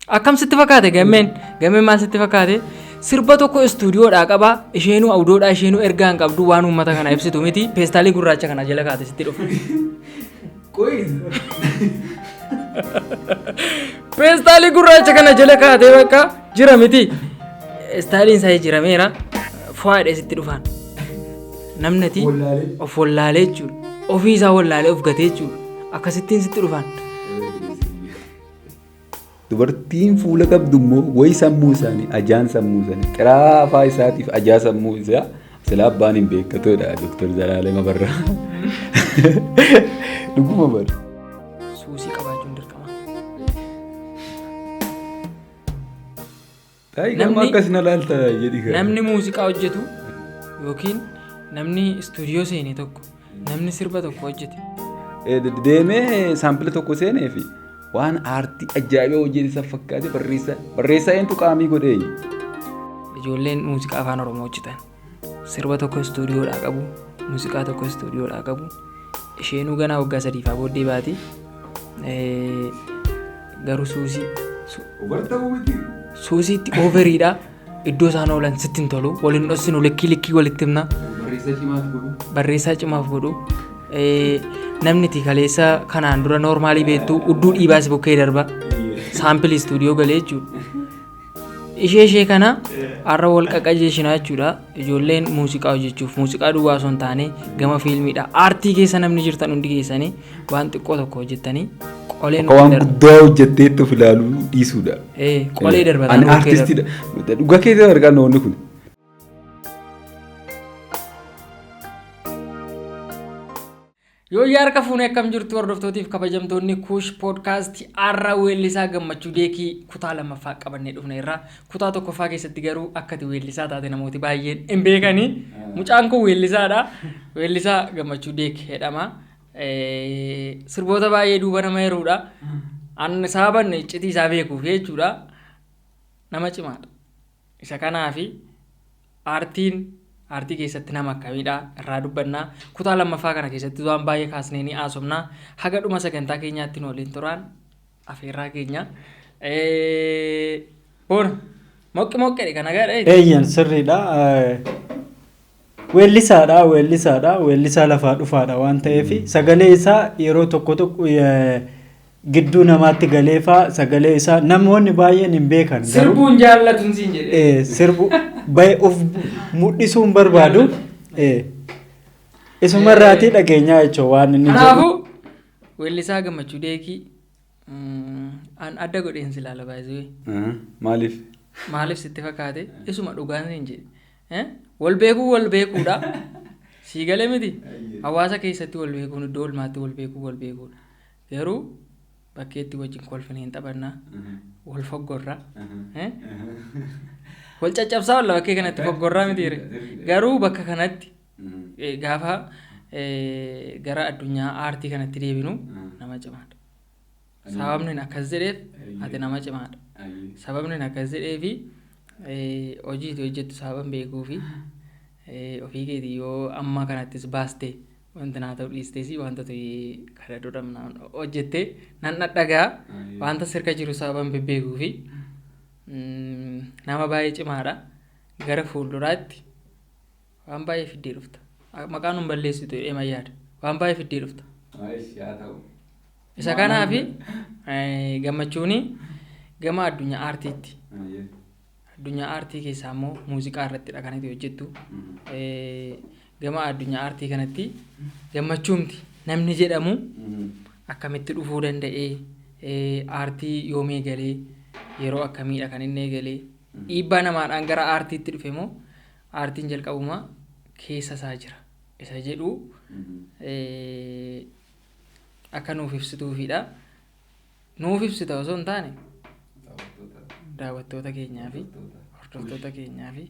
Akkam sitti fakkaate gammeen? Gammeen maal sitti fakkaate? Sirba tokko istuudiyoodhaa qaba. Isheenuu awudoodhaa isheenuu ergaa hin qabdu waan uummata kana ibsitu miti. Peestaalii gurraacha kana jala kaate sitti dhufa. Peestaalii gurraacha kana jala kaatee bakka jira miti. Istaayiliin isaa jijjiirameera. Fu'aadhee sitti dhufaan. Namni ati of wallaalee jechuudha. Ofii isaa wallaalee of gatee jechuudha. Akkasittiin sitti dhufaan. Dubartiin fuula qabdu immoo wayi sammuu isaanii ajaan sammuu isaanii xiraafaa isaatiif ajaa sammuu isaa silaa abbaan hin beekatudha Dr. Zalaalem Abarraa. Dhuguma bara. Suusii qabaachuun dirqama. Taa'ii gama akkas na laalta jedhi. Namni muuziqaa hojjetu yookiin namni istuudiyoo seene tokko namni sirba tokko hojjete. Deemee saampila tokko seenee fi waan aartii ajaa'ibaa hojjete isa fakkaate barreessaa barreessaa eentu qaamii godhee. Ijoolleen muuziqaa afaan Oromoo hojjetan sirba tokko istuudiyoodhaa qabu muuziqaa tokko istuudiyoodhaa qabu isheenuu ganaa waggaa sadiifaa booddee baati garuu suusii suusiitti ooveriidha iddoo isaan oolan sitti hin tolu waliin dhossinu likkii likkii walitti himna barreessaa cimaaf godhu namni itti kaleessa kanaan dura noormaalii beektu udduu dhiibaas bukkee darba saampilii istuudiyoo galee jechuudha. Ishee ishee kana har'a wal qaqajeeshinaa jechuudha. Ijoolleen muuziqaa hojjechuuf muuziqaa duwwaa osoo hin taane gama fiilmiidha. Aartii keessa namni jirtan hundi keessanii waan xiqqoo tokko hojjettanii qolee Akka waan guddaa hojjetteetti of ilaaluu dhiisuudha. Qolee darbatan. Ani aartistiidha. Dhugaa keessa argaa namoonni kun. Yooyyaa harka fuunee akkam jirtu hordoftootiif kabajamtoonni Kuush Poodkaast har'a weellisaa Gammachuu Deekii kutaa lammaffaa qabannee dhufneerra. Kutaa tokkoffaa keessatti garuu akka ati weellisaa taate namooti baay'een hin beekani. Mucaan kun weellisaadha. Weellisaa Gammachuu Deek jedhama. Sirboota baay'ee duuba nama yeroodha. An sababan iccitii isaa beekuuf jechuudha. Nama cimaadha. Isa kanaafi aartiin aartii keessatti nama akkamiidha irraa dubbanna. Kutaa lammaffaa kana keessatti waan baay'ee kaasnee ni haasofna. Haga dhuma sagantaa keenyaatti nu waliin turaan afeerraa keenya. Boona moqqi moqqedhe kana gaadha. Eeyyan sirriidha. Weellisaadha weellisaadha weellisaa lafaa dhufaadha waan ta'eef sagalee isaa yeroo tokko tokko gidduu namaatti galeefaa sagalee isaa namoonni baay'een hin beekan garuu Sirbuun jaallatuun siin jedhe. Sirbu baay'ee of mul'isuu hin barbaadu. Isumarraatii dhageenyaa jechuun waan inni jedhu. Kanaafuu weellisaa Gammachuu Deekii an adda godheen si ilaala baay'ee. Maaliif? Maaliif sitti fakkaate isuma dhugaan siin jedhe. Wal beekuu wal beekuudha. Sii galee miti? Hawaasa keessatti wal beekuun iddoo olmaatti wal beekuu wal beekuudha. Garuu bakkeetti wajjin kolfine hin taphannaa. Wal foggorra. Wal caccabsaa walla bakkee kanatti foggorraa miti. Garuu bakka kanatti gaafa gara addunyaa aartii kanatti deebinu nama cimaadha. Sababni akkas jedheef ati nama cimaadha. Sababni akkas jedheefi hojii ati hojjettu sababan beekuufi ofii keetii yoo amma kanattis baaste wanti naa ta'u dhiistees wanta kana dura hojjette nan dhadhagaa wanta sirka jiru sababan bebbeekuufi nama baay'ee cimaadha. Gara fuulduraatti waan baay'ee fiddee dhufta. Maqaa nun balleessitu jedhee man yaada. Waan baay'ee fiddee dhufta. Isa kanaafi gammachuuni gama addunyaa aartiitti. Addunyaa aartii keessaa immoo muuziqaa irrattidha kan ati hojjettu. Gama addunyaa aartii kanatti gammachuumti namni jedhamu akkamitti dhufuu danda'ee aartii yoom eegalee yeroo akkamiidha kan inni eegalee dhiibbaa namaadhaan gara aartiitti dhufe moo aartiin jalqabuma keessa isaa jira isa jedhu akka nuuf ibsituufidha. Nuuf ibsita osoo hin taane daawwattoota keenyaa fi hordoftoota keenyaa fi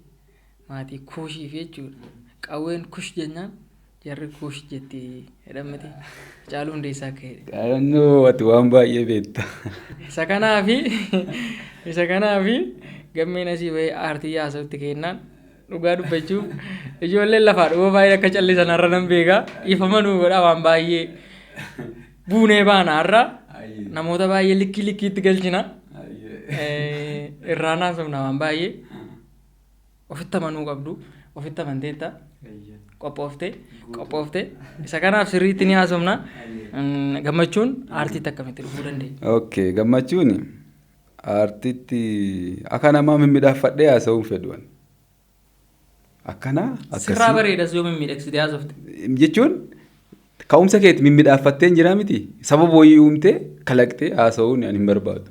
maatii kuushii fi jechuudha. Qawween kush jennaan jarri kuush jetti jedhan miti. Hacaaluu Hundeessaa akka jedhe. Qaannoo ati waan baay'ee beekta. Isa kanaafi isa kanaafi gammeen asii bahee aartii haasa'utti kennaan dhugaa dubbachuuf ijoolleen lafaa dhufoo baay'ee akka callisan har'a nan beeka. Dhiifama nuu godhaa waan baay'ee buunee baana har'a namoota baay'ee likkii likkiitti galchina. Irraa naasofna waan baay'ee. Ofitti amanuu qabdu. Ofitti amanteetta. Qophooftee qophooftee isa kanaaf sirriitti ni haasofna. Gammachuun aartiitti akkamitti dhufuu dandeenya? Okay, Gammachuun aartiitti akka namaa mimmiidhaafadhee haasa'uu hin fedhu ani. Akkana Sirraa bareedas yoo mimmiidhagsitee haasofte. Jechuun ka'umsa keetti mimmiidhaaffattee hin jiraa miti. Sababa wayii uumtee kalaqxee haasa'uun ani hin barbaadu.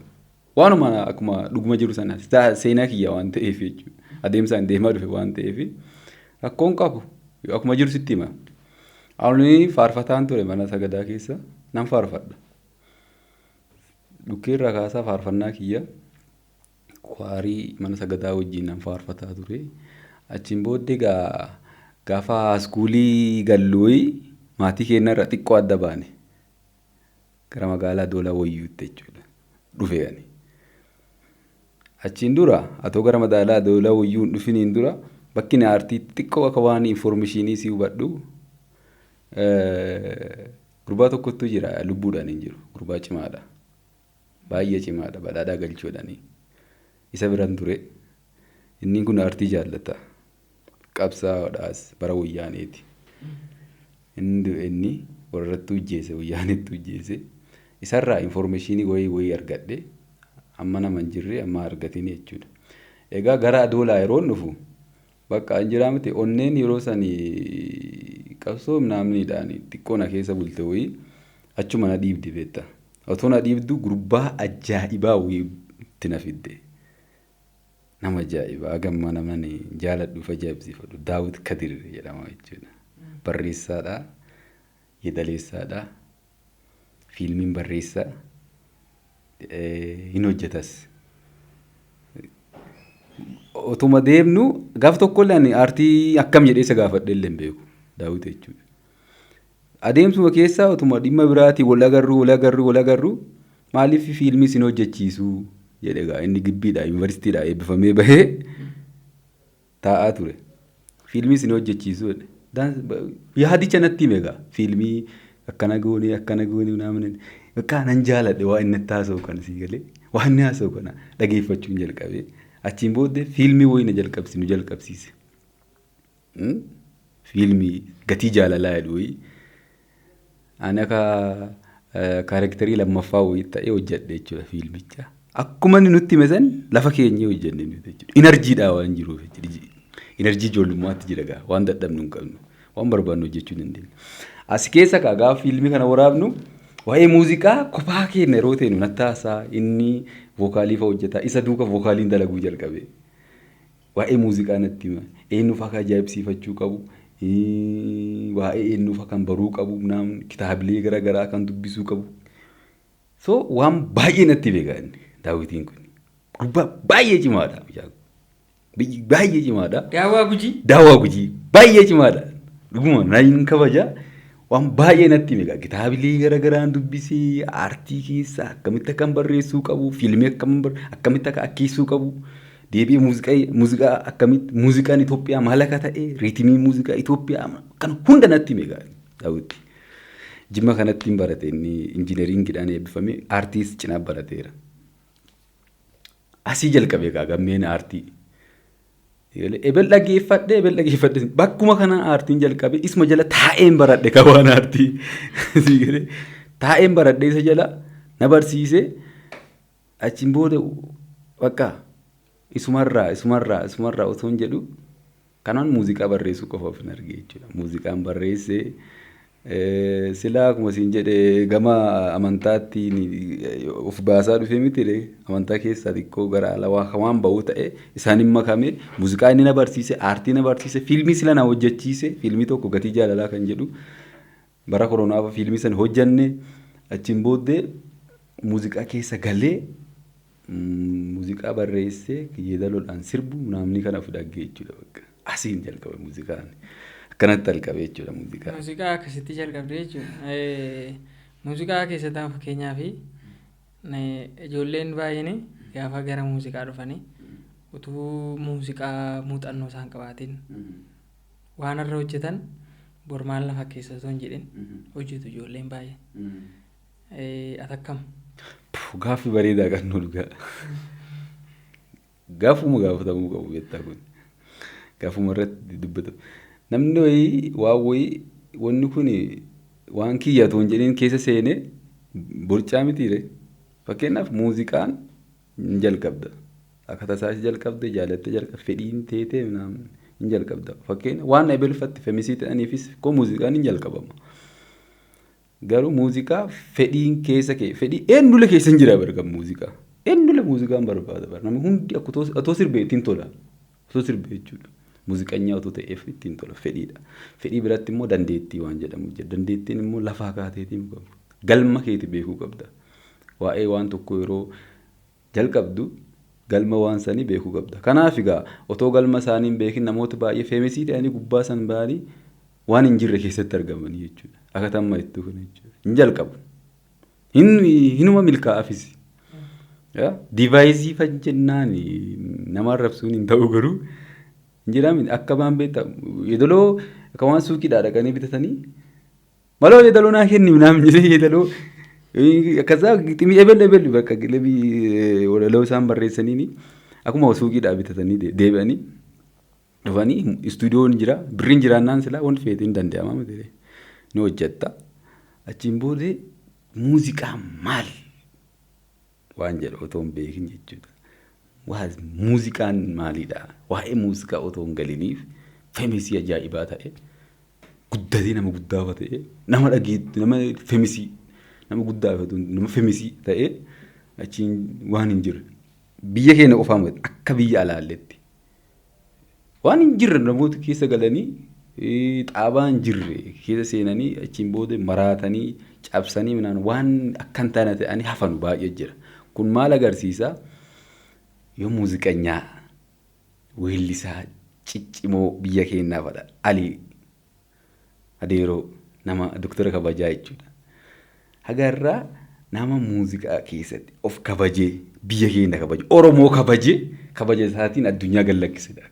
Waanuma akkuma dhuguma jiru sana seenaa kiyya waan ta'eef jechuudha. Adeemsaan deemaa dhufe waan ta'eef rakkoon qabu akkuma jiru sitti hima. Ani faarfataan ture, mana sagadaa keessa nan faarfadha. Dhukkee irraa kaasaa faarfannaa kiyya kwaarii mana sagadaa wajjin nan faarfataa ture. Achiin booddee gaafa schoolii galluuyi maatii keenya irra xiqqoo adda baane. Gara magaalaa Adoolaa Wayyuutti jechuudha. Dhufe ani. Achiin dura atoo gara magaalaa Adoolaa Wayyuu hin dhufiniin dura bakki inni aartii xiqqoo akka waan informationii si hubadhu, gurbaa tokkotu jira, lubbuudhaan hin jiru. Gurbaa cimaadha. Baay'ee cimaadha. Badhaadhaa galchuudhaani. Isa biran ture. Inni kun aartii jaallata. Qabsaa'oodhaas bara wayyaaneeti. Inni warratti hojjeese, wayyaanetti hojjeese. Isarraa informationii wayii wayii argadhe, amma nama hin jirre amma argatin jechuudha. Egaa gara Adoolaa yeroo dhufu bakka hin jiraa miti, onneen yeroo sanii qabsoo naamniidhaan xiqqoo na keessa bulte wayii achuma na dhiibdi beekta. Otoo na dhiibdu gurbaa ajaa'ibaa wayii itti na fidde. Nama ajaa'ibaa gamma nama jaaladhuuf ajaa'ibsiifadhu Daawit Kadir jedhama jechuudha. Barreessaadha. Yeedaleessaadha. Fiilmiin barreessaa. Hin hojjetas. Otuma deemnu gaaf tokkollee ani aartii akkam jedhee isa gaafadhe illee hin beeku Daawit jechuudha. Adeemsuma keessaa otuma dhimma biraatiin wal agarru, wal agarru, wal agarru, maaliif fiilmii isin hojjechiisu jedhe. Egaa inni gibbiidha, yuunivarsiitiidha eebbifamee bahee taa'aa ture. Fiilmii isin hojjechiisu jedhe. Yaadicha natti hime. Egaa fiilmii akkana goonee akkana goonee naamni bakka nan jaaladhe, waa inni itti haasa'u kana sii galee, waan inni haasa'u kana dhageeffachuun jalqabee, achiin booddee fiilmii wayii na jalqabsi nu jalqabsiise. Fiilmii Gatii Jaalalaa jedhu wayii ani akka characterii lammaffaa wayii ta'ee hojjedhe jechuudha fiilmicha. Akkuma inni nutti hime san lafa keenyee hojjenne nuti jechuudha. Energydhaa waan jiruuf jechuudha. Energy ijoollummaatti jira gaa, waan dadhabnu hin qabnu. Waan barbaannu hojjechuu dandeenya. As keessa kaa gaafa fiilmii kana waraabnu waa'ee muuziqaa kophaa keenya yeroo ta'e natti haasaa, inni vocalii fa'a hojjeta, isa duuka vocaliin dalaguu jalqabe. Waa'ee muuziqaa natti hima. Eenyuuf akka ajaa'ibsiifachuu qabu, waa'ee eenyuuf kan baruu qabu, kitaabilee garaagaraa kan dubbisuu qabu. So waan baay'ee natti beeka inni Daawitiin kun. Gurbaa baay'ee cimaadha. Baay'ee cimaadha. Daawwaa Gujii. Daawwaa Gujii baay'ee cimaadha. Dhuguma nan kabaja. Waan baay'ee natti hime. Kitaabilee garagaraan dubbisee, aartii keessa akkamitti akkan barreessuu qabu, fiilmii akkamitti akka akkeessuu qabu, deebi'ee muuziqaa akkamitti, muuziqaan Itoophiyaa maal akka ta'e, rhythmii muuziqaa Itoophiyaa kan hunda natti hime Daawwitti. Jimma kanatti hin barate, inni engineeringiidhaan eebbifame, aartiis cinaa barateera. Asii jalqabe egaa gammeen aartii. Ebel dhageeffadhe, ebel dhageeffadhe, bakkuma kana aartiin jalqabe, isuma jala taa'een baradhe kan waan aartii. Taa'een baradhe, isa jala na barsiise. Achiin booda bakka isumarraa isumarraa isumarraa otoo hin jedhu kanaan muuziqaa barreessuu qofa of hin arge jechuudha. Muuziqaan barreessee silaa akkuma siin jedhe gama amantaatti of baasaa dhufee miti, amantaa keessaa xiqqoo gara ala waan ba'uu ta'e isaan hin makame. Muuziqaa inni na barsiise, aartii na barsiise, fiilmii sila na hojjechiise, fiilmii tokko Gatii Jaalalaa kan jedhu bara koronaa fiilmii sana hojjenne. Achiin booddee muuziqaa keessa galee, muuziqaa barreessee, yeedaloodhaan sirbu namni kana of dhaggee jechuudha bakka. Asiin jalqabe muuziqaan. Akkanatti jalqabe jechuudha muuziqaa. Muuziqaa akkasitti jalqabde jechuudha. Muuziqaa keessatti amma fakkeenyaaf ijoolleen baay'een gaafa gara muuziqaa dhufanii utuu muuziqaa muuxannoo isaan qabaatiin waan irra hojjetan bor maal na fakkeessa osoo hin jedhin hojjetu ijoolleen baay'een. Ati akkam? Gaaffii bareedaa kan nu dhugaa. Gaafuma gaafatamuu qabu beektaa kun. Gaafuma irratti dubbatamu. Namni wayii waan wayii wanni kun waan kiyya otoo hin jedhiin keessa seenee borcaa mitiire. Fakkeenyaaf muuziqaan hin jalqabda. Akka tasaa jalqabde jaalattee jalqabde fedhiin teetee hin jalqabda. Fakkeenya waan ebelfatti femisii ta'aniifis koo muuziqaan hin jalqabama. Garuu muuziqaa fedhiin keessa kee fedhii eenyulle keessa hin jira barga muuziqaa. Eenyulle muuziqaan barbaada bara namni hundi akka otoo sirbee ittiin tola. Otoo sirbee jechuudha. Muuziqanyaa otoo ta'eef ittiin tola fedhiidha. Fedhii biratti immoo dandeettii waan jedhamu jira. Dandeettiin immoo lafaa kaateetiin qabu. Galma keeti beekuu qabda. Waa'ee waan tokko yeroo jalqabdu galma waan sanii beekuu qabda. Kanaaf egaa otoo galma isaanii hin beekin namoota baay'ee feemesii ta'anii gubbaa san ba'anii waan hin jirre keessatti argamanii jechuudha. Akka tamma jettu kun jechuudha. Hin jalqabu. Hinuma milkaa'afis. Diivaayisii fan jennaan nama arrabsuun hin ta'u garuu hin jedhamin akka waan beektaa yeedaloo akka waan suuqiidhaa dhaqanii bitatanii maloo yeedaloo naa kenni naam jedhee yeedaloo akkasaa giximii ebel ebel bakka gilebii walaloo isaan barreessaniini akkuma suuqiidhaa bitatanii deebi'anii dhufanii istuudiyoon jira birriin jiraannaan silaa wanti feete hin danda'ama miti ni hojjetta achiin booda muuziqaa maal waan jedhu otoo hin beekin jechuudha. Waa muuziqaan maalidha? Waa'ee muuziqaa otoo hin galiniif femisii ajaa'ibaa ta'e guddatee nama guddaa ta'e nama dhageettu nama femisii nama guddaa nama femisii ta'e achiin waan hin jirre biyya keenya qofaa miti akka biyya alaalletti waan hin jirre namoota keessa galanii xaabaa hin jirre keessa seenanii achiin booda maraatanii cabsanii minaan waan akka hin taane ta'anii hafanu baay'ee jira. Kun maal agarsiisa? Yoo muuziqanyaa weellisaa ciccimoo biyya keenyaa fadha Alii Adeeroo nama doktora kabajaa jechuudha. Hagarraa nama muuziqaa keessatti of kabajee biyya keenya kabaje Oromoo kabajee kabaja isaatiin addunyaa gad lakkisedha.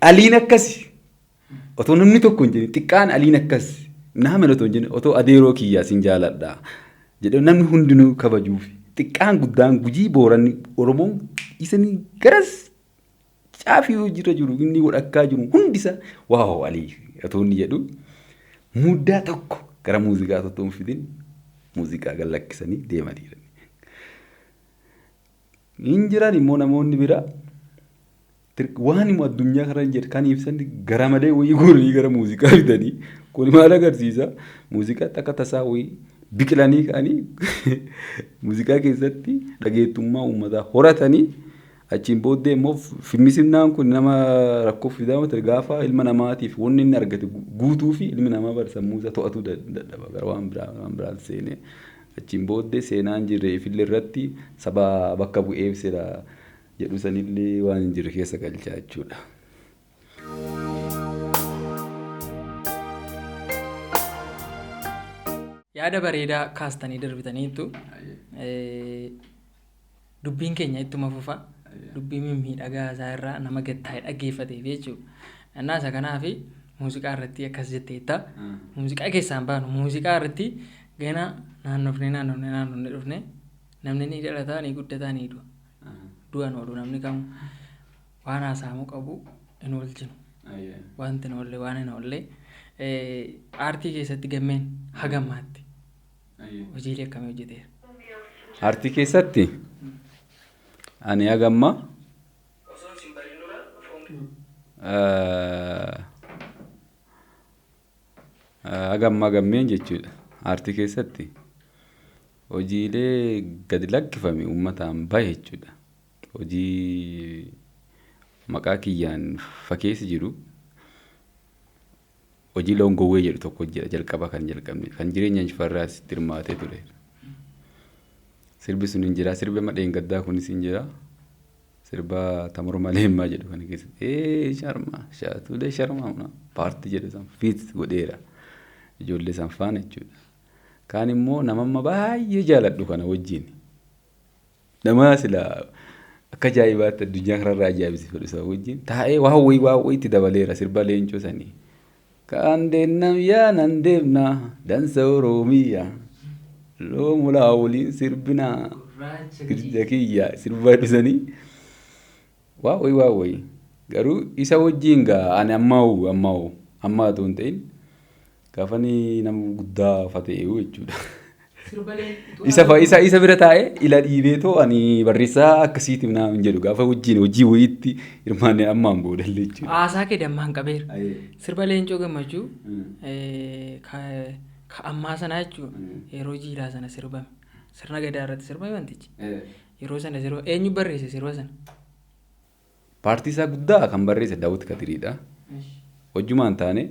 Aliin akkasi otoo namni tokko hin jedhin xiqqaan aliin akkas nama otoo hin jedhin otoo adeeroo kiyyaa sin jaaladha jedhee namni hundinuu kabajuuf xiqqaan guddaan Gujii Booranni Oromoon isanii garas caafii hojiirra jiru inni godhakkaa jiru hundisa waaw alii otoo inni jedhu muddaa tokko gara muuziqaa otoo hin fidin muuziqaa gad lakkisanii deemanii. Hin jiran immoo namoonni biraa waan immoo addunyaa kana jedhu kan ibsan gara malee wayii guuranii gara muuziqaa fidanii kun maal agarsiisa muuziqaatti akka tasaa wayii biqilanii ka'anii muuziqaa keessatti dhageettummaa uummataa horatanii achiin booddee immoo fimmisinnaan kun nama rakkoo fidaa miti gaafa ilma namaatiif wanni inni argate guutuu fi ilmi namaa bara sammuu isaa to'atuu dadhaba gara waan biraa waan biraan seenee achiin booddee seenaan jirre ifillee irratti saba bakka bu'eef sira jedhu sanillee waan hin jirre keessa galchaa jechuudha. Yaada bareedaa kaastanii darbitaniitu dubbiin keenya ittuma fufa. Dubbii mimmiidhagaa isaa irraa nama gattaa'e dhaggeeffateef jechuudha. Innaa isa kanaaf muuziqaa irratti akkas jetteetta. Muuziqaa keessaan baanu muuziqaa irratti gana naannofnee naannofnee naannofnee dhufne namni ni dhalataa ni guddataa ni du'a. Du'an oolu namni kamu waan haasa'amuu qabu hin oolchinu. Wanti hin oolle waan hin oolle aartii keessatti gammeen hagammaatti hojiilee akkamii hojjeteera? Aartii keessatti ani hagamma hagamma gammeen jechuudha. Aartii keessatti hojiilee gadi lakkifame uummataan bahe jechuudha. Hojii maqaa kiyyaan fakeessi jiru hojii loon gowwee jedhu tokko jira jalqaba kan jalqabne kan jireenya Injifarraas itti hirmaatee ture. Sirbi sun hin jira sirbi amma dheengaddaa kunis hin jira. Sirba Tamur Maleemmaa jedhu kana keessatti ee sharma shaatuulee sharma paartii jedhu san fiit godheera ijoollee san faana jechuudha. Kaan immoo nama amma baay'ee jaaladhu kana wajjin. Nama sila akka ajaa'ibaatti addunyaa kanarraa ajaa'ibsiifadhu isa wajjin taa'ee waan wayii waan wayiitti dabaleera sirba leencoo sanii. Kaan deemnam yaa nan deemna dansa Oromiyaa. Loomulaa waliin sirbinaa. Gurraacha kiyya sirbaa dhisanii. Waa wayii waa wayii. Garuu isa wajjin gaa ani ammaa ammaa ammaa otoo hin ta'in gaafa nama guddaa fa ta'e jechuudha. Isa bira taa'ee ila dhiibee too ani barreessaa akkasiiti naam hin jedhu gaafa wajjin hojii wayiitti hirmaannee ammaan boodallee jechuudha. Haasaa kee dammaan qabeera. Sirba Leencoo Gammachuu ka ammaa sanaa jechuudha. Yeroo jiilaa sana sirbame. Sirna gadaa irratti sirbame wantichi. Yeroo sana sirba eenyu barreesse sirba sana? Paartii isaa guddaa kan barreesse Daawit Kadiriidha. Hojjumaan taane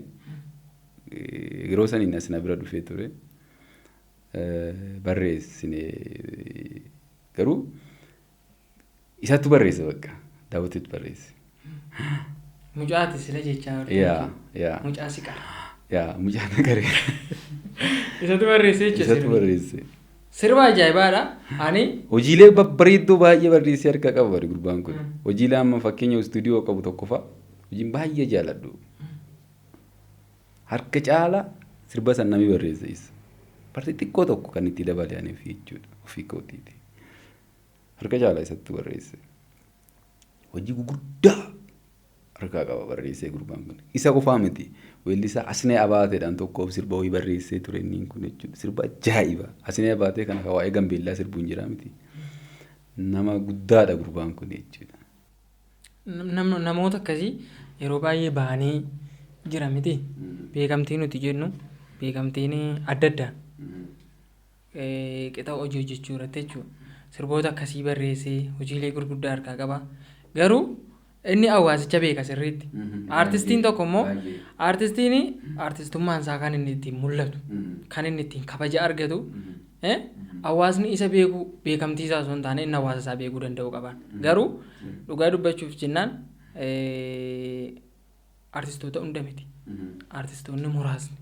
yeroo saniin as na bira dhufee ture. Barreessine garuu isatu barreesse bakka Daawititu barreesse. Mucaati sila jechaa jirtu. Yaa yaa. Mucaa si qara. Yaa, mucaa na qaree. Isatu barreesse jechuudha. Isatu barreesse. Sirba ajaa'ibaadha. Ani Hojiilee babbareeddoo baay'ee barreessee harka qaba bari gurbaan kun. Hojiilee amma fakkeenya istuudiyoo qabu tokko fa'a hojiin baay'ee jaaladhu. Harka caala sirba san namni barreesse isa. Partii xiqqoo tokko kan itti dabale ani ofii jechuudha ofii kootiiti. Harka caala isatti barreesse. Hojii gurguddaa harkaa qaba barreessee gurbaan kun. Isa qofaa miti. Weellisaa Asnee Abaateedhaan tokkoof sirba wayii barreessee ture inni kun jechuudha. Sirba ajaa'iba. Asnee Abaatee kana kan waa'ee Gambeellaa sirbu hin jiraa miti. Nama guddaadha gurbaan kun jechuudha. Namoota akkasii yeroo baay'ee bahanii jira miti. Beekamtii nuti jennu beekamtiin adda addaa qixa hojii hojjechuu irratti jechuudha. Sirboota akkasii barreessee hojiilee gurguddaa harkaa qaba. Garuu inni hawaasicha beeka sirriitti. Artistiin tokko immoo artistiin artistummaan isaa kan inni ittiin mul'atu, kan inni ittiin kabaja argatu, hawaasni isa beekuu beekamtii isaa osoo hin taane inni hawaasa isaa beekuu danda'uu qaban. Garuu dhugaa dubbachuuf jennaan artistoota hunda miti. Artistoonni muraasni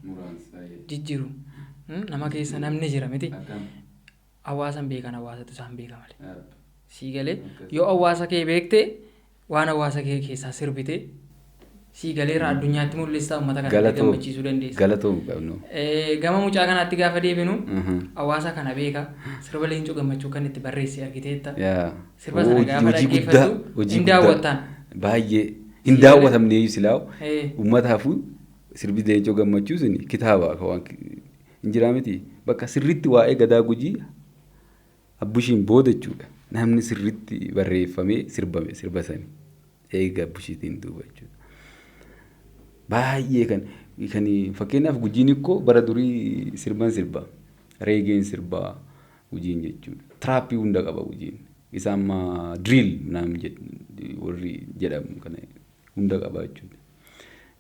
jijjiiru. Nama keessa namni jira miti. Hawaasan beekan hawaasatu isaan beeka malee. Sii galee yoo hawaasa kee beekte waan hawaasa kee keessaa sirbite sii galeera addunyaatti mul'istaa uummata kana gammachiisuu dandeessa. Galatoom qabnu. Gama mucaa kanaatti gaafa deebinu hawaasa kana beeka sirba Leencoo Gammachuu kan itti barreesse argiteetta. Sirba sana gaafa dhaggeeffattu hin daawwattaan. Baay'ee hin daawwatamne iyyuu silaa uummataafuu sirbi Leencoo Gammachuu sun kitaaba waan hin jiraa miti bakka sirriitti waa'ee gadaa Gujii Abbushiin booda jechuudha. Namni sirriitti barreeffamee sirbame sirba sani eega Abbushiitiin duuba jechuudha. Baay'ee kan kan fakkeenyaaf Gujiin ikkoo bara durii sirban sirba reegeen sirbaa Gujiin jechuudha. Tiraappii hunda qaba Gujiin. Isa amma drill naam warri jedhamu kana hunda qaba jechuudha.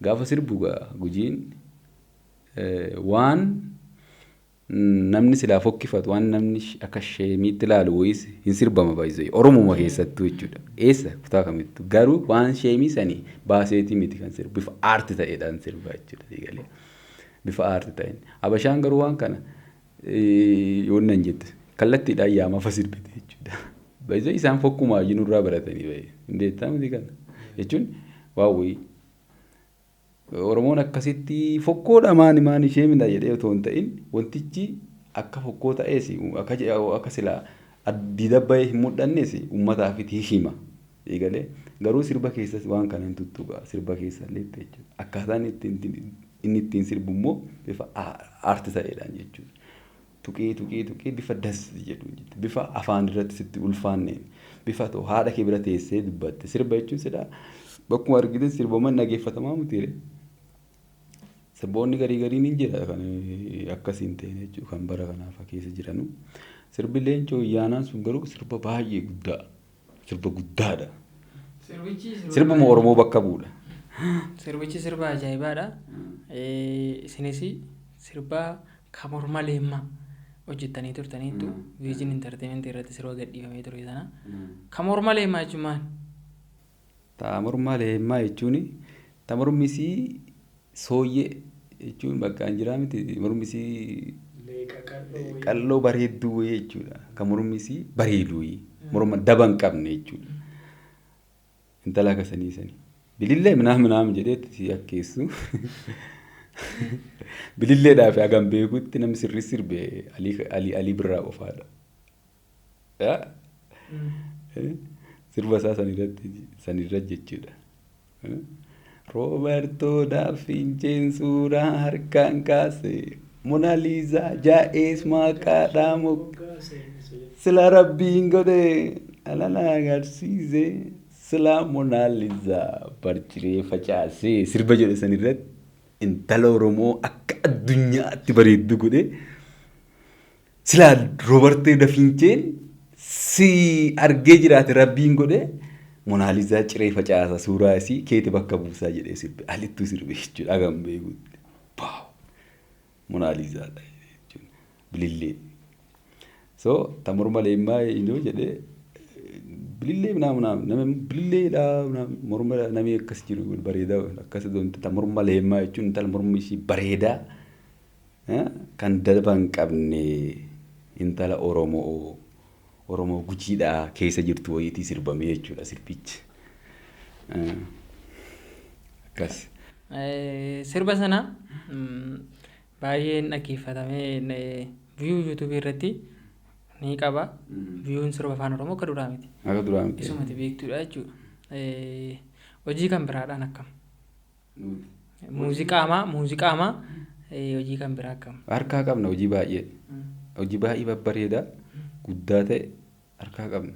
Gaafa sirbu Gujiin waan namni silaa fokkifatu waan namni akka sheemiitti ilaalu wayiis hin sirbama baay'isee Oromuma keessattuu jechuudha. Eessa kutaa kamittuu garuu waan sheemii sanii baaseetii miti kan sirbu bifa aarti ta'eedhaan sirba jechuudha siigalee. Bifa aarti ta'een. Habashaan garuu waan kana yoo nan jette kallattiidhaan yaamafa sirbite jechuudha. Baay'isee isaan fokkumaa nurraa baratanii baay'ee. Hin beektaa miti kana jechuun waan wayii. Oromoon akkasitti fokkoodha maani maani ishee mina jedhee otoo hin ta'in wantichi akka fokkoo ta'es akka akka silaa addi dabba'ee hin mul'annes uummataafiti hima. Eegalee garuu sirba keessas waan kana hin tuttuqa sirba keessa illee jechuudha. Akkaataan inni ittiin sirbu immoo bifa aarti ta'eedhaan jechuudha. Tuqee tuqee tuqee bifa das jedhu bifa afaan irratti sitti ulfaanneen bifa ta'u haadha kee bira teessee dubbatte sirba jechuun silaa bakkuma argite sirbaman dhageeffatamaa miti. Sirboonni garii gariin hin jira kan akkasii hin ta'in jechuudha kan bara kanaaf keessa jiranu. Sirbi Leencoo Iyyaanaan sun garuu sirba baay'ee guddaa sirba guddaadha. Sirbuma Oromoo bakka bu'uudha. Sirbichi sirba ajaa'ibaadha. Isinis sirba ka morma leemmaa hojjettanii turtaniittu Viijin Intarteementii irratti sirba gadhiifamee ture sana. Ka morma leemmaa jechuun maali? Ta morma leemmaa jechuun ta mormisii sooyyee jechuun bakka hin jiraa miti mormisii qal'oo bareedduu wayii jechuudha. Ka mormisii bareedu wayii morma daba hin qabne jechuudha. Intala akka sanii sanii. Bilillee minaa minaam jedheetti si akkeessu. Bililleedhaaf hagam beekutti namni sirrii sirbe Alii Birraa qofaadha. Sirba isaa sanirra jechuudha. Roobertoo da Viinciin suuraa harkaan kaase, Monaaliizaa jaa'ees maqaadhaa sila rabbiin godhe alala agarsiise, sila Monaaliizaa barciree facaasee sirba jedhe sanirratti intala Oromoo akka addunyaatti bareeddu godhe, sila Roobertoo da Viinciin si argee jiraate rabbiin godhe Monaaliizaa ciree facaasa, suuraa isii keeti bakka buusaa jedhee sirbe. Alittuu sirbe jechuudha hagam beekutti. Wow! Monaaliizaadha jechuudha. Bilillee. So ta morma leemmaa yoo jedhee bilillee nama bililleedha, morma namni akkas jiru bareedaa akkas, ta morma leemmaa jechuun intala mormi ishii bareedaa kan daba hin qabne, intala Oromoo Gujiidhaa keessa jirtu wayiitii sirbamee jechuudha sirbichi. Akkas. Sirba sana baay'een dhaggeeffatamee view YouTube irratti ni qaba. View'n sirba Afaan Oromoo akka duraa miti. Akka duraa miti. Isumati beektuudha jechuudha. Hojii kan biraadhaan akkam? Muuziqaamaa hojii kan biraa akkam? Harkaa qabna hojii baay'ee. Hojii baay'ee babbareedaa guddaa ta'e harkaa qabna.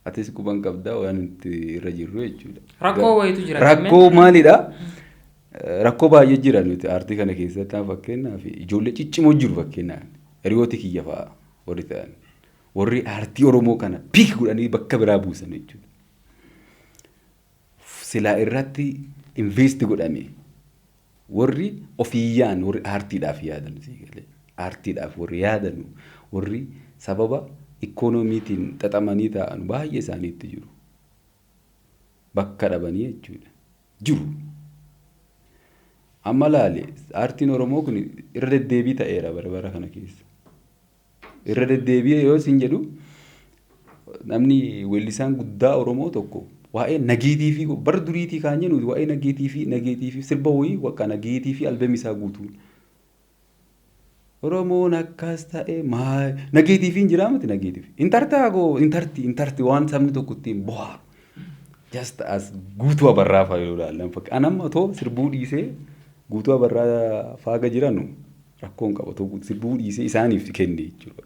Atis quban qabdaa waan nuti irra jirru jechuudha. Rakkoo wayiitu jira. Rakkoo maalidha? Rakkoo baay'ee jira nuti aartii kana keessatti. Fakkeenyaaf ijoollee ciccimoo jiru, fakkeenyaaf hiriyoota kiyya fa'aa warri ta'an, warri aartii Oromoo kana pick godhanii bakka biraa buusan jechuudha. Silaa irratti invest godhame, warri ofiiyyaan, warri aartiidhaaf yaadan, galee aartiidhaaf warri yaadan, warri sababa ikoonomiitiin xaxamanii taa'an baay'ee isaaniitti jiru. Bakka dhabanii jechuudha. Jiru. Amma laale, aartiin Oromoo kun irra deddeebii ta'eera bara bara kana keessa. Irra deddeebi'ee yoo isin jedhu, namni weellisaan guddaa Oromoo tokko waa'ee nageetii fi bara duriitii kaan jennu waa'ee nageetii fi sirba wayii bakka nageetii fi albeemii isaa guutuu. Oromoon akkas ta'e maal nageetii fi hin jiraa miti nageetii fi. Intartaa koo intarti waan sabni tokko ittiin bohaaru. Just as Guutuu Abarraa fa'a yoo ilaallan, fakki. An amma otoo sirbuu dhiisee Guutuu Abarraa faaga jiranu rakkoon qaba, otoo sirbuu dhiisee isaaniif kenne jechuudha.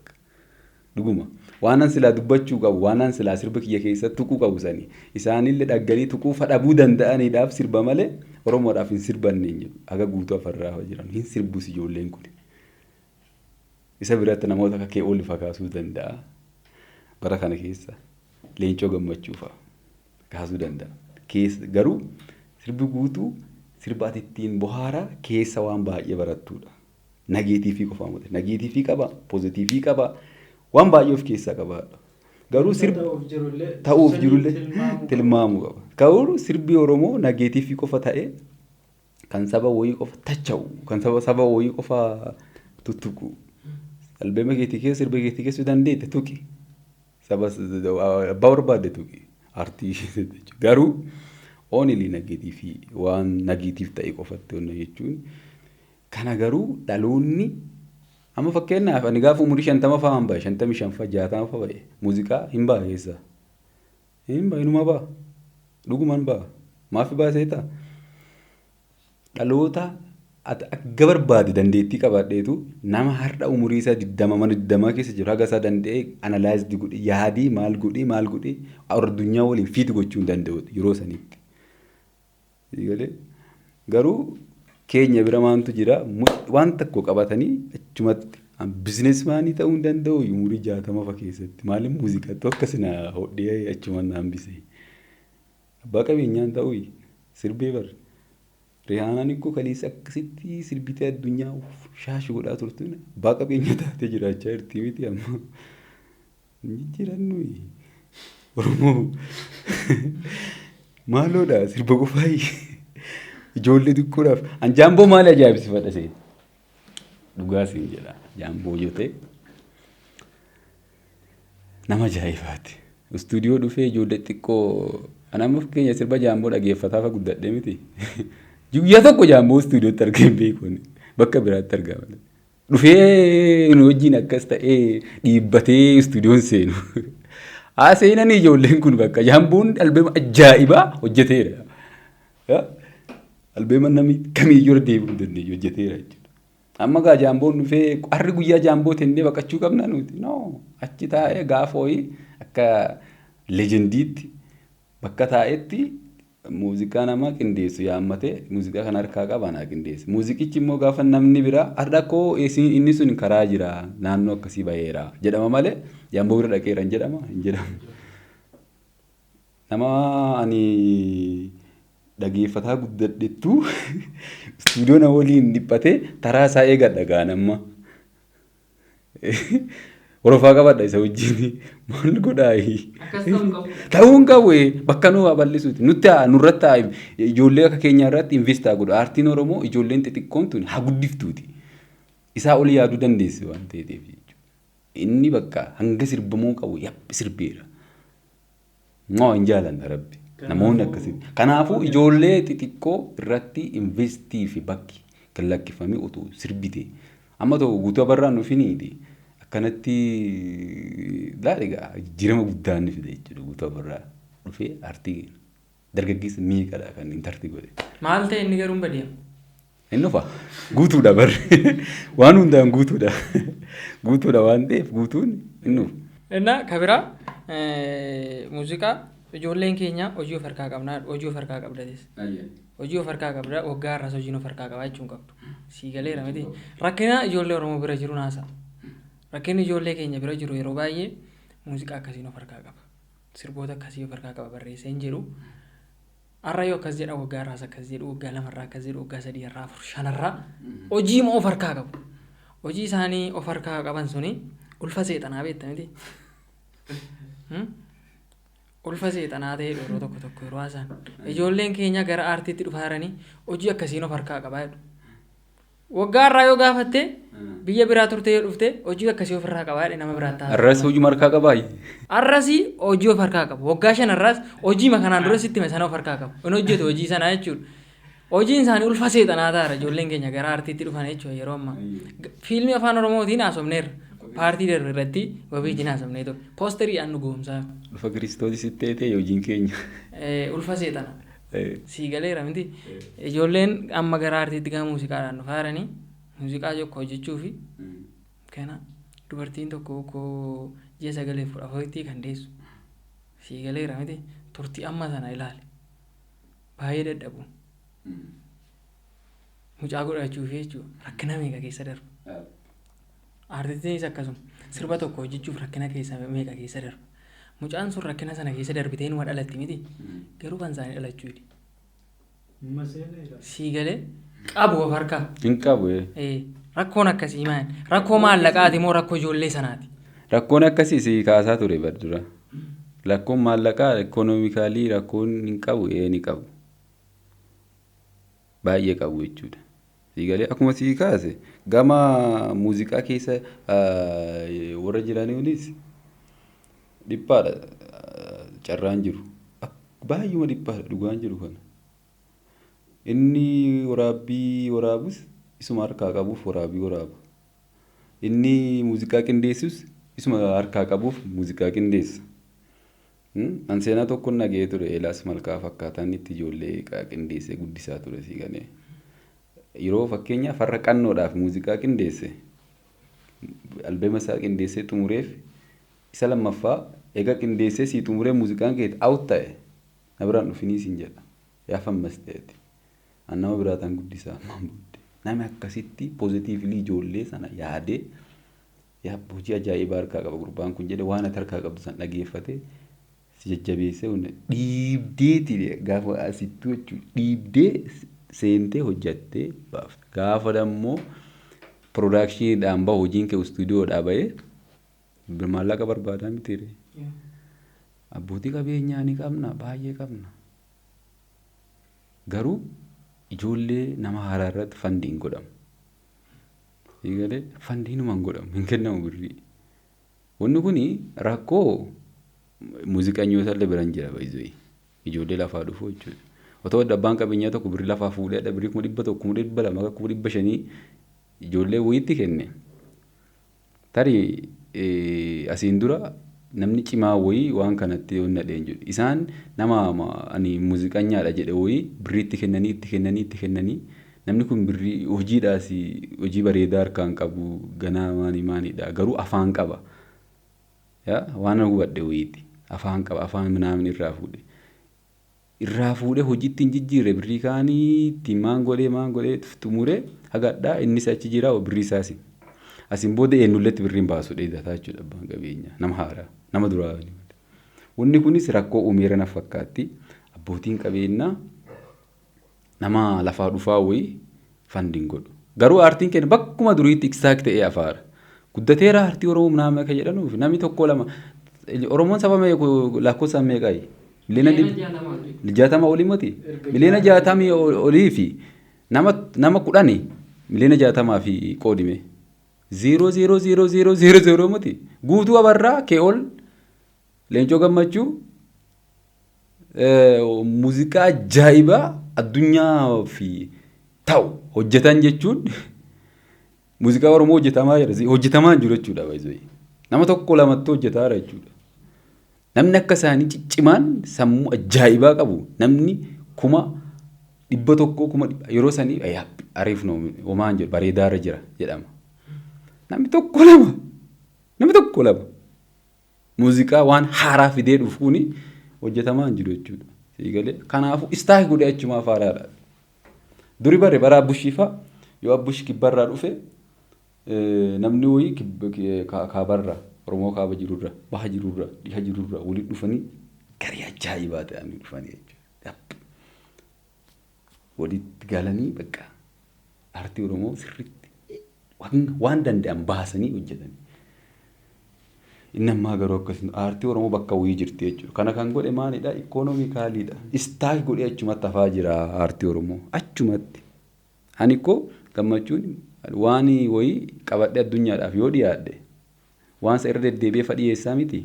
Dhuguma. Waan an silaa dubbachuu qabu, waan an silaa sirba kiyya keessatti tuquu qabu sani isaanillee dhagganii tuquu fadhabuu danda'aniidhaaf sirba malee Oromoodhaaf hin sirbanne hin jedhu. Haga Guutuu Abarraa jiran hin sirbus ijoolleen kun. Isa biratti namoota akka kee ol kaasuu danda'a. Bara kana keessa Leencoo Gammachuu fa'a kaasuu danda'a. Keessa garuu sirbi Guutuu sirba ati ittiin bohaaraa keessa waan baay'ee barattudha. Negative qofaa miti. Negative qaba, positive qaba, waan baay'ee of keessaa qabaadha. Garuu sirbi ta'uuf jirullee tilmaamuu qaba. Garuu sirbi Oromoo negative qofa ta'ee kan saba wayii qofa tacha'u, kan saba wayii qofa tuttuqu. Albeema keetii keessa, sirba keetii keessa dandeette tuqi. Saba abbaa barbaadde tuqi. Aartii keessatti jechuudha. Garuu only negative, waan negative ta'e qofatti onna jechuun kana. Garuu dhaloonni amma, fakkeenyaaf ani gaafa umurii 50 fa'aa hin bahe, 55 fa'a, 60 fa'a bahe, muuziqaa hin baha keessaa. Hin baha, inuma baha. Dhuguman baha. Maaf baasee ta'a? Dhaloota ati akka barbaade dandeettii qabaadheetu nama har'a umurii isaa 20 mana 20 keessa jiru haga isaa danda'ee analyze godhe, yaadii maal godhee maal godhee addunyaa waliin fit gochuu hin danda'u yeroo sanitti. Garuu keenya bira maantu jira? Waan tokko qabatanii achumatti businessman ta'uu hin danda'u umurii 60 fa keessatti. Maaliif muuziqaatti akkas na hodhee achumaan na hambise? Abbaa qabeenyaan ta'uu sirbee bar. Rihaanaan ikkoo kaleessa akkasitti sirbitee addunyaa shaashi godhaa turte abbaa qabeenya taatee jiraachaa jirti miti amma. Hin jijjiirannu Oromoo, maaloodha, sirba qofaayi ijoollee xiqqoodhaaf. An Jaamboo maali ajaa'ibsiifadha seen? Dhugaa siin jedha, Jaamboo yoo ta'e nama ajaa'ibaati. Istuudiyoo dhufee ijoollee xiqqoo, an amma fakkeenya sirba Jaamboo dhageeffataa fa guddadhee miti. Guyyaa tokko Jaamboo istuudiyootti argee hin beeku. Bakka biraatti argama. Dhufee nu wajjin akkas ta'ee dhiibbatee istuudiyoon seenu. Haa seenanii ijoolleen kun bakka Jaamboon albeema ajaa'ibaa hojjeteera. Albeema namni kamiyyuu irra deebi'uu hin dandeenye hojjeteera jechuudha. Amma gaa Jaamboon dhufee harri guyyaa Jaamboo tennee baqachuu qabna nuti. No, achi taa'ee gaafa wayii akka legendiitti bakka taa'etti muuziqaa nama qindeessu yaammatee, muuziqaa kana harkaa qaba, naa qindeesse. Muuziqichi immoo gaafa namni biraa har'a koo inni sun karaa jira, naannoo akkasii baheera jedhama malee Jaamboo bira dhaqeera hin jedhama, hin jedhamu. Nama ani dhageeffataa guddadhettu istuudiyoo na waliin dhiphatee taraa isaa eegadha gaan amma. Horofaa qabadha isa wajjin, maal godhaayi? Akkas ta'uu hin qabu. Ta'uu hin qabu, bakka nu haa bal'isuuti. Nutti haa nurratti haa ijoollee akka keenyaa irratti invest haa godhu. Aartiin Oromoo ijoolleen xixiqqoon tuni haa guddiftuuti. Isaa ol yaaduu dandeessi waan ta'eef jechuudha. Inni bakka hanga sirbamuu qabu yaphi sirbeera. Moo hin jaalanna rabbi. Namoonni akkasitti. Kanaafuu ijoollee xixiqqoo irratti investii fi bakki kan lakkifamee utuu sirbite. Amma ta'u Guutuu Abarraan dhufiniiti. Akkanatti laal egaa, jijjiirama guddaa inni fide jechuudha. Guutuu Abarraa dhufee aartii dargaggeessa meeqadha kan intarti godhe. Maal ta'e inni garuu hin badeema? Inni dhufa. Guutuudha barri. Waan hundaan guutuudha. Guutuudha waan ta'eef guutuun inni dhufa. Innaa kabiraa muuziqaa ijoolleen keenya hojii of harkaa qabnaa, hojii of harkaa qabdatis. Hojii of harkaa qabda, waggaa har'aas hojiin of harkaa qabaa jechuun qabdu. Sii galeera miti? Rakkina ijoollee Oromoo bira jiru naasa. Rakkinni ijoollee keenya bira jiru yeroo baay'ee muuziqaa akkasiin of harkaa qaba. Sirboota akkasii of harkaa qaba barreessee hin jedhu. Har'a yoo akkas jedhan, waggaa har'aas akkas jedhu, waggaa lamarraa akkas jedhu, waggaa sadii har'aa, afur, shanarraa hojii moo of harkaa qabu. Hojii isaanii of harkaa qaban suni ulfa seexanaa, beekta miti? Ulfa seexanaa ta'e yeroo tokko tokko yeroo haasa'an. Ijoolleen keenya gara aartiitti dhufaa jiranii hojii akkasiin of harkaa qabaa jedhu. Waggaa har'aa yoo gaafatte, biyya biraa turte yoo dhufte, hojii akkasii ofirraa qabaa jedhe nama biraatti haasa'u. Arras hojii harkaa qabaayi. Arrasii hojii of harkaa qabu. Waggaa shanarraas hojii kanaan dura sitti hime sana of harkaa qabu. Hin hojjetu hojii sanaa jechuudha. Hojiin isaanii ulfa seexanaa ta'aara ijoolleen keenya gara aartiitti dhufan jechuudha yeroo ammaa. Fiilmii Afaan Oromootiin haasofneerra. Paartii darbe irratti wabiitiin haasofnee ture. Poosteriidhaan nu goomsaa. Dhufa Kiristoos sitti ta'e hojiin keenya. Ulfa seexanaa. Sii galeera miti? Ijoolleen amma gara aartiitti gama muuziqaadhaan dhufaa jiranii muuziqaa tokko hojjechuu fi kana dubartiin tokko koo ji'a 9 fi 14tti kan deessu. Sii galeera miti? Turtii amma sana ilaali. Baay'ee dadhabu. Mucaa godhachuuf jechuudha. Rakkina meeqa keessa darba. Aartistiinis akkasuma sirba tokko hojjechuuf rakkina keessa meeqa keessa darba. Mucaan sun rakkina sana keessa darbitee numa dhalatti miti? Garuu kan isaanii dhalachuu didi. Sii galee qabu of harkaa. Hin qabu. Rakkoon akkasii maali? Rakkoo maallaqaati moo rakkoo ijoollee sanaati? Rakkoon akkasii si kaasaa ture bar dura. Rakkoon maallaqaa, economically rakkoon hin qabu, ee ni qabu. Baay'ee qabu jechuudha. Sii galee, akkuma sii kaase gama muuziqaa keessa warra jiraniinis dhiphaadha carraan jiru. Baay'uma dhiphaadha dhugaan jiru kana. Inni waraabbii waraabus isuma harkaa qabuuf waraabbii waraaba. Inni muuziqaa qindeessus isuma harkaa qabuuf muuziqaa qindeessa. An seenaa tokkon dhaga'ee ture, Eelaas Malkaa fakkaataan itti ijoollee qindeessee guddisaa ture, sii galee. Yeroo fakkeenyaaf har'a qannoodhaaf muuziqaa qindeesse, albeema isaa qindeessee xumureef, isa lammaffaa eega qindeessee sii xumuree muuziqaan kee out ta'e, na biraan dhufinii siin jedha. Yaa fammas ta'eeti. An nama biraataan guddisaa ammaan booddee. Namni akkasitti positively ijoollee sana yaadee, yaa hojii ajaa'ibaa harkaa qaba gurbaan kun jedhe, waan ati harkaa qabdu san dhageeffatee si jajjabeessee hunda dhiibdeeti gaafa asittuu jechuudha, dhiibdee seentee hojjattee baafta. Gaafa dammoo productioniidhaan bahu, hojiin kee istuudiyoodhaa bahee maallaqa barbaadaa miti ree? Abbootii qabeenyaa ni qabna, baay'ee qabna. Garuu ijoollee nama haaraa irratti fundiin godhamu. Eegalee fundiinuma hin godhamu, hin kennamu birrii. Wanni kuni rakkoo muuziqanyoota illee biran jira baay'ee. Ijoollee lafaa dhufu jechuudha. Otoo abbaan qabeenyaa tokko birrii lafaa fuudhee birrii 100,000, 200,000, 500,000 Ijoollee wayiitti kenne. Tarii asiin dura namni cimaa wayii waan kanatti yoo nadheen jedhu. Isaan nama ani muuziqanyaadha jedhe wayii birrii itti kennanii itti kennanii itti kennanii namni kun birrii hojiidhaas hojii bareedaa harkaan qabu ganaa maanii maaniidha garuu afaan qaba. Waan hubadhe wayiiti. Afaan qaba, afaan minaamin irraa fuudhe. Irraa fuudhee hojiitti hin jijjiirre, birrii kaanii ittiin maan godhee maan godhee xumuree hagadhaa innis achi jira birrii isaas. Asiin booda eenyulleetti birriin baasu dheedataa jechuudha abbaan qabeenyaa nama haaraa nama duraa. Wanni kunis rakkoo uumeera na fakkaatti. Abbootiin qabeenyaa nama lafaa dhufaa wayii fund hin godhu. Garuu aartiin keenya bakkuma duriitti exact ta'ee afaara. Guddateera aartii Oromoo nama akka jedhanuuf namni tokko lama Oromoon saba meeqa, lakkoofsaan meeqaayi? Miliyoona 60 olii miti? Miliyoona 60 olii fi nama 10 miliyoona 60 fi qoodime. 0.00000 miti. Guutuu Abarraa Kee'ol Leencoo Gammachuu muuziqaa ajaa'ibaa addunyaa fi ta'u hojjetan jechuun muuziqaa Oromoo hojjetamaa jira. Hojjetamaa hin jiru jechuudha baay'ee. Nama tokko lamatti hojjetaa jira jechuudha. Namni akka isaanii ciccimaan sammuu ajaa'ibaa qabu namni 100,000 yeroo sanii ariif homaan jedhu bareedaarra jira jedhama. Namni tokko lama, namni tokko lama muuziqaa waan haaraa fidee dhufuuni hojjetamaa hin jiru jechuudha. Siigalee kanaafuu stuck godhee achumaa faaraadha. Duri bare bara Abbushii fa'a yoo Abbush kibbarraa dhufe namni wayii kaabarraa, Oromoo kaaba jirurra, baha jirurra, dhiha jirurra walitti dhufanii garee ajaa'ibaa ta'anii dhufanii jechuudha. Walitti galanii bakka aartii Oromoo sirriitti waan danda'an baasanii hojjetan. Inni ammaa garuu akkasuma aartii Oromoo bakka wayii jirti jechuudha. Kana kan godhe maalidha? Economically dha. Stuck godhee achumatti hafaa jira aartii Oromoo. Achumatti. Ani koo Gammachuun waan wayii qabadhee addunyaadhaaf yoo dhiyaadhe waan isa irra deddeebi'ee fa dhiyeessaa miti.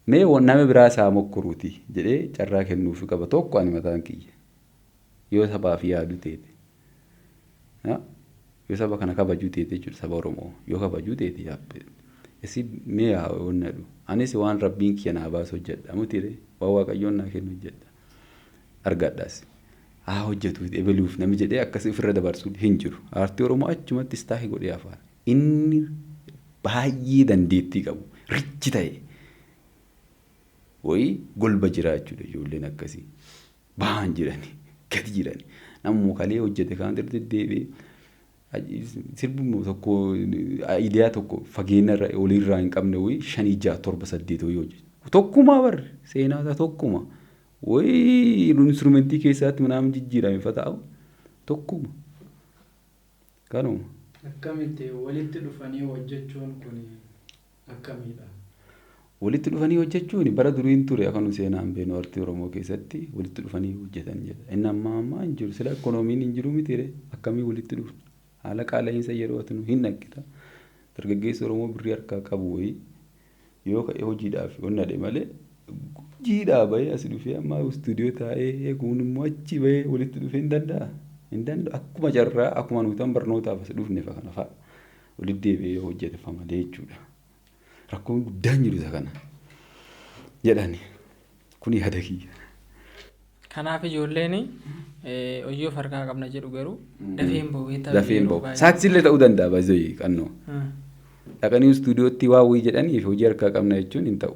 Mee nama biraa isaa mokkoruuti jedhee carraa kennuufi qaba tokko ani mataan kiyya. Yoo sabaaf yaadu teete. Yoo saba kana kabajuu teete jechuudha, saba Oromoo yoo kabajuu teete yaabbee. Isi mee haa onnadhu. Anis waan rabbiin kiyya naa baasu hojjedha. Mutiire waan Waaqayyoon naa kennu hojjedha. Argadhas. Haa hojjetu ebeluuf namni jedhee akkasii ofirra dabarsuu hin jiru. Aartii Oromoo achumatti stuck godhee afaan. Inni baay'ee dandeettii qabu. Richi ta'e. Wayii golba jira jechuudha ijoolleen akkasii. Bahan jirani. Gadi jirani. Namuma kalee hojjete kaan irra deddeebi'ee sirbuma tokko idea tokko fageenya irra olirraa hin qabne wayii shanii ja'a torba saddeet wayii hojjete. Tokkuma bar seenaa isaa tokkuma. Wayii instrumentii keessaatti manaan jijjiirame fa ta'u tokkuma. Kanuma. Akkamitti walitti dhufanii hojjechuun kun akkamidha? Walitti dhufanii hojjechuun bara duriin ture akka nu seenaan beenu aartii Oromoo keessatti walitti dhufanii hojjetan jedha. Inni ammaa ammaa hin jiru. Sila ikoonomiin hin jiru miti, akkamii walitti dhufu? Haala qaala'insa yeroo ati nu hin dhaqqita. Dargaggeessi Oromoo birrii harkaa qabu wayii yoo ka'e hojiidhaaf onnadhe malee hojiidhaa bahee as dhufee amma istuudiyoo taa'ee eeguun immoo achi bahee walitti dhufee hin danda'a. Hin danda'u. Akkuma carraa akkuma nuti barnootaaf as dhufne fa kana fa'a walitti deebi'ee yoo hojjete fa malee jechuudha. Rakkoon guddaan jiru isa kana jedhani. Kun yaada kiyya. Kanaaf ijoolleen hojii of harkaa qabna jedhu garuu dafee hin bahu beektaa. Dafee hin bahu. Saaksiillee ta'uu danda'a baay'ee qannoo. Dhaqanii istuudiyootti waa wayii jedhanii fi hojii harkaa qabna jechuun hin ta'u.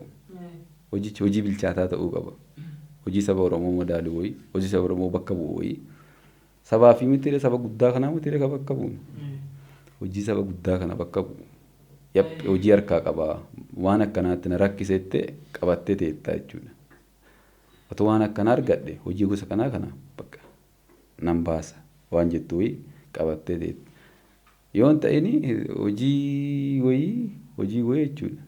Hojichi hojii bilchaataa ta'uu qaba. Hojii saba Oromoo madaalu wayii, hojii saba Oromoo bakka bu'u wayii. Sabaa fi mitiiree saba guddaa kanaa mitiiree ka bakka bu'u. Hojii saba guddaa kana bakka bu'u. Yap, hojii harkaa qabaa. Waan akkanaatti na rakkisette qabattee teettaa jechuudha. Otoo waan akkanaa argadhe hojii gosa kanaa kana bakka nan baasa waan jettu wayii qabattee teetta. Yoo hin ta'in hojii wayii hojii wayii jechuudha.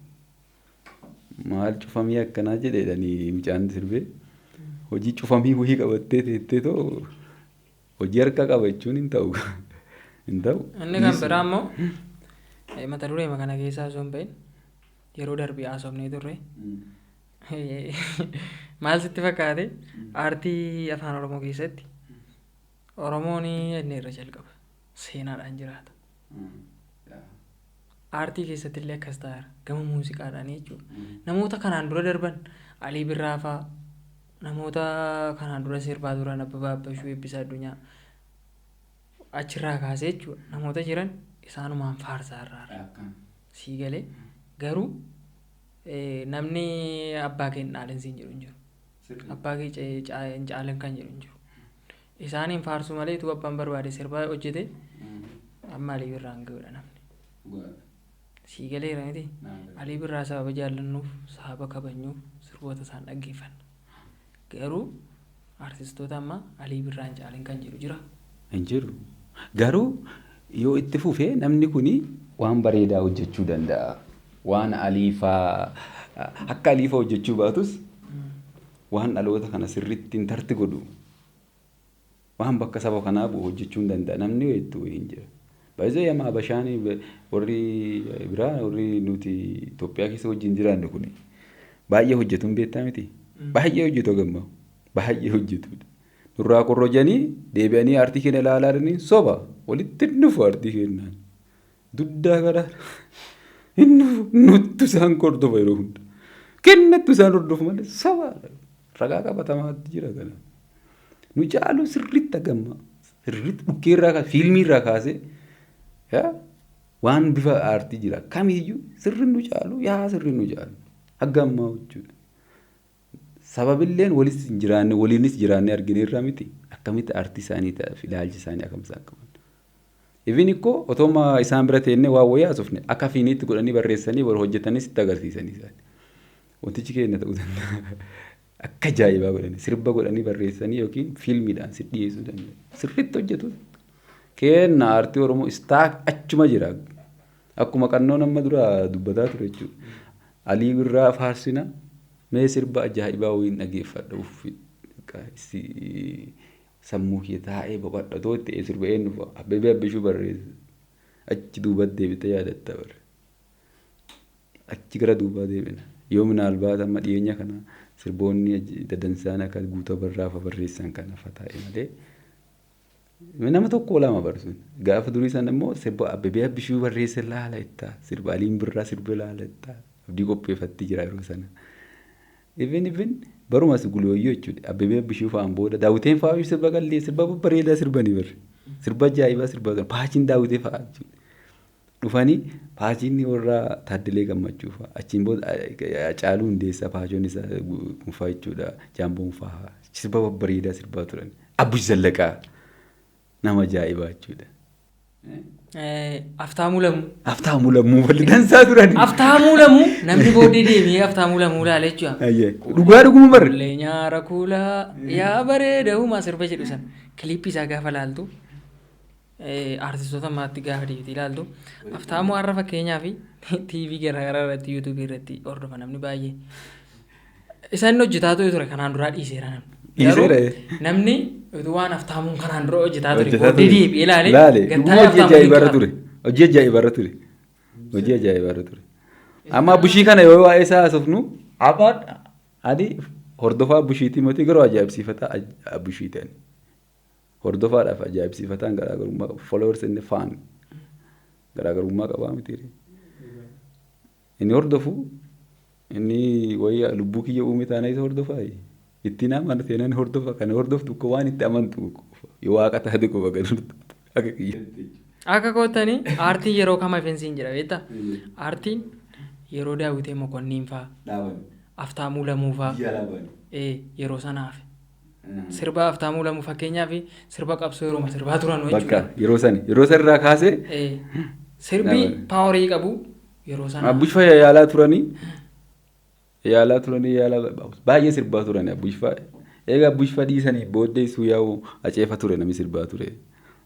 Maal cufamii akkanaa jedheedhani mucaan sirbee hojii cufamii wayii qabattee teettee too hojii harka qaba jechuun hin ta'u. Hin ta'u. Inni kan biraa immoo mata dureema kana keessaa osoo hin bahin yeroo darbe haasofnee turre. Maal sitti fakkaate, aartii afaan Oromoo keessatti Oromoon inni irra jalqaba. Seenaadhaan jiraata. Aartii keessatti illee akkas ta'eera. Gama muuziqaadhaan jechuudha. Namoota kanaan dura darban, Alii Birraa fa'aa, namoota kanaan dura sirbaa turan, Abbabaa Abbashuu, Eebbisaa Addunyaa, achirraa kaasee jechuudha. Namoota jiran isaanumaan faarsaa irraa. Sii galee? Garuu namni abbaa kee hin dhaalin siin jedhu hin jiru. Abbaa kee hin caalin kan jedhu hin jiru. Isaaniin faarsuu malee utuu abbaan barbaade sirbaa hojjete amma Alii Birraa hin ga'udha namni. Sii galeera miti? Alii Birraa sababa jaallannuuf, sababa kabajnuuf sirboota isaan dhaggeeffanna. Garuu artistoota amma Alii Birraa hin caalin kan jedhu jira? Hin jiru. Garuu yoo itti fufee namni kuni waan bareedaa hojjechuu danda'a. Waan Aliifaa, akka Aliifaa hojjechuu baatus, waan dhaloota kana sirriitti intarti godhu, waan bakka saba kanaa bu'u hojjechuu hin danda'a. Namni hedduu hin jira. Baay'ee amma Habashaan, warri biraa, warri nuti Itoophiyaa keessa wajjin jiraannu kun baay'ee hojjetu, hin beektaa miti? Baay'ee hojjetu gamma. Baay'ee hojjetu. Nurraa korrojanii deebi'anii aartii keenya ilaalaa jiranii soba walitti hin dhufu aartii keenyaan. Duddaa gara hin dhufu, nuttu isaan hordofa yeroo hunda. Kennattu isaan hordofu malee soba ragaa qabatamaatti jira kana. Nu caalu sirriitti hagamma. Sirriitti dhukkeerraa kaasee, fiilmiirraa kaasee, waan bifa aartii jira kamiyyuu sirri nu caalu, yaa sirri nu caalu haga ammaa jechuudha. Sababilleen walis hin jiraanne, waliinis jiraanne argineerra miti, akkamitti aartii isaanii ta'eef ilaalchi isaanii akkam isaan qaban. Even ikkoo otoo isaan bira teennee waan wayii haasofne akka fiiniitti godhanii barreessanii wal hojjetanis itti agarsiisanii isaan. Wantichi keenya ta'uu danda'a. Akka ajaa'ibaa godhanii sirba godhanii barreessanii yookiin fiilmiidhaan si dhiyeessuu danda'u. Sirriitti hojjetu. Kenna aartii Oromoo istaa achuma jira. Akkuma qannoon amma dura dubbataa ture jechuudha. Alii Birraa faarsina, mee sirba ajaa'ibaa wayiin dhageeffadha, uffi sammuu kiyya taa'ee boqodha too itti sirba eenyu fa'a Abbebee Abbishuu barreesse, achi duubatti deebitee yaadatta bare. Achi gara duubaa deebina. Yoo minaalbaat amma dhiyeenya kana sirboonni dadansaan akka Guutaa Barraa fa barreessan kana fa taa'e malee nama tokko lama barsuun. Gaafa durii sana immoo sirba Abbebee Abbishuu barreesse laala ittaa, sirba Aliin Birraa sirba laala ittaa, abdii qopheeffatti jira yeroo sana. Even barumas gulooyyoo jechuudha. Abbebee Abbishuu fa'aan booda Daawwiteen fa'aa sirba qallee, sirba babbareedaa sirbanii barre. Sirba ajaa'ibaa sirbaa turan. Paachiin Daawwitee fa'aa jechuudha. Dhufanii paachiin warra Taaddalee Gammachuu fa'aa. Achiin booda Caaluu Hundeessaa, paachoon isaa kunfaa jechuudha. Jaamboon fa'aa sirba babbareedaa sirbaa turan. Abbush Zallaqaa nama ajaa'ibaa jechuudha. Aftaamuu Lamuu. Aftaamuu Lammuu balli dansaa turan. Aftaamuu Lamuu, namni booddee deebi'ee Aftaamuu Lamuu ilaale jechuudha. Dhugaa dhuguma barre. Qullee nyaara kuulaa yaa bareeda uumaa sirba jedhu sana kiliippii isaa gaafa ilaaltu, aartistoota ammaatti gaafa deebitee ilaaltu, Aftaamuu har'a fakkeenyaa fi TV garaagaraa irratti, yuutuubii irratti hordofa namni baay'ee. Isa inni hojjetaa ture kanaan duraa dhiiseera namni. Dhiiseera. Garuu namni utuu waan Aftaamuun kanaan dura hojjetaa ture Hojjetaa booddee ture. deebi'ee ilaale Ilaale. gattaa'ee Dhuguma hojii Aftaamuu ajaa'ibaarra dinqifata. ture. Hojii ajaa'ibaarra ture. Hojii ajaa'ibaarra ture. Amma Abbushii kana yoo waa'ee isaa haasofnu, abaan ani hordofaa Abbushiitii miti, garuu ajaa'ibsiifataa Abbushiiti ani. Hordofaadhaaf ajaa'ibsiifataan garaagarummaa qaba. Followers inni fan garaagarummaa qabaa miti. Inni hordofu, inni wayii lubbuu kiyya uume taana isa hordofaa. Ittiin amana seenaan hordofa, kana hordoftu akka waan itti amantu qofa. Yoo waaqa taate qofa kan hordoftu akka kiyyatti. Akka koottanii aartiin yeroo kam hafeensiin jira beektaa? Aartiin yeroo Daawwitee Mokonniin fa'aa, Dhaaban. Aftaamuu Lamuu fa'aa Biyya dhaaban. Yeroo sana hafe. Sirba Aftaamuu Lamuu fakkeenyaaf, sirba qabsoo yeroo sirbaa turan Bakka jechuudha. yeroo sani, yeroo san irraa kaasee Sirbi Dhaaban. powerii qabu yeroo sana. Abbush fa'a yaalaa turanii yaalaa baay'ee sirbaa turani Abbush fa'a. Egaa Abbush fa'a dhiisanii booddee isuu yaa'u aceefa ture namni sirbaa ture.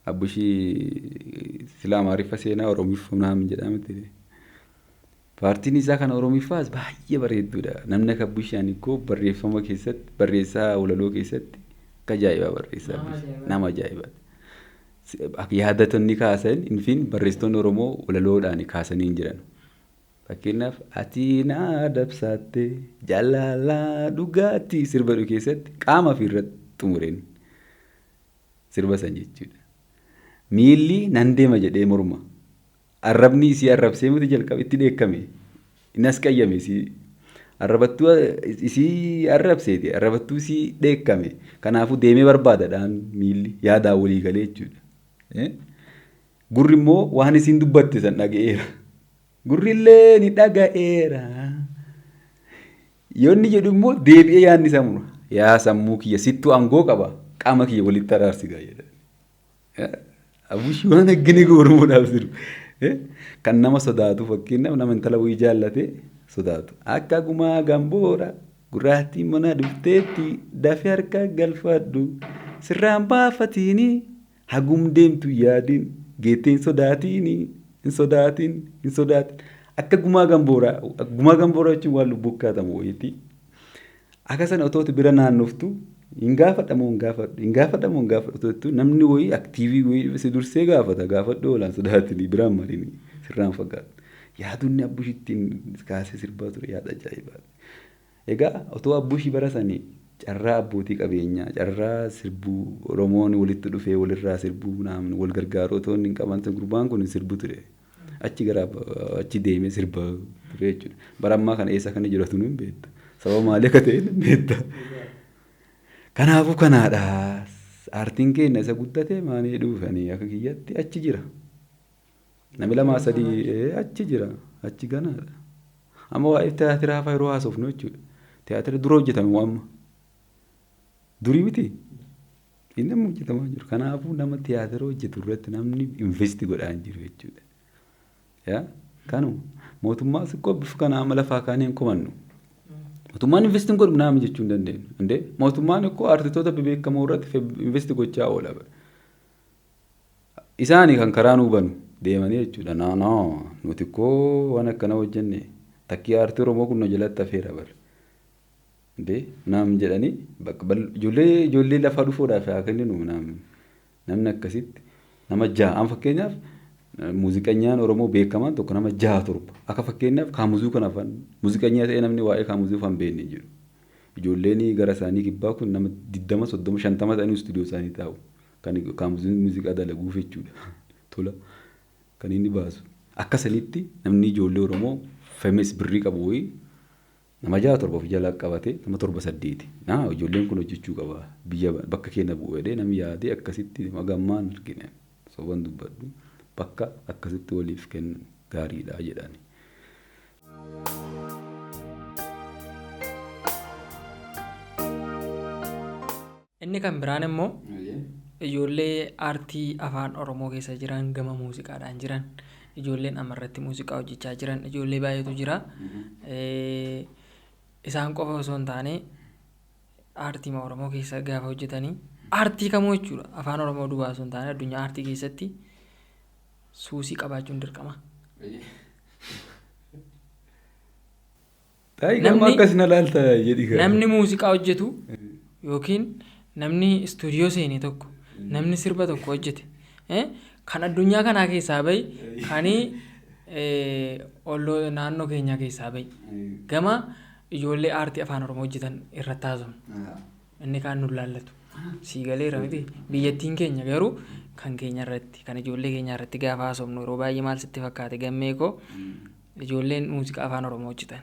Abbushii sila Amaariffa seenaa Oromiffa naamin jedhaa miti. Paartiin isaa kan Oromiffaas baay'ee bareedduudha. Namni akka Abbushaan ikkoo barreeffama keessatti, barreessaa walaloo keessatti akka ajaa'ibaa barreessaa. Nama ajaa'ibaa. Nama ajaa'ibaati. Yaadatonni kaasan infin barreessitoonni Oromoo walaloodhaan kaasanii hin jiran. Fakkeenyaaf, ati naa dabsaatte jaalalaa dhugaatii sirba jedhu keessatti qaama fi irratti xumureen sirba san jechuudha. Miilli nan deema jedhee morma. Arrabni isii arrabsee miti jalqabe itti dheekkame. Inni as qayyame isii. Arrabattuu isii arrabseeti. Arrabattuu isii dheekkame. Kanaafuu deemee barbaadadhaan miilli yaadaan walii galee jechuudha. Gurri immoo waan isiin dubbatte san dhaga'eera. Gurri illee ni dhaga'eera. Yoo inni jedhu immoo deebi'ee yaadni isaa mura. Yaa sammuu kiyya sittuu aangoo qaba qaama kiyya walitti araarsi gaa jedha. Abushi waan akkana Oromoodhaaf jiru. Kan nama sodaatu fakkeenyaaf nama intala wayii jaallate sodaatu. Akka gumaa gamboora gurraattii mana dhufteetti dafee harka galfadhu sirraan baafatiini hagum deemtu yaadin geetteen sodaatiini hin sodaatin hin sodaatin. Akka gumaa gambooraa gumaa gambooraa jechuun waan lubbuu kaatamu wayiiti. Akka sana otoo bira naannoftu hin gaafadhamoo hin gaafadhu hin gaafadhamoo hin gaafadhu otoo jettu namni wayii aktiivii wayii si dursee gaafata gaafadhu oolaan sodaatini biraan marini sirraan fagaatu. Yaadonni Abbushittiin kaasee sirbaa ture yaada ajaa'ibaati. Egaa otoo Abbushii bara sanii carraa abbootii qabeenyaa carraa sirbuu Oromoon walitti dhufee walirraa sirbuu naamni wal gargaaru otoo inni hin qaban gurbaan kun sirbu ture. Achi gara achi deemee sirba ture jechuudha. Bara ammaa kana eessa akka inni jiraatu nu hin beekta. Sababa maalii akka ta'e hin beekta. Kanaafuu kanaadha. Aartiin keenya isa guddate maanii dhufanii akka kiyyatti achi jira. Namni lamaa sadii achi jira. Achi ganaadha. Amma waa'ee tiyaatiraa fa'aa yeroo haasofnu jechuudha. Tiyaatira dura hojjetame amma. Durii miti. Inni amma hojjetamaa jiru. Kanaafuu nama tiyaatira hojjetu irratti namni invest godhaa hin jiru jechuudha. Yaa kanuma mootummaa siqqoo bifa kana amma lafaa kaanee hin komannu. Mootummaan invest hin godhu naama jechuu hin dandeenyu. Indee mootummaan ikkoo artistoota bebeekamoo irratti invest gochaa oola. Isaani kan karaa nuu banu deemanii jechuudha. Naa naa nuti ikkoo waan akkana hojjenne takkii aartii Oromoo kun nu jalatti hafeera bara. Indee naam jedhanii bakka ijoollee ijoollee lafaa dhufuudhaaf haa kenninu naam namni akkasitti nama ja'a an fakkeenyaaf muuziqanyaan Oromoo beekamaan tokko nama ja'a torba akka fakkeenyaaf kaamuzuu kana afaan muuziqanyaa ta'ee namni waa'ee kaamuzuu afaan beekne jiru. Ijoolleen gara isaanii kibbaa kun nama 20 30 50 ta'anii istuudiyoo isaanii taa'u. Kan kaamuzuun muuziqaa dalaguuf jechuudha. Tola kan inni baasu. Akka sanitti namni ijoollee Oromoo femes birrii qabu wayii nama ja'a torba of jala qabate nama torba saddeeti. Naa ijoolleen kun hojjechuu qaba biyya bakka keenya bu'u jedhee namni yaadee akkasitti magammaan argine soban dubbadhu bakka akkasitti waliif kennu gaariidha jedhani. Inni kan biraan immoo ijoollee aartii afaan Oromoo keessa jiran gama muuziqaadhaan jiran ijoolleen amarratti muuziqaa hojjechaa jiran ijoollee baay'eetu jira. Isaan qofa osoo hin taane aartii Oromoo keessa gaafa hojjetanii aartii kamuu jechuudha afaan Oromoo duwwaa osoo hin taane addunyaa aartii keessatti suusii qabaachuun dirqama. Namni muuziqaa hojjetu yookiin namni istuudiyoo seene tokko namni sirba tokko hojjete kan addunyaa kanaa keessaa bahi kan olloo naannoo keenyaa keessaa bahi gama ijoollee aartii afaan Oromoo hojjetan irratti haasofna. Inni kaan nu laallatu. Sii galeera miti. Biyyattiin keenya garuu kan keenya irratti kan ijoollee keenya irratti gaafa haasofnu yeroo baay'ee maal sitti fakkaate gammee koo ijoolleen muuziqaa afaan Oromoo hojjetan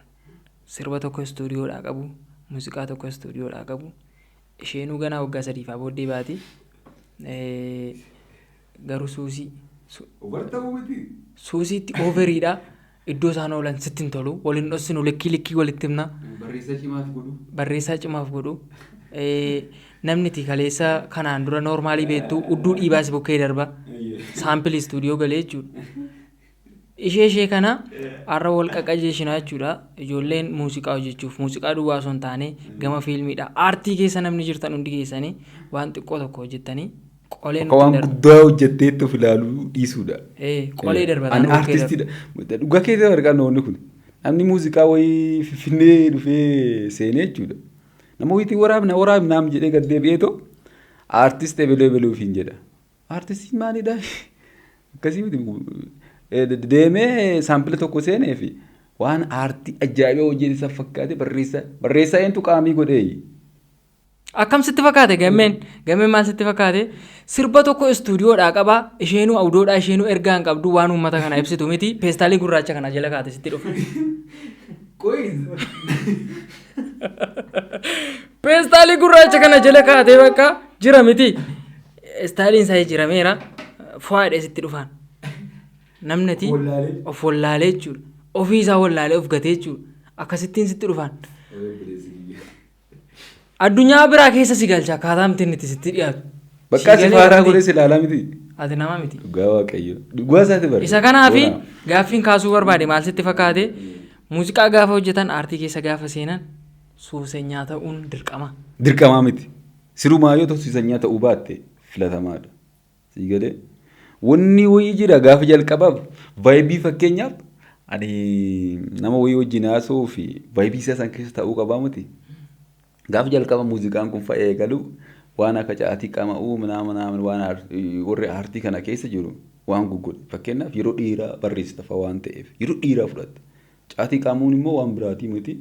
sirba tokko istuudiyoodhaa qabu muuziqaa tokko istuudiyoodhaa qabu isheenuu ganaa waggaa sadiifaa booddee baati garuu suusii suusiitti ooveriidha iddoo isaan oolan sitti hin tolu waliin dhossinu likkii likkii walitti himna. Barreessaa cimaaf godhu. Barreessaa cimaaf godhu. Namni itti kaleessa kanaan dura noormaalii beektu udduu dhiibaas bukkee darba. Saampilii istuudiyoo galee jechuudha. Ishee ishee kana har'a wal qaqqajeeshinaa jechuudha. Ijoolleen muuziqaa hojjechuuf muuziqaa duwwaa osoo hin taane gama fiilmiidha. Aartii keessa namni jirtan hundi keessanii waan xiqqoo tokko hojjettanii qolee Akka waan guddaa hojjetteetti of ilaaluu dhiisuudha. Qolee darbataa Ani aartistiidha. Dhugaa keessa argaa namoonni kun. Namni muuziqaa wayii finfinnee dhufee seenee jechuudha. Nama wayiitii waraabna waraabnaam jedhee gad deebi'eetoo aartist ebelee ebeluufiin jedha. Aartistiin maalidha? Akkasii miti. Deemee saampila tokko seenee fi waan aartii ajaa'ibaa hojjete isa fakkaate barreessaa barreessaa eentu qaamii godhee. Akkam sitti fakkaate gammeen? Gammeen maal sitti fakkaate? Sirba tokko istuudiyoodhaa qaba. Isheenuu awudoodhaa, isheenuu ergaa hin qabdu, waan uummata kana ibsitu miti. Peestaalii gurraacha kana jala kaate sitti dhufa. Peestaalii gurraacha kana jala kaatee bakka jira miti. Istaayiliin isaa jijjiirameera. Fu'aadhee sitti dhufaan. Namni ati Wallaalee. of wallaalee jechuudha. Ofii isaa wallaalee of gatee jechuudha. Akkasittiin sitti dhufaan. Addunyaa biraa keessa si galcha akkaataa miti inni itti sitti dhiyaatu. Bakka Si si galee faaraa miti. godhee si ilaalaa miti. Ati nama miti. Dhugaa Waaqayyo. Dhugaa isaati bara. Isa kanaafi Boonaa. gaaffiin kaasuu barbaade maal sitti fakkaate? Muuziqaa gaafa hojjetan, aartii keessa gaafa seenan suusenyaa ta'uun dirqama. Dirqamaa miti. Sirumaa yoo suusenyaa ta'uu baatte filatamaadha. Sii galee. Wanni wayii jira gaafa jalqabaaf vibe, fakkeenyaaf ani nama wayii wajjin haasa'uu fi vibe isaa san keessa ta'uu qabaa miti. Gaafa jalqaba muuziqaan kun fa'ee eegalu waan akka caatii qama'uu minaa minaa waan warri aartii kana keessa jiru waan guggodhe. Fakkeenyaaf yeroo dheeraa barreessita fa'a waan ta'eef yeroo dheeraa fudhatta. Caatii qaamuun immoo waan biraatii miti.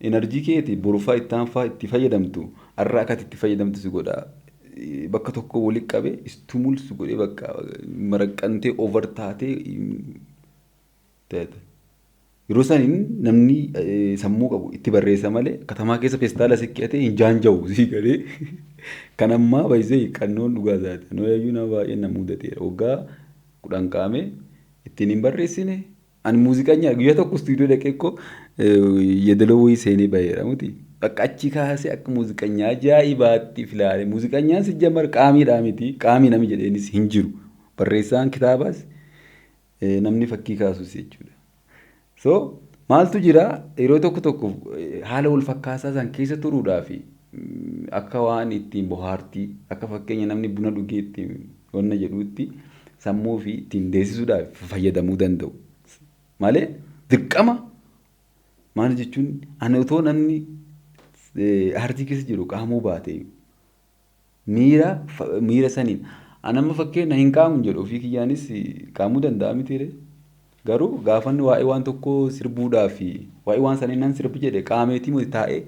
Energy keeti borufaa ittaan fa'aa itti fayyadamtu har'a akka itti fayyadamtu si godha. Bakka tokko walitti qabee stimulus godhee bakka maraqqantee over taatee ta'e. Yeroo saniin namni sammuu qabu itti barreessa malee katamaa keessa feestaala siqqeetee hin jaanja'u sii galee. Kan ammaa baay'isee qannoon dhugaa isaati. Nooyayyuu nama baay'een na mudateera. Waggaa 10 qaamee ittiin hin barreessine. Ani muuziqaan guyyaa tokko istuudiyoo dhaqee koo yeedaloo wayii seenee baheera miti. Bakka achi kaasee akka muuziqanyaa ajaa'ibaatti filaale. Muuziqanyaan si jammar qaamiidhaa miti. Qaamii nami jedheenis hin jiru. Barreessaan kitaabaas, namni fakkii kaasus jechuudha. So maaltu jira, yeroo tokko tokko haala wal fakkaataa san keessa turuudhaa fi akka waan ittiin bohaartii, akka fakkeenya namni buna dhugee ittiin wanna jedhuutti sammuu fi ittiin deessisuudhaaf fayyadamuu danda'u. Malee dirqama maal jechuun, ani otoo namni aartii keessa jiru qaamuu baate miira saniin ani amma fakkeenya hin qaamu jedhu, ofii kiyyaanis qaamuu danda'a mitiire. Garuu gaafanni waa'ee waan tokkoo sirbuudhaa fi waa'ee waan sanii nan sirbi jedhe, qaameetii miti, taa'ee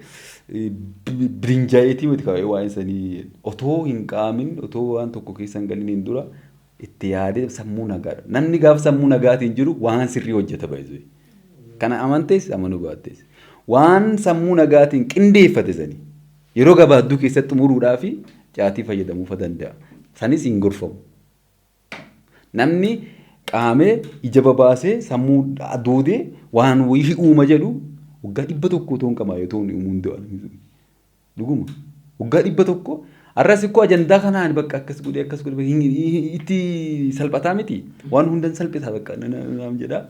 birinjaa'eetii miti, waa'ee waan sanii otoo hin qaamin, otoo waan tokko keessa hin galiniin dura itti yaadee sammuu nagaadha. Namni gaafa sammuu nagaatiin jiru waan sirrii hojjeta baay'ee. Kana amantees amanuu baattees. Waan sammuu nagaatiin qindeeffate sanii yeroo gabaabduu keessatti xumuruudhaa fi caatii fayyadamuu fa danda'a. Sanis hin gorfamu. Namni qaamee ija babaasee sammuu adoodee waan wayii uuma jedhu waggaa 100 otoo hin qamaa yoo ta'u uumuu hin danda'u. Dhuguma. Waggaa 100 har'as ikkoo ajandaa kanaan bakka akkas godhee akkas godhee itti salphataa miti. Waan hundan salphisa bakka naam jedhaa.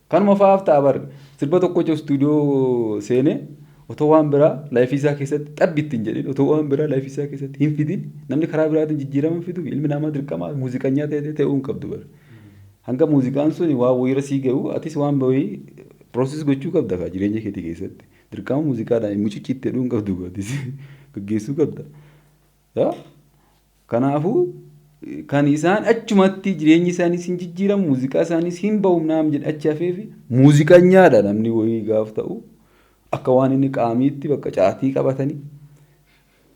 Kanuma fa'aaf ta'a bar, sirba tokko jechuun istuudiyoo seenee otoo waan biraa life isaa keessatti xabbi ittiin jedhin, otoo waan biraa life isaa keessatti hin fidin, namni karaa biraatiin jijjiirama hin fidu. Ilmi namaa dirqama muuziqanyaa ta'e ta'uu hin qabdu bara. Hanga muuziqaan sun waan wayiirra sii ga'u atis waan wayii process gochuu qabda kaa jireenya keetii keessatti. Dirqama muuziqaadhaan mucicciitti jedhuu hin qabdu, atis gaggeessuu qabda. Kanaafuu kan isaan achumatti jireenyi isaaniis hin jijjiiramu, muuziqaa isaaniis hin ba'u naam jedhe achi hafeefi muuziqanyaadha namni wayii gaaf ta'u akka waan inni qaamiitti bakka caatii qabatanii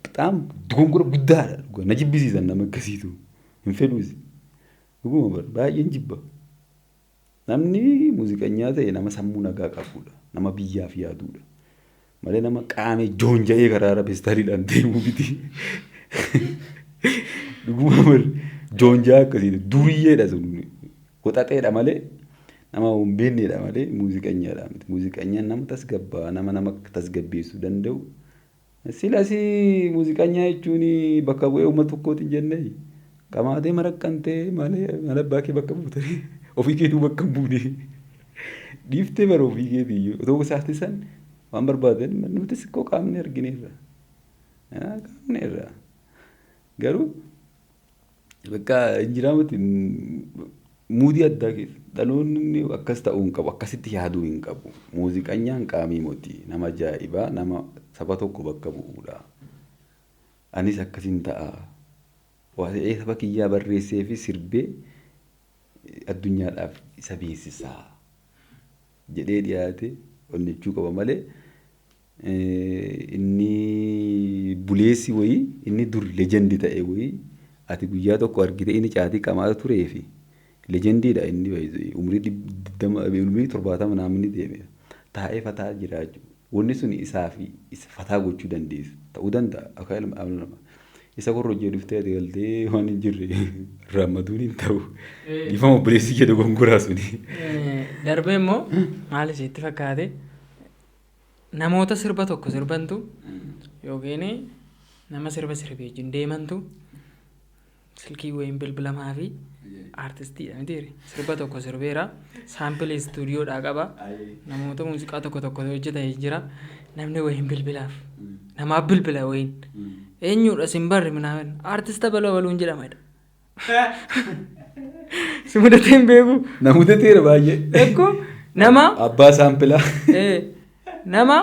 bexaam dogongora guddaadha. Dhugaa na jibbisiisan, nama akkasiitu hin fedhuusi. Dhuguma bara baay'een jibba. Namni muuziqanyaa ta'e nama sammuu nagaa qabudha. Nama biyyaaf yaadudha. Malee nama qaamee joonja'ee karaarra feestaaliidhaan deemuu miti. Dhuguma bara joonja'aa akkasii duriyyeedha sun. Qoxaxeedha malee, nama hin beeknedha malee muuziqanyaadha miti. Muuziqanyaan nama tasgabbaa, nama nama tasgabbeessuu danda'u. Silas muuziqanyaa jechuun bakka bu'ee uummata tokkooti hin jennee, qamaatee maraqqantee malee mana abbaa kee bakka buutee ofii keetuu bakka hin buune. Dhiiftee bara ofii keetii otoo isaatti san waan barbaadan nutis koo qaamni argineerra. Qaamneerra. Garuu bakka hin jiraamati mood addaa keessa dhaloonni akkas ta'uu hin qabu, akkasitti yaaduu hin qabu. Muuziqanyaan qaamii moti, nama ajaa'ibaa, nama saba tokko bakka bu'uudha. Anis akkasin ta'a. Waa'ee saba kiyyaa barreessee fi sirbee addunyaadhaaf isa beeksisaa jedhee dhiyaate onnechuu qaba malee inni Buleessi wayii inni dur legend ta'e wayii ati guyyaa tokko argite inni caatii qamaa turee fi legendiidha inni umurii 20, umurii 70 namni deeme taa'ee fataa jira jechuudha. Wanni sun isaa fi fataa gochuu dandeessu ta'uu danda'a akka ilma namaa. Isa korrojjee dhuftee ati galtee waan hin jirre rammatuun hin ta'u. Dhiifama obboleessi jedhu gongoraa suni. Darbee immoo maal isitti fakkaate, namoota sirba tokko sirbantu yookiin nama sirba sirbee wajjin deemantu silkii wayiin bilbilamaa fi aartistiidha mitiire, sirba tokko sirbeera, sample istuudiyoodhaa qaba, namoota muuziqaa tokko tokko hojjetanii jira, namni wayiin bilbilaaf, namaaf bilbila wayiin, eenyudha sin barri minaamin, aartista baloo baluun jedhama jedha. Si mudatee hin beeku? Na mudateera baay'ee. Ekko nama Abbaa saampilaa. Nama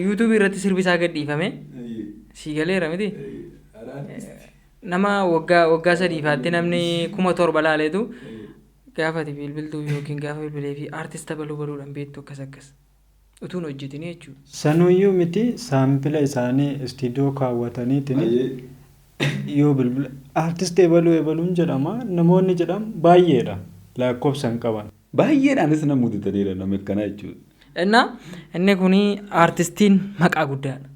yuutuubii irratti sirbi isaa gadhiifame sii galeera miti. Nama waggaa waggaa sadiifaatti namni 7,000 laaleetu gaafa ati bilbiltuu yookiin gaafa bilbilee fi aartista baluu baluudhaan beektu akkas akkas utuun hojjetini jechuudha. Sanuyyuu miti, saampila isaanii istiidiyoo kaawwataniitiin yoo bilbila aartistii ebaluu ebaluun jedhama namoonni jedhamu baay'eedha, lakkoofsa hin qaban. Baay'eedhaanis na mudataniira nama akkanaa jechuudha. Innaa inni kuni aartistiin maqaa guddaadha.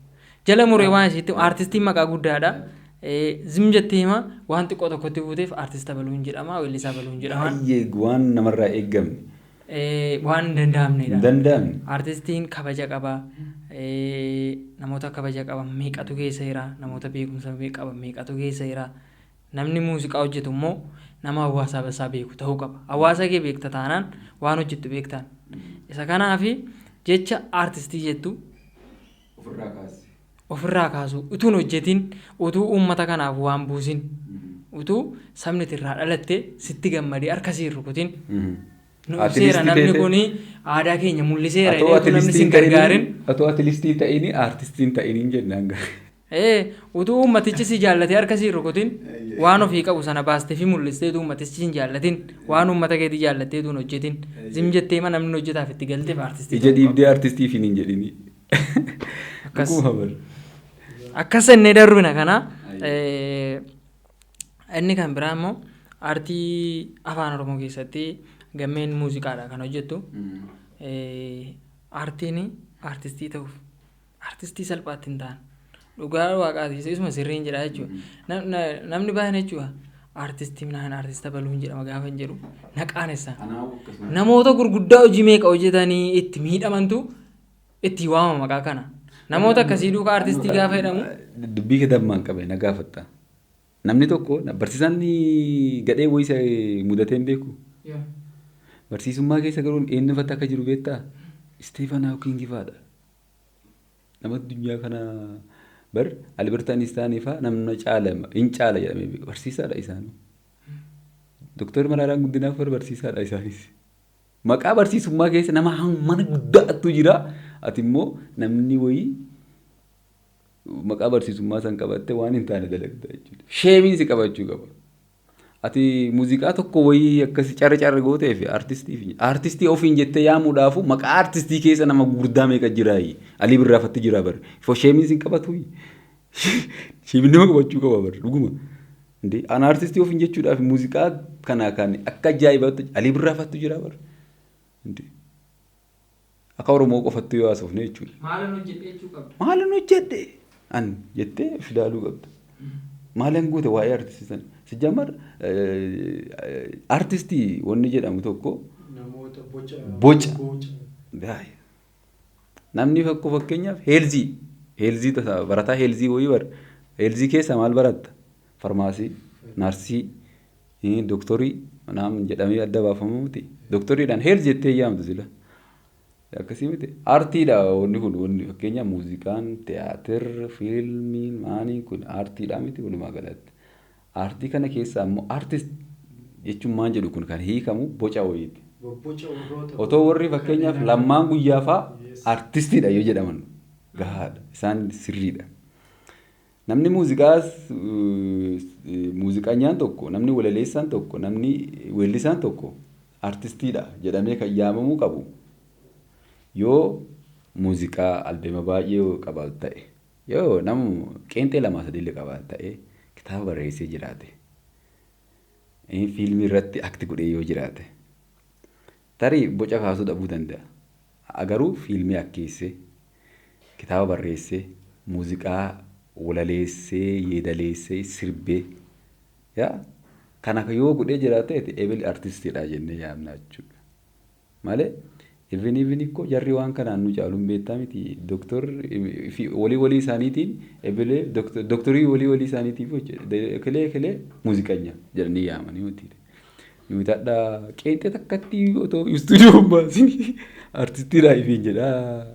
Jala muree waan isitti aartistiin maqaa guddaadha. Zim jettee hima waan xiqqoo tokkotti buuteef aartista baluun jedhama, weellisaa baluun jedhama. Baay'ee waan namarraa eeggamne. Waan hin danda'amnedha. Hin danda'amne. Aartistiin kabaja qaba. Namoota kabaja qaban meeqatu keessa jira? Namoota beekumsa qaban meeqatu keessa jira? Namni muuziqaa hojjetu immoo nama hawaasa isaa beeku ta'uu qaba. Hawaasa kee beekta taanaan waan hojjettu beektaan. Isa kanaafi jecha aartistii jettu Ofirraa kaasi. ofirraa kaasu, utuu hin hojjetin, utuu uummata kanaaf waan buusin, utuu sabni irraa dhalatte sitti gammadee harka siin rukutin, nu ibseera, namni kun aadaa keenya mul'iseera jedhee utuu namni sin gargaarin. Atoo atilistii ta'ini aartistiin ta'iniin jennaan gara. Utuu uummatichi si jaallatee harka siin rukutin, waan ofii qabu sana baastee fi mul'istee utuu uummatichi sin jaallatin, waan uummata keetii jaallattee utuu hin hojjetin, zim jettee ma namni hojjetaaf itti galteef aartistii Ija ta'uu qaba. dhiibdee aartistii fi hin jedhini. Akkas. Dhuguma bara. Akkas innee darbina kana. Inni kan biraa immoo aartii afaan Oromoo keessatti gammeen muuziqaadha kan hojjettu. Aartiin aartistii ta'uuf aartistii salphaatti hin ta'an. Dhugaa waaqaati isuma sirriin jedha jechuudha. Namni baay'een jechuudha aartistii minaan aartista baluun jedhama gaafa hin jedhu na qaanessa. Namoota gurguddaa hojii meeqa hojjetanii itti miidhamantu itti waamama maqaa kana. Namoota akkasii duukaa aartistii gaafa jedhamu. Dubbii kee dammaan qabe na gaafatta. Namni tokko barsiisaan gadhee wayii isa mudatee hin beeku. Barsiisummaa keessa garuu eenyufatti akka jiru beektaa? Stephen Hawking fa'aadha. Nama addunyaa kana bar Albert Einstein fa'aa namna caala hin caala jedhamee beeku. Barsiisaadha isaanii. Doktor Maraaraan Guddinaaf bar barsiisaadha isaanis. Maqaa barsiisummaa keessa nama mana guddaatu jira. Ati immoo namni wayii maqaa barsiisummaa san qabattee waan hin taane dalagda jechuudha. Shameiin si qabachuu qaba. Ati muuziqaa tokko wayii akkasi carra carra gootee fi aartistii ofiin jettee yaamuudhaafu maqaa aartistii keessa nama gurguddaa meeqa jiraayi. Alii Birraafatti jira bara. Fo shameiin si qabatu. Shameiin nama qabachuu qaba bara dhuguma. Indee ana aartistii ofiin jechuudhaaf muuziqaa kana kan akka ajaa'ibaatti Alii Birraafattu jira bara. Indee akka Oromoo qofattu yoo haasofne jechuudha. Maalan hojjedhe jechuu qabda. Maalan hojjedhe an jettee fidaaluu qabda. Maalan guute waa'ee aartistii sana. Sijjamar aartistii wanni jedhamu tokko Namoota boca. Boca. Baay'ee. Namni tokko fakkeenyaaf health barataa health wayii bara. Health keessa maal baratta? Farmaasii, narsii, dooktorii naam jedhamee adda baafamu miti. Dooktoriidhaan health jettee yaamtu sila. Akkasii miti. Aartiidha wanni kun, wanni fakkeenyaaf muuziqaan, tiyaatirri, fiilmiin, maaniin kun aartiidha miti walumaa galatti. Aartii kana keessaa immoo aartist jechuun maal jedhu kun kan hiikamu boca wayiiti. Boca warroota. Otoo warri fakkeenyaaf lammaan guyyaa fa'aa aartistiidha yoo jedhaman gahaadha. Isaan sirriidha. Namni muuziqaas muuziqanyaan tokko, namni walaleessaan tokko, namni weellisaan tokko aartistiidha jedhamee kan yaamamuu qabu yoo muuziqaa albeema baay'ee qabaatu ta'e. Yoo namu qeenxee lamaa sadii qaba ta'ee kitaaba barreessee jiraate, fiilmii irratti act godhee yoo jiraate, tarii boca kaasuu dhabuu danda'a. Garuu fiilmii akkeessee, kitaaba barreessee, muuziqaa walaleessee, yeedaleessee, sirbee, yaa kana yoo godhee jiraate ebel artistiidha jennee yaamna jechuudha. Malee even ikkoo jarri waan kanaan nu caaluun beektaa miti, doktor walii walii isaaniitiin ebelee doktorii walii walii isaaniitiif kilee kilee muuziqanya jedhanii yaamanii miti. Nuti hadha qeenxee takkatti otoo istuudiyoo hin baasin artistiidha ifiin jedhaa.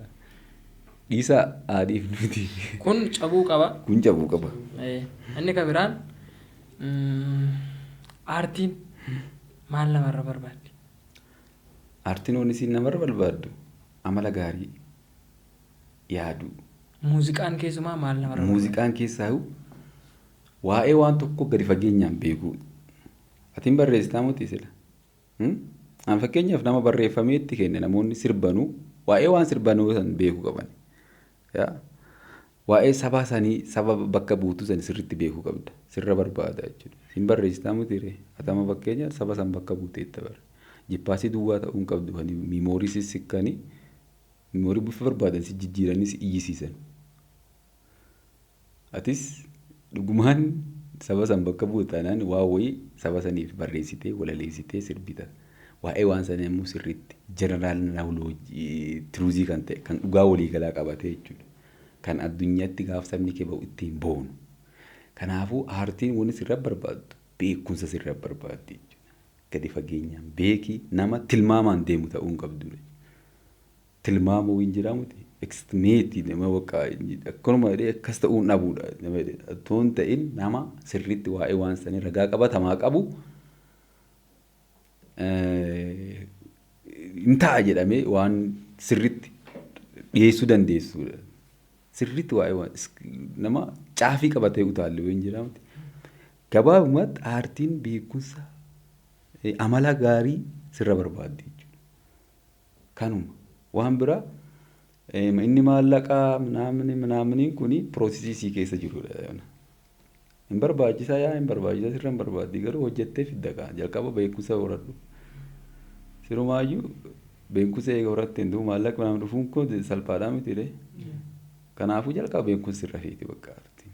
Dhiisaa aadiif nuti. Kun cabuu qaba. Kun cabuu qaba. Inni kan biraan, aartiin maal namarra barbaaddi? Aartiin wanni isiin namarra barbaaddu amala gaarii, yaaduu. Muuziqaan keessumaa maal namarra barbaaddi? Muuziqaan keessaa waa'ee waan tokko gadi fageenyaan beekuu. Atiin barreessitaa miti sila? An fakkeenyaaf nama barreeffamee itti kenne, namoonni sirbanuu waa'ee waan sirbanuu san beekuu qaban. Waa'ee saba sanii, saba bakka buutuu sanii sirriitti beekuu qabda. Sirra barbaada jechuudha. Siin barreessitaa miti ree? Atama fakkeenyaaf saba san bakka buuteetta bara. Jippaasii duwwaa ta'uu hin qabdu, kan memory sissikkanii memory bifa barbaadan si jijjiiranii si iyyisiisan. Atis dhugumaan saba san bakka buute taanaan waa wayii saba saniif barreessitee, walaleessitee sirbita. Waa'ee waan sanii immoo sirriitti general knowledge truth kan ta'e, kan dhugaa waliigalaa qabatee jechuudha. Kan addunyaatti gaafa sabni kee ba'u ittiin boonu. Kanaafuu aartiin wanni sirra barbaaddu beekumsa sirra barbaaddi jechuudha. Gadi fageenyaan beekii, nama tilmaamaan deemu ta'uu hin qabdu. Tilmaamuu hin jiraamuti. Estimate nama bakka akkanuma jedhee akkas ta'uu hin dhabuudha. Nama jedhee otoo hin ta'in, nama sirriitti waa'ee waan sanii ragaa qabatamaa qabu, hin ta'a jedhamee waan sirriitti dhiyeessuu dandeessudha. Sirriitti waa'ee waan nama caafii qabatee utaallee hin jiraamuti. Gabaabumatti aartiin beekumsa, amala gaarii sirra barbaaddi jechuudha. Kanuma waan biraa inni maallaqaa minaamini minaaminiin kuni process keessa jirudha. Hin barbaachisaa, yaa hin barbaachisaa, sirra hin barbaaddi, garuu hojjettee fidda kaa. Jalqaba beekumsa horadhu. Sirumaayyuu beekumsa eega horatteen duuba maallaqa minaamin dhufuun kun salphaadhaa miti ree. Kanaafuu jalqaba beekumsi sirra feeti bakka aartiin.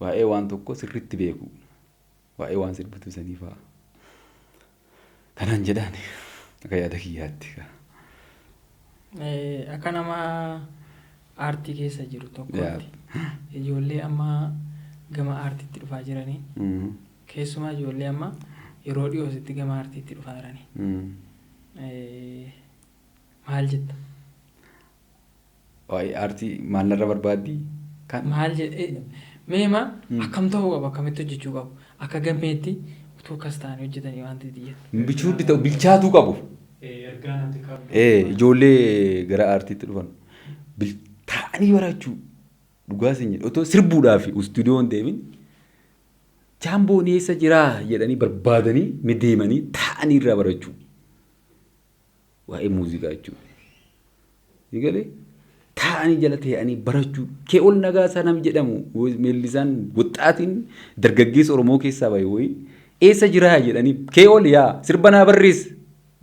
Waa'ee waan tokko sirriitti beeku. Waa'ee waan sirbitu sanii fa'a. Kanaan jedhaan akka yaada kiyyaatti. Akka nama aartii keessa jiru tokkotti, ijoollee amma gama aartiitti dhufaa jiranii, keessumaa ijoollee amma yeroo dhiyoositti gama aartiitti dhufaa jiranii, maal jetta? Waa'ee aartii maal narra barbaaddi? Kan Maal jedhe meema, akkam ta'uu qabu, akkamitti hojjechuu qabu, akka gammeetti utuu akkas ta'anii hojjetanii waan ta'eef jettu? Bichuuddi ta'u bilchaatuu qabu. Ergaa natti qabdu. Ijoollee gara aartiitti dhufan taa'anii barachuu, dhugaa sin jedhu, otoo sirbuudhaaf istuudiyoo hin deemin jaamboon eessa jiraa jedhanii barbaadanii mi deemanii taa'anii irraa barachuu. Waa'ee muuziqaa jechuudha. Ni galee taa'anii jala taa'anii barachuu. Kee ol nagaa isaa nam jedhamu meellisaan waxxaatiin dargaggeessa Oromoo keessaa bahe wayii eessa jiraa jedhanii, kee ol yaa sirba naa barreessi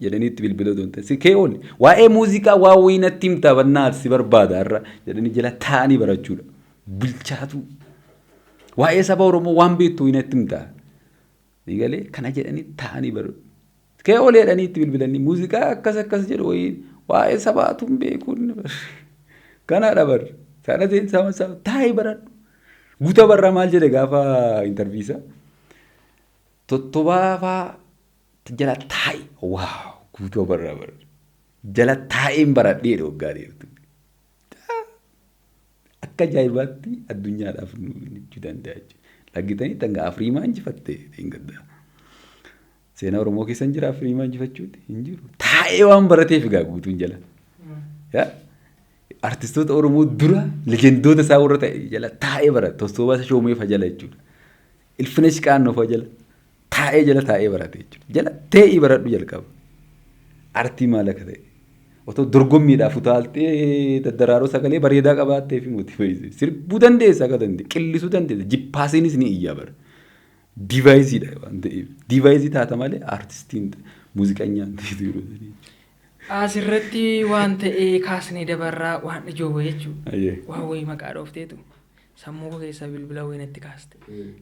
jedhanii itti bilbila otoo hin ta'in, kee ol waa'ee muuziqaa waa wayii natti himtaa bannaa si barbaada har'a jedhanii jala taa'anii barachuudha. Bilchaatu waa'ee saba Oromoo waan beektu wayii natti himtaa. Ni galee kana jedhanii taa'anii baru. Kee ol jedhanii itti bilbilanii muuziqaa akkas akkas jedhu wayii waa'ee sabaatu hin beeku. Kanaadha bar. Kana ta'e saba saba taa'ii baradhu. Guutaa Barraa maal jedhe gaafa interview isaa? Tottobaa fa'aa jala taa'i. Wow, Guutuu Barraa bara. Jala taa'een baradhee waggaa dheertu. Akka ajaa'ibaatti addunyaadhaaf nu jechuu danda'a jechuudha. Dhaggitanii tanga Afriimaa injifatte dheengaddaa. Seenaa Oromoo keessa hin jira Afriimaa injifachuuti hin jiru. Taa'ee waan barateef egaa guutuun jala. Yaa artistoota Oromoo dura legendoota isaa warra ta'e jala taa'ee barate. Tostoobaa isa Shoomee fa jala jechuudha. Ilfinesh Qaannoo fa jala taa'ee, jala taa'ee barate jechuudha. Jala taa'ii baradhu jalqaba. Artii maal akka ta'e. Otoo dorgommiidhaaf utaaltee daddaraaroo sagalee bareedaa qabaattee fi miti fayyise. Sirbuu dandeessa akka dandeesse, qillisuu dandeessa. Jippaasiinis ni iyya bara. Device iidha waan ta'eef. Device ii taata malee aartistiin muuziqanyaan ta'etu yeroo sanii. Asirratti waan ta'ee kaasnee dabarraa waan ijoo wayii jechuudha. Waan wayii maqaa dhoofteetu sammuu koo keessaa bilbila wayii natti kaaste.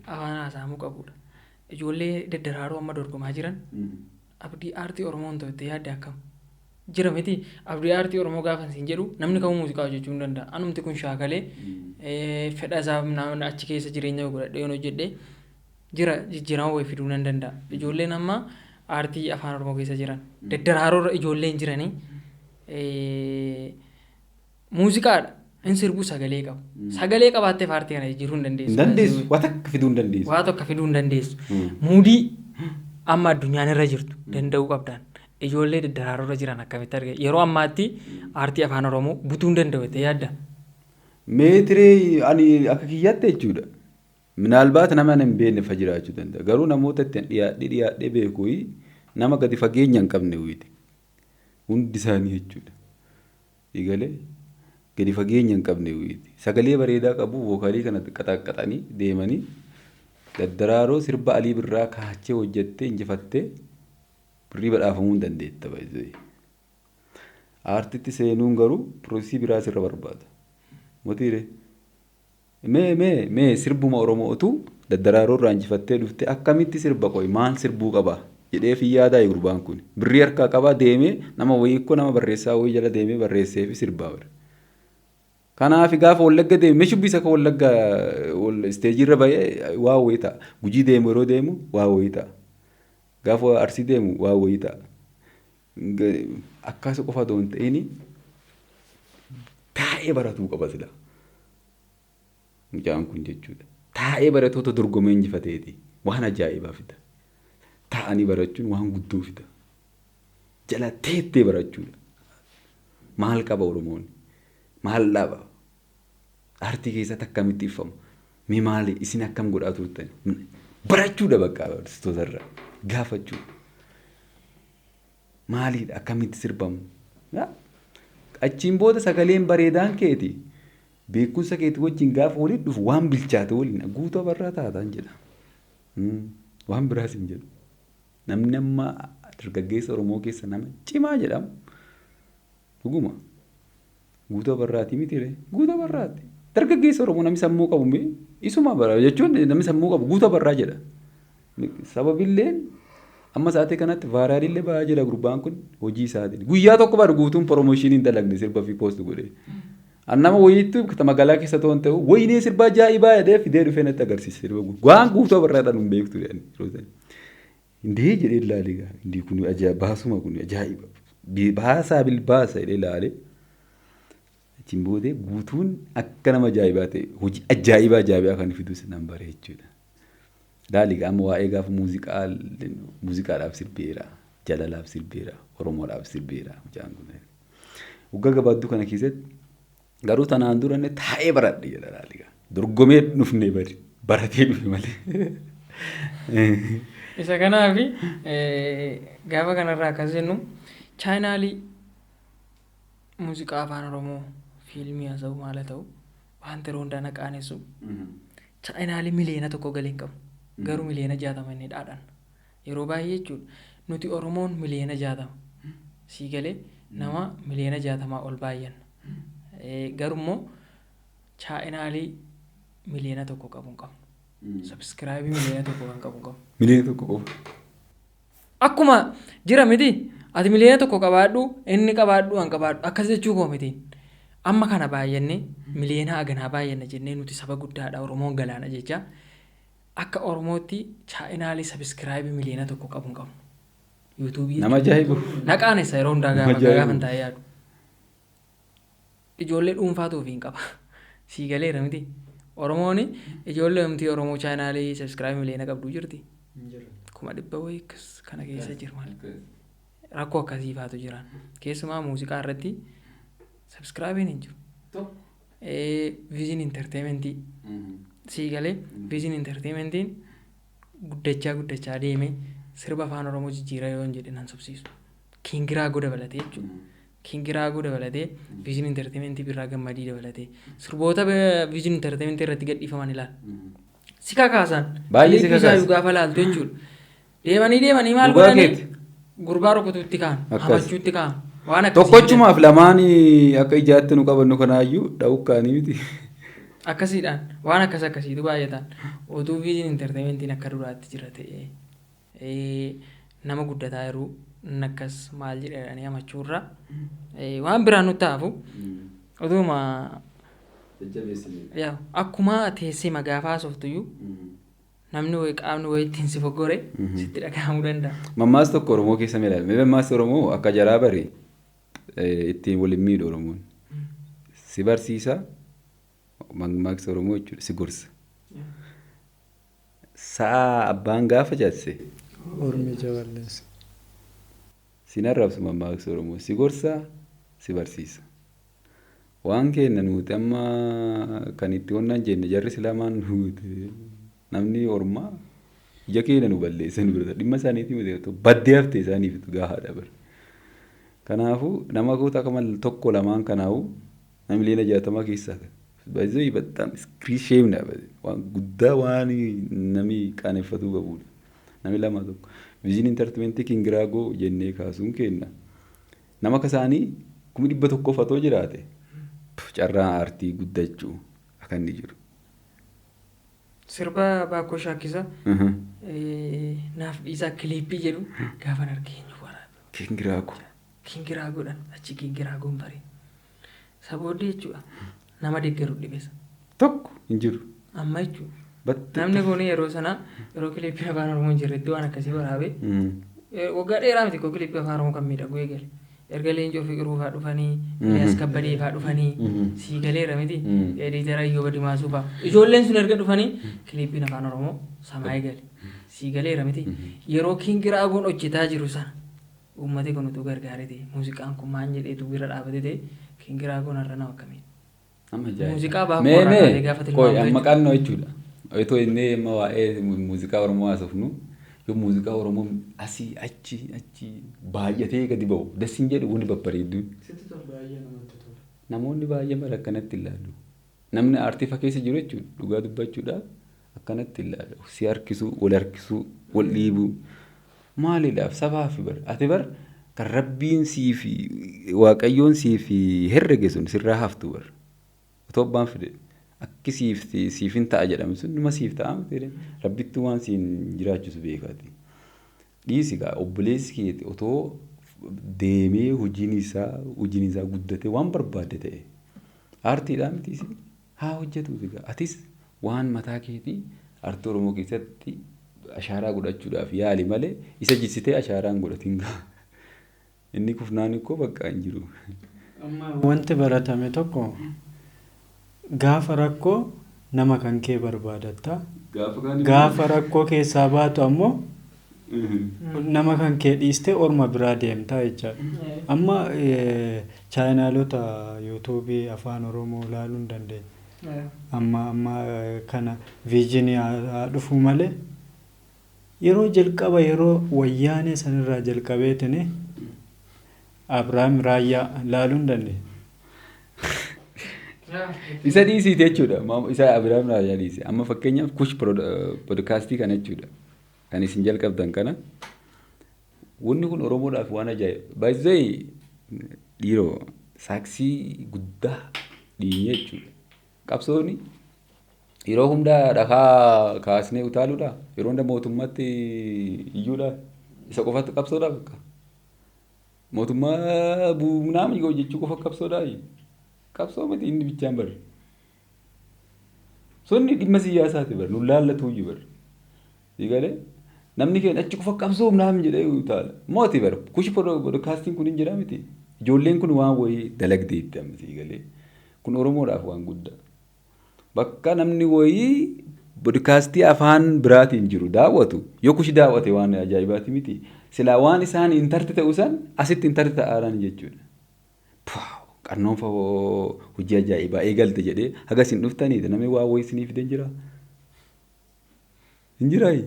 Afaan haasa'amuu qabudha. Ijoollee daddaraaroo amma dorgomaa jiran abdii aartii Oromoo hin ta'u itti yaadde akkam? Jira miti, abdii aartii Oromoo gaafa siin jedhu namni kamuu muuziqaa hojjechuu hin danda'a. Anumti kun shaakalee fedha isaa achi keessa jireenya godhadhee yoon hojjedhe jira jijjiirama wayii fiduu nan danda'a. Ijoolleen amma aartii afaan Oromoo keessa jiran daddaraaroo irra ijoolleen jiranii muuziqaadha. In sirbu, sagalee qabu. Sagalee qabaatteef aartii kana jijjiiruu hin dandeessu. Hin dandeessu. Waa takka fiduu hin dandeessu. Waa tokko fiduu hin dandeessu. Mood ii amma addunyaan irra jirtu danda'uu qabdaan. Ijoollee daddaraaroo irra jiran akkamitti arge? Yeroo ammaatti aartii afaan Oromoo butuu hin danda'u jettee yaadda? Meetiree ani akka kiyyaatti jechuudha. Minaalbaat nama hin beekne fa jiraachuu danda'a. Garuu namoota ittiin dhiyaadhee dhiyaadhee beeku nama gadi fageenya hin qabne wayiiti. Hundi isaanii jechuudha. Egalee gadi fageenya hin qabne wayiiti. Sagalee bareedaa qabu, vocal ii kana qaxaqqaxanii deemanii daddaraaroo sirba Alii Birraa kaachee hojjettee injifattee birrii badhaafamuu hin dandeetta. Baay'ee. Aartitti seenuun garuu process ii biraa sirra barbaada. Motiire. Mee mee mee sirbuma Oromoo utuu daddaraaroo irraa injifattee dhufte akkamitti sirba qoy, maal sirbuu qaba jedhee fi yaadaa gurbaan kun. Birrii harkaa qabaa deemee nama wayii ikkoo nama barreessaa wayii jala deemee barreessee fi sirbaa bara. Kanaaf gaafa Wallagga deeme mee shubbisa akka Wallagga stage ii irra bahee waa wayii ta'a. Gujii deemu yeroo deemu waa wayii ta'a. Gaafa Arsii deemu waa wayii ta'a. Akkas qofa otoo hin ta'in taa'ee baratuu qaba sila. Mucaan kun jechuudha. Taa'ee baratoota dorgomee injifateeti. Waan ajaa'ibaa fida. Taa'anii barachuun waan guddoo fida. Jala teettee barachuudha. Maal qaba Oromoon? Maal dhaba? Aartii keessatti akkamitti ibfama? Mee maali isin akkam godhaa turtan? Barachuudha bakka artistoota irraa. Gaafachuu. Maaliidha, akkamitti sirbamu? Achiin booda sagaleen bareedaan keeti beekumsa keeti wajjin gaafa walitti dhufu waan bilchaate waliin guutuu abarraa taataan jedha. Waan biraas hin jedhu. Namni amma dargaggeessa Oromoo keessa nama cimaa jedhamu dhuguma. Guutuu Abarraatii miti ree? Guutuu Abarraati. Dargaggeessa Oromoo namni sammuu qabu mee isuma bara jechuun namni sammuu qabu Guutuu Abarraa jedha. Sababilleen amma sa'aatii kanatti viral illee bahaa jira gurbaan kun hojii isaatiin. Guyyaa tokko bara guutuun promotion ii hin dalagne sirba fi post godhee. An nama wayiitu magaalaa keessa ta'uun ta'u wayinee sirba ajaa'ibaa jedhee fidee dhufee natti agarsiisa sirba guutuu. Waan Guutuu Abarraadhaan hin beektu jedhani. Indee jedhee ilaale gaa, indee kun ajaa'iba, baasuma kun ajaa'iba. Baasaa bilbaasa jedhee ilaale. Achiin boodee guutuun akka nama ajaa'ibaa ta'e hojii ajaa'ibaa ajaa'ibaa kan fidus nan bare jechuudha. Laali gaa, amma waa'ee gaafa muuziqaa muuziqaadhaaf sirbeera, jaalalaaf sirbeera, Oromoodhaaf sirbeera mucaan kun. Waggaa gabaabduu kana keessatti garuu tanaan dura inni taa'ee baradhe jedha laali gaa. Dorgomee dhufne bari baratee dhufe malee. Isa kanaaf gaafa kanarraa akkas jennu, channel ii muuziqaa afaan Oromoo, fiilmii haa ta'u maal haa ta'u, wanta yeroo hundaa na qaanessu channel ii 1 miliyoona galii hin qabu. Garuu 60 miliyoona inni dhaadhan. Yeroo baay'ee jechuudha. Nuti Oromoon 60 miliyoona. Sii galee, nama 60 miliyoona ol baay'anna. Garuu immoo channel ii 1 miliyoona qabu hin qabnu. Subscribe ii 1 miliyoona kan qabu hin qabnu. 1 miliyoona qofa. Akkuma jira miti, ati 1 miliyoona qabaadhu, inni qabaadhu, an qabaadhu, akkas jechuu koo miti. Amma kana baay'annee miliyoona haganaa baay'anna jennee, nuti saba guddaadha, Oromoon galaana jecha, akka Oromootti channel ii subscribe ii 1 miliyoona qabu hin qabnu. YouTube ii. Nama ajaa'ibu. Na qaanessa yeroo hundaa Nama gaafa ajaa'ibu. gaafa taa'ee yaadu. Ijoollee dhuunfaatu ofii hin qaba. Sii galeera miti. Oromoon ijoollee umtii Oromoo channel ii subscribe ii miliyoona qabdu jirti. 100,000 wayii akkas kana keessa jiru malee. Rakkoo akkasii faatu jiran. Keessumaa muuziqaa irratti subscribe iin hin jiru. Vision Entertainment ii. Sii galee, Vision Entertainment iin guddachaa guddachaa deeme sirba afaan Oromoo jijjiiraa yoo hin jedhe nan sobsiisu. Kingiraa goda dabalatee jechuudha. Kingiraagoo dabalatee, Vision Entertainment Birraa Gammadii dabalatee, sirboota Vision Entertainment irratti gadhiifaman ilaala. Si kakaasan. Baay'ee si Clip isaa kakaasa. gaafa laaltu jechuudha. Deemanii deemanii maal Dhugaa godhanii keeti. Gurbaa rukutuutti ka'an, Akkas. hamachuutti ka'an. Waan akkasii. Tokkochumaaf lamaan akka ijaatti nu qabannu kanaayyuu dha'ukkaanii miti. Akkasiidhaan waan akkas akkasiitu baay'atan. Utuu Vision Entertainmentiin akka duraatti jira ta'ee, nama guddataa jiru inni akkas maal jedhanii hamachuurra waan biraan nutti hafu utuma yaa akkuma teessee magaafa haasoftuyyuu namni wayi qaamni wayi ittiin si foggore sitti dhaga'amuu danda'a. Mammaas tokko Oromoo keessa mee ilaali. Mee mammaas Oromoo akka jaraa bari ittiin waliin miidhu Oromoon. Si barsiisa, mammaaksa Oromoo jechuudha, si gorsa. Sa'a abbaan gaafa jatse Ormi jaballeessa. Sin arrabsu mammaaksa Oromoo. Si gorsa, si barsiisa. Waan keenya nuti amma kan itti onnaan jenne jarri silaamaan nuti namni ormaa ija keenya nu balleessan bira dhimma isaaniitii miti baddee haftee isaaniif gahaadha bara. Kanaafuu nama goota akka mal tokko lamaan kanaa'u nama 60 miliyoona keessaa baay'ee በጣም shame dha, waan guddaa, waan namni qaaneffatuu qabudha. Namni lama tokko Vision Entertainment Kingiraagoo jennee kaasuun kenna. Nama akka isaanii 100,000 fatoo jiraate carraa aartii guddachuu akka inni jiru. Sirba Baakoo Shaakkisa naaf dhiisaa clip jedhu gaafan argeenyu waraabbe. Kingiraagoo. Kingiraagoodhaan achi Kingiraagoon bare. Sabooddee jechuudha nama deeggaru dhibesa. Tokko hin jiru. Amma jechuudha. Batte. Namni kun yeroo sana yeroo clip afaan Oromoo hin jirretti waan akkasii waraabee, waggaa dheeraa miti koo clip afaan Oromoo kan miidhagu eegale. Erga Leencoo Fiqiruu fa'aa dhufanii, Eliyaas Kabbadee fa'aa dhufanii, sii galeera miti, editor Ayyooba Dimaasuu fa'aa. Ijoolleen sun erga dhufanii clipiin afaan Oromoo samaa eegale. Sii galeera miti. Yeroo Kingiraagoon hojjetaa jiru sana uummati kun utuu gargaaree ta'e, muuziqaan kun maal jedheetu bira dhaabatee ta'e, Kingiraagoon har'a nama akkamiin? Amma ajaa'iba. Muuziqaa Baakoo Mee irraa mee kaasee gaafa qoy tilmaamtu amma qannoo jechuudha. Otoo inni amma waa'ee muuziqaa Oromoo haasofnu, yoo muuziqaa Oromoo asii achi achi baay'atee gadi ba'u dasiin jedhu wanni babbareedduun. Namoonni baay'een bara akkanatti ilaalu. Namni aartii fa keessa jiru jechuudha, dhugaa dubbachuudhaaf akkanatti ilaalu. Si harkisuu, wal harkisuu, wal dhiibuu. Maaliidhaaf? Sabaaf bara. Ati bar kan Rabbiin siif, Waaqayyoon siif herrege sun sirraa haftu bara. Otoo abbaan fide akki siif hin ta'a jedhame sun numa siif ta'a miti. Rabbittuu waan siin jiraachisu beekaati. Dhiisi gaa, obboleessi keeti otoo deemee hojiin isaa guddatee waan barbaadde ta'e. Aartiidhaa miti isin haa hojjetuuti gaa. Atis waan mataa keetii aartii Oromoo keessatti ashaaraa godhachuudhaaf yaali malee isa jissitee ashaaraa hin godhatin gaa. Inni kufnaan ikkoo bakka hin jiru. Wanti baratame tokko gaafa rakkoo nama kan kee barbaadatta. Gaafa kaan Gaafa rakkoo keessaa baatu ammoo nama kan kee dhiistee orma biraa deemtaa jechaadha. Amma channelota YouTube afaan Oromoo ilaaluu hin dandeenya. Amma amma kana Vision haa dhufuu malee yeroo jalqaba, yeroo Wayyaanee sanirraa jalqabeetini Abiraam Raayyaa ilaaluu hin dandeenya. Isa dhiisiiti jechuudha. Isa Abiraam Raayyaa dhiise. Amma fakkeenyaaf Kush Podcastii kana jechuudha. Kan isin jalqabdan kana. Wanni kun Oromoodhaaf waan ajaa'iba. Baay'ee dhiiroo saaksii guddaa dhiinyee jechuudha. Qabsooni yeroo hunda dhakaa kaasnee utaaluudha. Yeroo hunda mootummaatti iyyuudha. Isa qofatti qabsoodha bakka. Mootummaa buunaa hojjechuu qofa qabsoodhaa. Qabsoo miti inni bichaan barre. Sunni dhimma siyaasaati bar, nu laallatuuyyu bar. Galee namni keenya achi qofa qabsoo naam jedhee utaala. Mooti bar, Kushi Podcastiin kun hin jira miti. Ijoolleen kun waan wayii dalagdeetti amma sii galee. Kun Oromoodhaaf waan guddaa. Bakka namni wayii podcastii afaan biraatiin jiru daawwatu yoo Kushi daawwate waan ajaa'ibaati miti. Silaa waan isaan intarti ta'u san asitti intarti ta'aadhaan jechuudha. Qarnoon hojii ajaa'ibaa eegalte jedhee haga isin dhuftaniiti namni waa wayii isinii fidee jira. Hin jiraayi.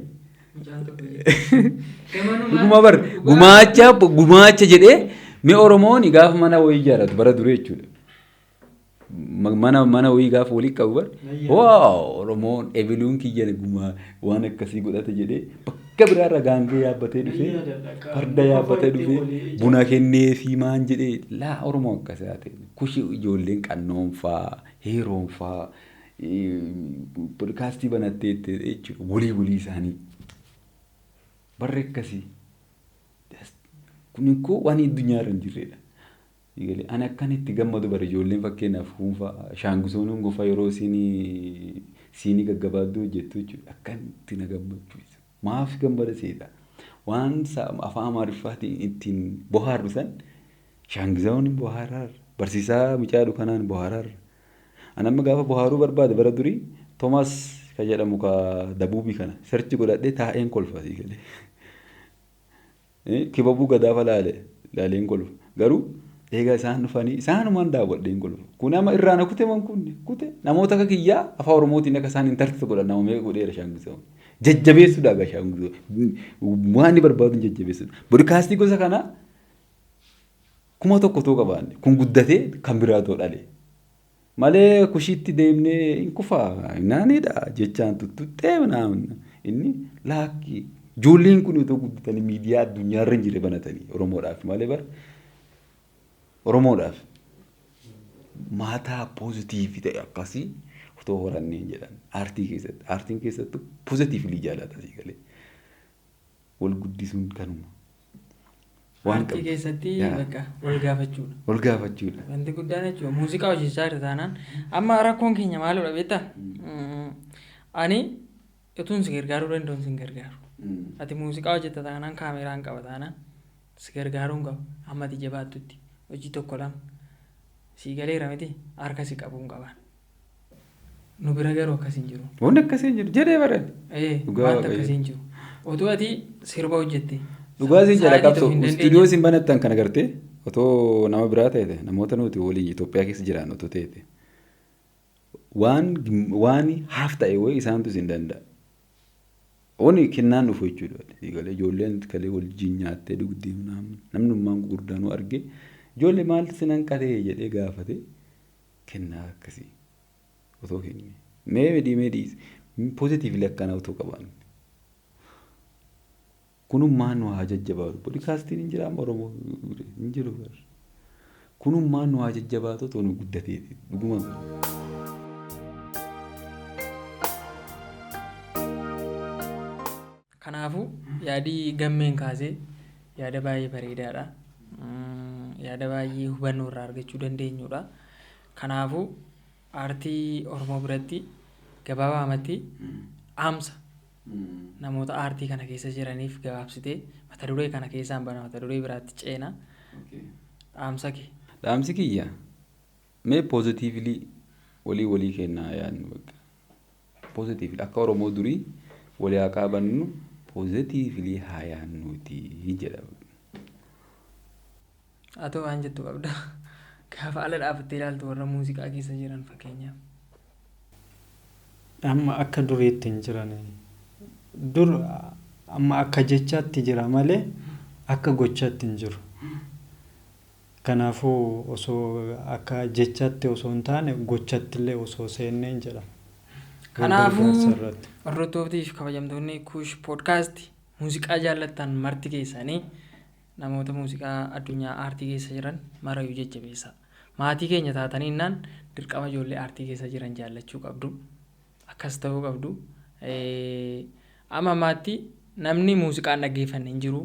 Dhuguma bar gumaacha gumaacha jedhee. Mee Oromoon gaafa mana wayii ijaarratu bara durii jechuudha. Mana wayii gaafa walii qabu bara. Wow, Oromoon ebiluun kiyya gumaa waan akkasii godhate jedhee bakka biraarra gaangee yaabbatee dhufee farda yaabbatee dhufee buna kenneefii maan jedhee laa Oromoo akkasii haa ta'e. Kushi ijoolleen qannoonfaa, heeroonfaa, podkaastii banattee jechuudha walii walii isaanii. Barri akkasii. Kun koo waan addunyaarra hin jirredha. Ani akkan itti gammadu bara ijoolleen fakkeenyaaf huunfaa shaangusoon hongofaa yeroo siinii gaggabaadduu hojjettu jechuudha. Akkan itti na gammachiisu. Maaf gammada seeta? Waan afaan Amaariffaatiin ittiin bohaarru san shaangisoon bohaaraarra. Barsiisaa mucaa kanaan bohaaraarra. Ani amma gaafa bohaaruu barbaade bara durii Toomaas kan jedhamu ka dabuubii kana search godhadhee taa'een kolfa sii galee. Kibabuu gadaafa laaleen kolfa. Garuu egaa isaan dhufanii isaanumaan daawwadheen kolfa. Kun amma irraa na kute man kunne kute namoota akka kiyyaa afaan Oromootiin akka isaan hin tartiiba godhan nama meeqa godheera shaangisoon. Jajjabeessuudha egaa shaangisoon. Waan inni barbaadu jajjabeessuudha. Bodikaastii gosa kanaa 1000 too qabaanne kun guddatee kan biraa too dhale. Malee kushiitti deemnee hin kufaa naanidha jechaan tuttuttee naamna inni laakkii ijoolleen kun otoo guddatanii miidiyaa addunyaarra hin jirre banatanii Oromoodhaaf malee bara Oromoodhaaf maataa positive ta'e akkasii otoo horannee jedhan aartii keessatti aartiin keessattuu positively jaalata asii galee wal guddisuun kanuma. Waan Aartii qabdu. keessatti bakka wal gaafachuudha. Wal gaafachuudha. Wanti guddaan jechuudha. Muuziqaa hojjechaa jirta taanaan amma rakkoon keenya maalidha beektaa? Ani utuun si gargaaruu danda'uun si hin gargaaru. Ati muuziqaa hojjetta taanaan kaameraan qaba taanaan si gargaaruu hin qabu. Amma ati jabaattutti hojii tokko lama sii galeera miti harka si qabuu hin qaban. Nu bira garuu akkas hin jiru. Wanni akkasii hin jiru jedhee baran. Dhugaa Wanta Waaqayyo. akkasii hin jiru. Utuu ati sirba hojjette. Dhugaa siin jedha sa'aatii qabsoo tokko hin istuudiyoo dandeenye. isin banattan kana gartee otoo nama biraa ta'e namoota nuti waliin Itoophiyaa keessa jiran otoo ta'e waan haaf ta'e wayii isaantu isin danda'a. Oni kennaan dhufu jechuudha. Egalee ijoolleen kalee wajjin nyaattee dhugdee namnummaan gurguddaanuu argee ijoollee maaltu sin hanqatee jedhee gaafate kennaa akkasii otoo kenne. Mee medhii mee positively akkanaa otoo qabaanne. Kunummaan nu haa jajjabaatu. Podikaastiin hin jira amma Oromoo hin jiru. Kunummaan nu haa jajjabaatu otoo nu guddateeti. Dhuguma. Kanaafuu yaadii gammeen kaasee yaada baay'ee bareedaadha. Yaada baay'ee hubannoo irraa argachuu dandeenyudha. Kanaafuu aartii Oromoo biratti gabaabaamatti dhaamsa namoota aartii kana keessa jiraniif gabaabsitee mata duree kana keessaan bana mata duree biraatti ceena. Dhaamsa kee. Dhaamsi kiyya mee positively walii walii kennaa yaadnu bakka. Positively akka Oromoo durii walii haa qaabannu positively haa yaadnuuti jedha. Haa ta'u waan jettu qabda. Gaafa ala dhaabattee ilaaltu warra muuziqaa keessa jiran fakkeenyaaf. Amma akka duriitti hin jiran. Dur amma akka jechaatti jira malee akka gochaatti hin jiru. Kanaafuu osoo akka jechaatti osoo hin taane gochatti illee osoo seennee hin jedha. Kanaafuu Gargaarsa irratti. Hordoftootni fi kabajamtoonni Kuush Podcast muuziqaa jaallattan marti keessanii namoota muuziqaa addunyaa aartii keessa jiran marayyuu jajjabeessa. Maatii keenya taatanii innaan dirqama ijoollee aartii keessa jiran jaallachuu qabdu. Akkas ta'uu qabdu. Amma ammaatti namni muuziqaa hin dhaggeeffanne hin jiru.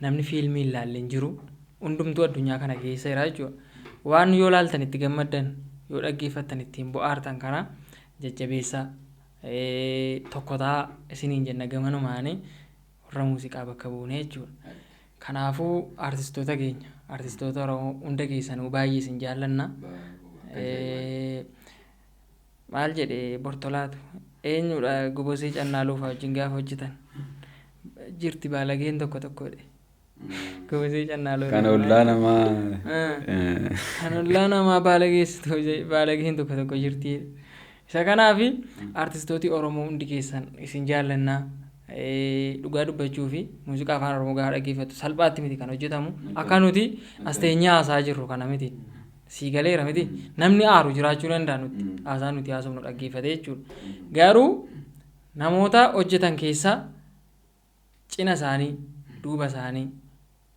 Namni fiilmii hin ilaalle hin jiru. Hundumtuu addunyaa kana keessa jira jechuudha. Waan yoo laaltan itti gammaddan yoo dhaggeeffattan ittiin bohaartan kana jajjabeessaa. Tokko ta'a isiniin jenna gamanumaanii warra muuziqaa bakka buune jechuudha. Kanaafuu artistoota keenya artistoota Oromoo hunda keessanuu baay'ee isin jaallanna. Maal jedhe Bortolaatu eenyudha Gobosee Cannaaluu fa'aa wajjin gaafa hojjetan jirti baalageen tokko tokko jedhe. Gobosee Cannaaluu. Kan ollaa namaa. Kan ollaa namaa baalageessitu baalageen tokko tokko jirti. Isa kanaafi artistooti Oromoo hundi keessan isin jaallannaa. Dhugaa dubbachuu fi muuziqaa afaan Oromoo gaafa dhaggeeffattu salphaatti miti kan hojjetamu. Akka nuti as teenyee haasaa jirru kana miti. Sii galeera miti. Namni aaru jiraachuu danda'a nuti haasaa nuti haasofnu dhaggeeffatee jechuudha. Garuu namoota hojjetan keessaa cina isaanii duuba isaanii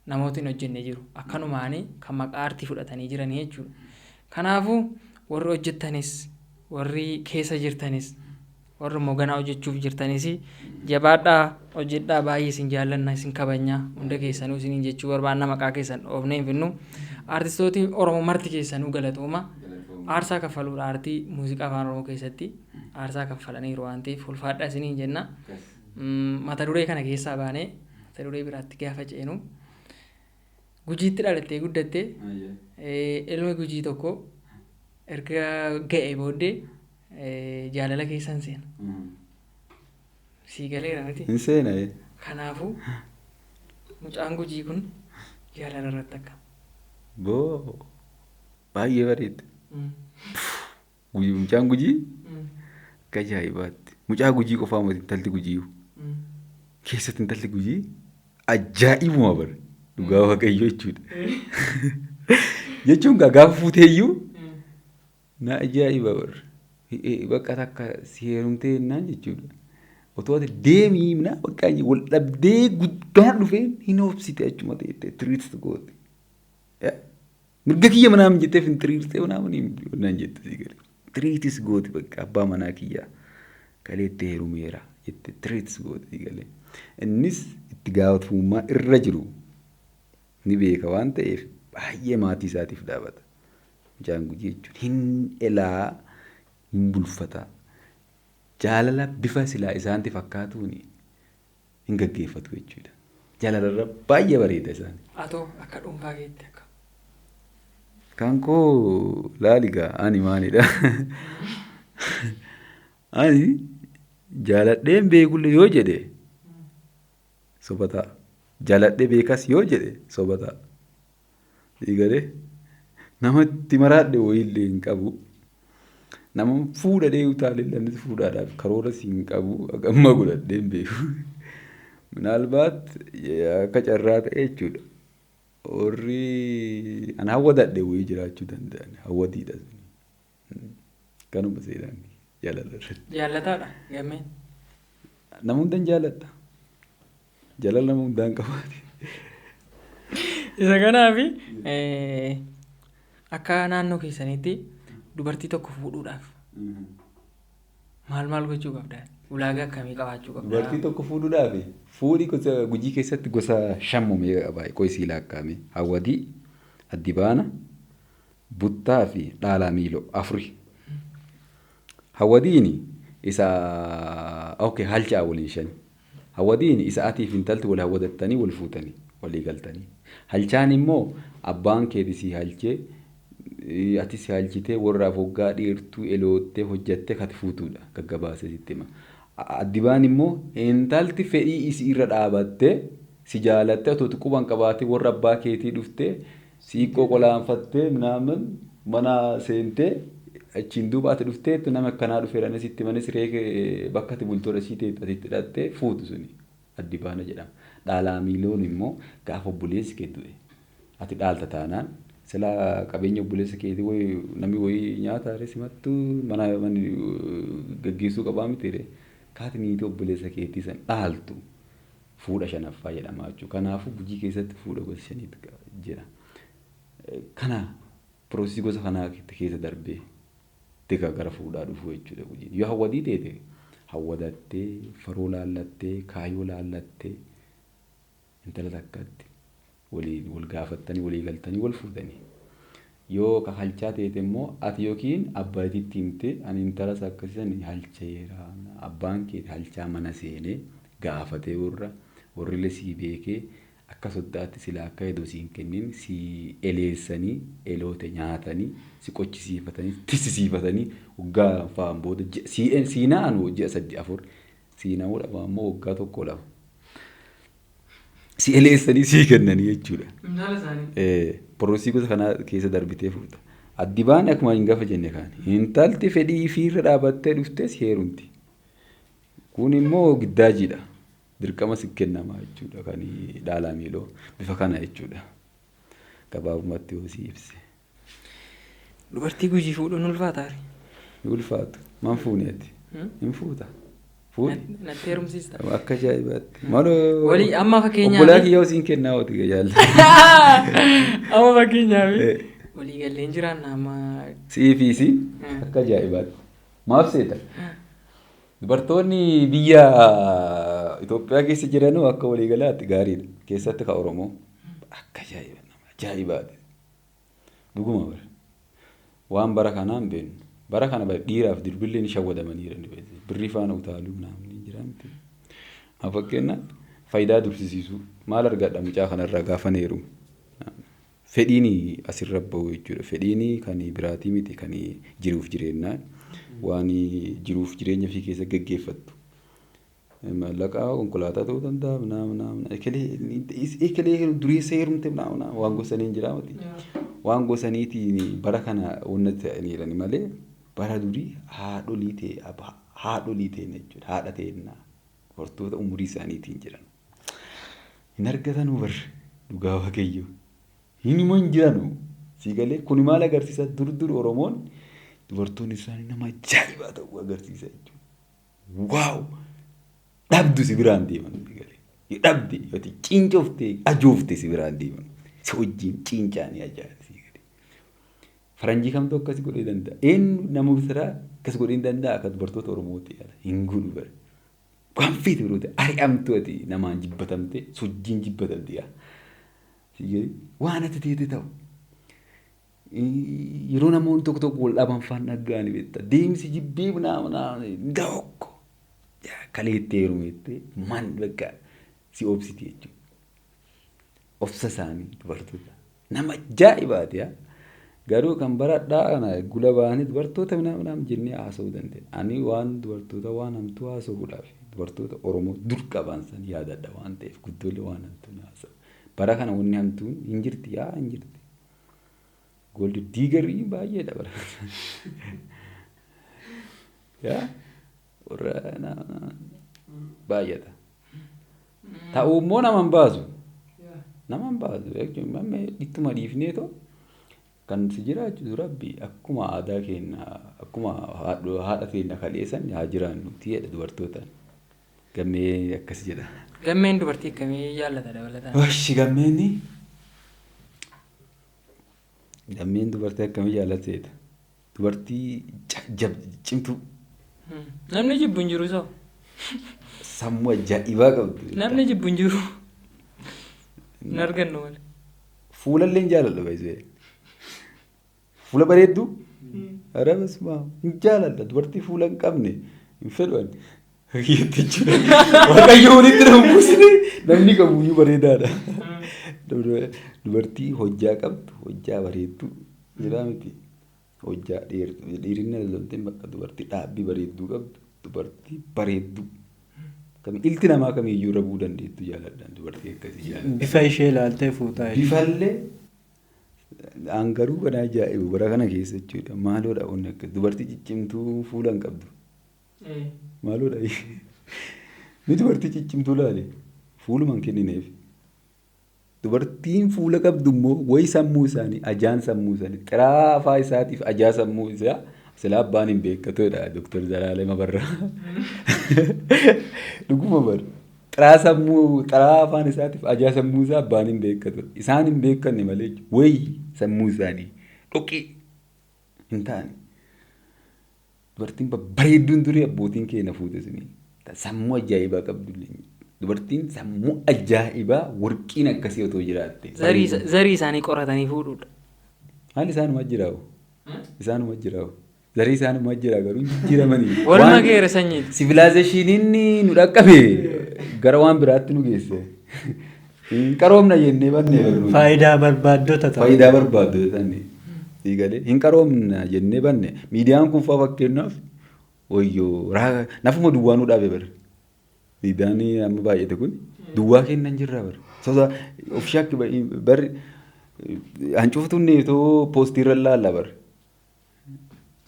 namooti hin hojjenne jiru. Akkanumaanii kan maqaa aartii fudhatanii jiranii jechuudha. Kanaafuu warri hojjettanis, warri keessa jirtanis, warri immoo ganaa hojjechuuf jirtanis jabaadhaa, hojjedhaa. Baay'ee isin jaallanna, isin kabajnaa, hunda keessanuu isiniin jechuu barbaanna. Maqaa keessan dhoofnee hin finnu. Aartistooti Oromoo marti keessanuu galatooma. Aarsaa kaffaluudha, aartii muuziqaa afaan Oromoo keessatti aarsaa kaffalaniiru waan ta'eef ulfaadhaa isiniin jenna. Mata duree kana keessaa baanee mata duree biraatti gaafa ceenu, Gujiitti dhalattee guddattee, ilmi Gujii tokko erga ga'e booddee jaalala keessan seena. Sii galeera miti? Hin seena. Kanaafuu mucaan Gujii kun jaalala irratti akka. Boo, baay'ee bareeda. Mucaan Gujii akka ajaa'ibaatti. Mucaa Gujii qofaa miti, intalti Gujii. Keessatti intalti Gujii ajaa'ibuma bara. Dhugaa Waaqayyoo jechuudha. Jechuun gaafa fuuteeyyuu na ajaa'iba bara. Bakka takka si heerumtee jennaan jechuudha. Otoo ati deemii minaa bakka wal dhabdee guddaan dhufeen hin obsite, achuma teettee tiriirsi goote. Mirga kiyya manaa jettee hin tiriirsee manaa naan jette, si gale. Tiriitis gooti, bakka abbaa manaa kiyyaa kaleetti heerumeera jette tiriitis gooti, si galee. Innis itti gaafatamummaa irra jiru ni beeka waan ta'eef baay'ee maatii isaatiif dhaabata. Mucaan Gujii jechuun hin elaa, hin bulfata. Jaalala bifa silaa isaanitti fakkaatuun hin gaggeeffatu jechuudha. Jaalalarra baay'ee bareeda isaan. Atoo akka dhuunfaa keetti akka. Kan koo laali gaa, ani maalidha? Ani jaaladheen beekullee yoo jedhe soba ta'a. Jaaladhee beekas yoo jedhe soba ta'a. Galee namatti maraadhe wayiillee hin qabu. Nama fuudhadhee utaalee anis fuudhaadhaaf karooras hin qabu. Amma godhadhee hin beeku. Minaalbaat akka carraa ta'e jechuudha. Warri an hawwatadhe wayii jiraachuu danda'an hawwatiidha. Kanuma seenaan jaalala irratti. Jaallataadha gammeen. Nama hundan jaaladha. Jaalala nama hundaan qabaate. Isa kanaafi akka naannoo keessaniitti dubartii tokko fuudhuudhaaf maal maal gochuu qabda? Ulaagaa akkamii qabaachuu qabda? Dubartii tokko fuudhuudhaaf fuudhi gosa Gujii keessatti gosa shan meeqa qaba? Qoysii lakkaa'ame. Hawwatii, Addibaana, Buttaa fi Dhaalaa Miiloo, afuri. Hawwadiin isa, okay, halchaa waliin shani. Hawwadiin isa atiif intalti wal hawwatattanii wal fuutanii walii galtanii. Halchaan immoo abbaan keeti si halchee, ati si halchitee, warraaf waggaa dheertuu eloottee hojjattee kati fuutuudha, gaggabaasee sitti hima. Addibaan immoo intalti fedhii isii irra dhaabattee si jaalattee, otoo quban qabaatee warra abbaa keetii dhuftee siiqqoo qolaanfattee minaamin mana seentee, achiin duuba ati dhuftee nama akkanaa dhufeera sitti mana siree bakka ati bultoota sii teettu ati itti hidhattee fuutu suni addibaana jedhama. Dhaalaa miiloon immoo gaafa obboleessi kee du'e ati dhaalta taanaan, silaa qabeenya obboleessa keetii wayii namni wayii nyaata ree, simattuu mana gaggeessuu qabaa miti ree, kaati niitii obboleessa keetii san dhaaltu fuudha shanaffaa jedhama jechuudha. Kanaafuu Gujii keessatti fuudha gosa shaniitu jira. Kana process gosa kanaa keessa darbee tika gara fuudhaa dhufuu jechuudha Gujiin. Yoo hawwatii teete hawwatattee, faroo laallattee, kaayoo laallattee, intala takkatti waliin wal gaafattanii walii galtanii wal fuutanii. Yoo ka halchaa teete immoo ati yookiin abbaatiitti himtee, ani intalas akkasiisan halcheera, abbaan keeti halchaa mana seenee gaafatee, warra warrillee sii beekee, akka soddaatti silaa akka edoo siin kennin si eleessanii, eloote nyaatanii, si qochisiifatanii, tissisiifatanii, waggaa fa'aan booda siina'an ji'a 3 4, siina'uu dhabaa immoo waggaa 1 2 si eleessanii sii kennanii jechuudha. Intala isaanii. Process gosa kanaa keessa darbitee fuuta. Addibaan akkuma hin gafa jenne kaan intalti fedhii ifiirra dhaabattee dhuftee si heerumti. Kun immoo giddaajiidha. Dirqama si kennama jechuudha kan dhaalaa miiloo bifa kana jechuudha. Gabaabumatti yoo si ibse. Dubartii Gujii fuudhuun ulfaataa? Ni ulfaatu. Maan fuuneeti? Hin fuuta. Fuudhi. Natti heerumsiista. Akka ajaa'ibaatti. Maaloo. Walii amma fakkeenyaaf. Obbolaa kiyya osiin kennaa ooti jaalla. Amma fakkeenyaaf. Walii galleen jiraanna amma. Si'ii fi isiin akka ajaa'ibaatti. Maaf seeta? Dubartoonni biyya Itoophiyaa keessa jiranuu akka waliigalaatti gaariidha. Keessatti kan Oromoo akka ajaa'iba nama ajaa'ibaati. Dhuguma bara. Waan bara kanaa hin beeknu. Bara kana dhiiraaf durbillee ni shawwadamaniiru. Birrii faana utaaluu namni jira miti. Fakkeenyaaf faayidaa dursisiisuu maal argadha mucaa kanarraa gaafa heerumu. Fedhiin asirra bahu jechuudha. Fedhiin kan biraatii miti kan jiruuf jireenyaa waan jiruuf jireenya ofii keessa gaggeeffattu. Maallaqaa konkolaataa ta'uu danda'a naam ekelee dureessa heerumte naam waan gosaniin jira miti. Waan gosaniitiin bara kana wanna ta'aniiran malee bara durii haadholii ta'e haadholii ta'e jechuudha. Haadha ta'ennaa dubartoota umurii isaaniitiin jiran. Hin argatanuu barre dhugaa Waaqayyoo. Hinuma hin jiranu. Sii galee kun maal agarsiisa? Dur dur Oromoon dubartoonni isaanii nama ajaa'ibaa ta'uu agarsiisa jechuudha. Wow! Dhabdu si biraan deeman sii galee. Dhabde yoo ciincoftee ajoofte si biraan deeman. Si wajjin ciincaanii ajaa'iba sii galee. Faranjii kamtu akkas godhuu danda'a? Eenyu nama biraa akkas godhuu hin danda'a akka dubartoota Oromooti hin godhu bara. Waan feete biroo ta'e ari'amtu ati namaan jibbatamte sojjiin jibbatamte yaa. Waan ati teete ta'u. Yeroo namoonni tokko tokko wal dhaban faan dhaga'anii beekta. Deemsi jibbee naa tokko kaleettee heerumeettee man bakka si obsiti jechuudha. Obsa isaanii dubartoota. Nama ajaa'ibaati yaa. Garuu kan baradhaa kana gula ba'anii dubartoota minaa jennee haasa'uu dandeenya. Ani waan dubartoota waan hamtuu haasa'uudhaaf dubartoota Oromoo dur qaban san yaadadha waan ta'eef guddoolee waan hamtuu haasa'u. Bara kana wanni hamtuun hin jirti yaa hin jirti. Gold diggerii baay'eedha bara kana. Yaa warra baay'ata. Ta'uu immoo nama hin baasu. Nama hin baasu jechuun ittuma dhiifnee too kan si jiraachisu Rabbi akkuma aadaa keenya akkuma haadha keenya kaleessan haa jiraannu jedha dubartootaan. Gammee akkas jedha. Gammeen dubartii akkamii jaallata dabalataan? Washi gammeenni gammeen dubartii akkamii jaallateedha? Dubartii cimtuu. Namni jibbu hin jiru soo. Sammuu ajaa'ibaa qabdu. Namni jibbu hin jiru. Hin argannu malee. Fuulallee hin jaaladha baay'isee. Fuula bareedduu? Ara basuma hin jaaladha dubartii fuula hin qabne hin fedhu ani. Jetti jechuudha. Waaqayyo walitti nama buusine namni qabuyyuu bareedaadha. Dubartii hojjaa qabdu hojjaa bareedduu jedhaa miti. Hojjaa dheertuu dhiirina lolteen bakka dubartii dhaabbii bareedduu qabdu dubartii bareedduu. Ilti namaa kamiyyuu irra bu'uu dandeettu jaaladha dubartii akkasii jaaladha. Bifa ishee ilaaltee fuutaa jechuudha. Bifallee an garuu kan ajaa'ibu bara kana keessa jechuudha. Maaloodha wanni akka dubartii ciccimtuu fuula hin qabdu. Maaloodha ni dubartii ciccimtuu laale fuuluma hin kennineef. Dubartiin fuula qabdu immoo wayi sammuu isaanii ajaan sammuu isaanii xiraafaa isaatiif ajaa sammuu isaa silaa abbaan hin beekatudha Dooktar Zalaalem Abarraa. Dhuguma bara. Xiraa sammuu xiraa afaan isaatiif ajaa sammuu isaa abbaan hin beekatu. Isaan hin beekanne malee wayi sammuu isaanii dhoqee hin taane. Dubartiin babbareedduun durii abbootiin keenya fuute suni sammuu ajaa'ibaa qabdu. Dubartiin sammuu ajaa'ibaa warqiin akkasii otoo jiraatte. Zarii isaanii qoratanii fuudhuudha. Maal isaanuma jiraa'u? Isaanuma jiraa'u. Zarii isaanuma jira garuu hin jijjiiramanii. Walumaa geera sanyiiti. Civilizationin nu dhaqqabe gara waan biraatti nu geesse. Hin qaroomna jennee bannee barnu. Faayidaa barbaaddota ta'u. Faayidaa barbaaddota ta'ani. Siigalee hin qaroomna jennee banne miidiyaan kun fa'aa fakkeenyaaf wayyoo nafuma duwwaa nu dhaabe bara. Miidiyaan amma baay'ate kun duwwaa kennan jirra bara. Sosa of shakki barri hancuuftunne too poostiirra laalla bara.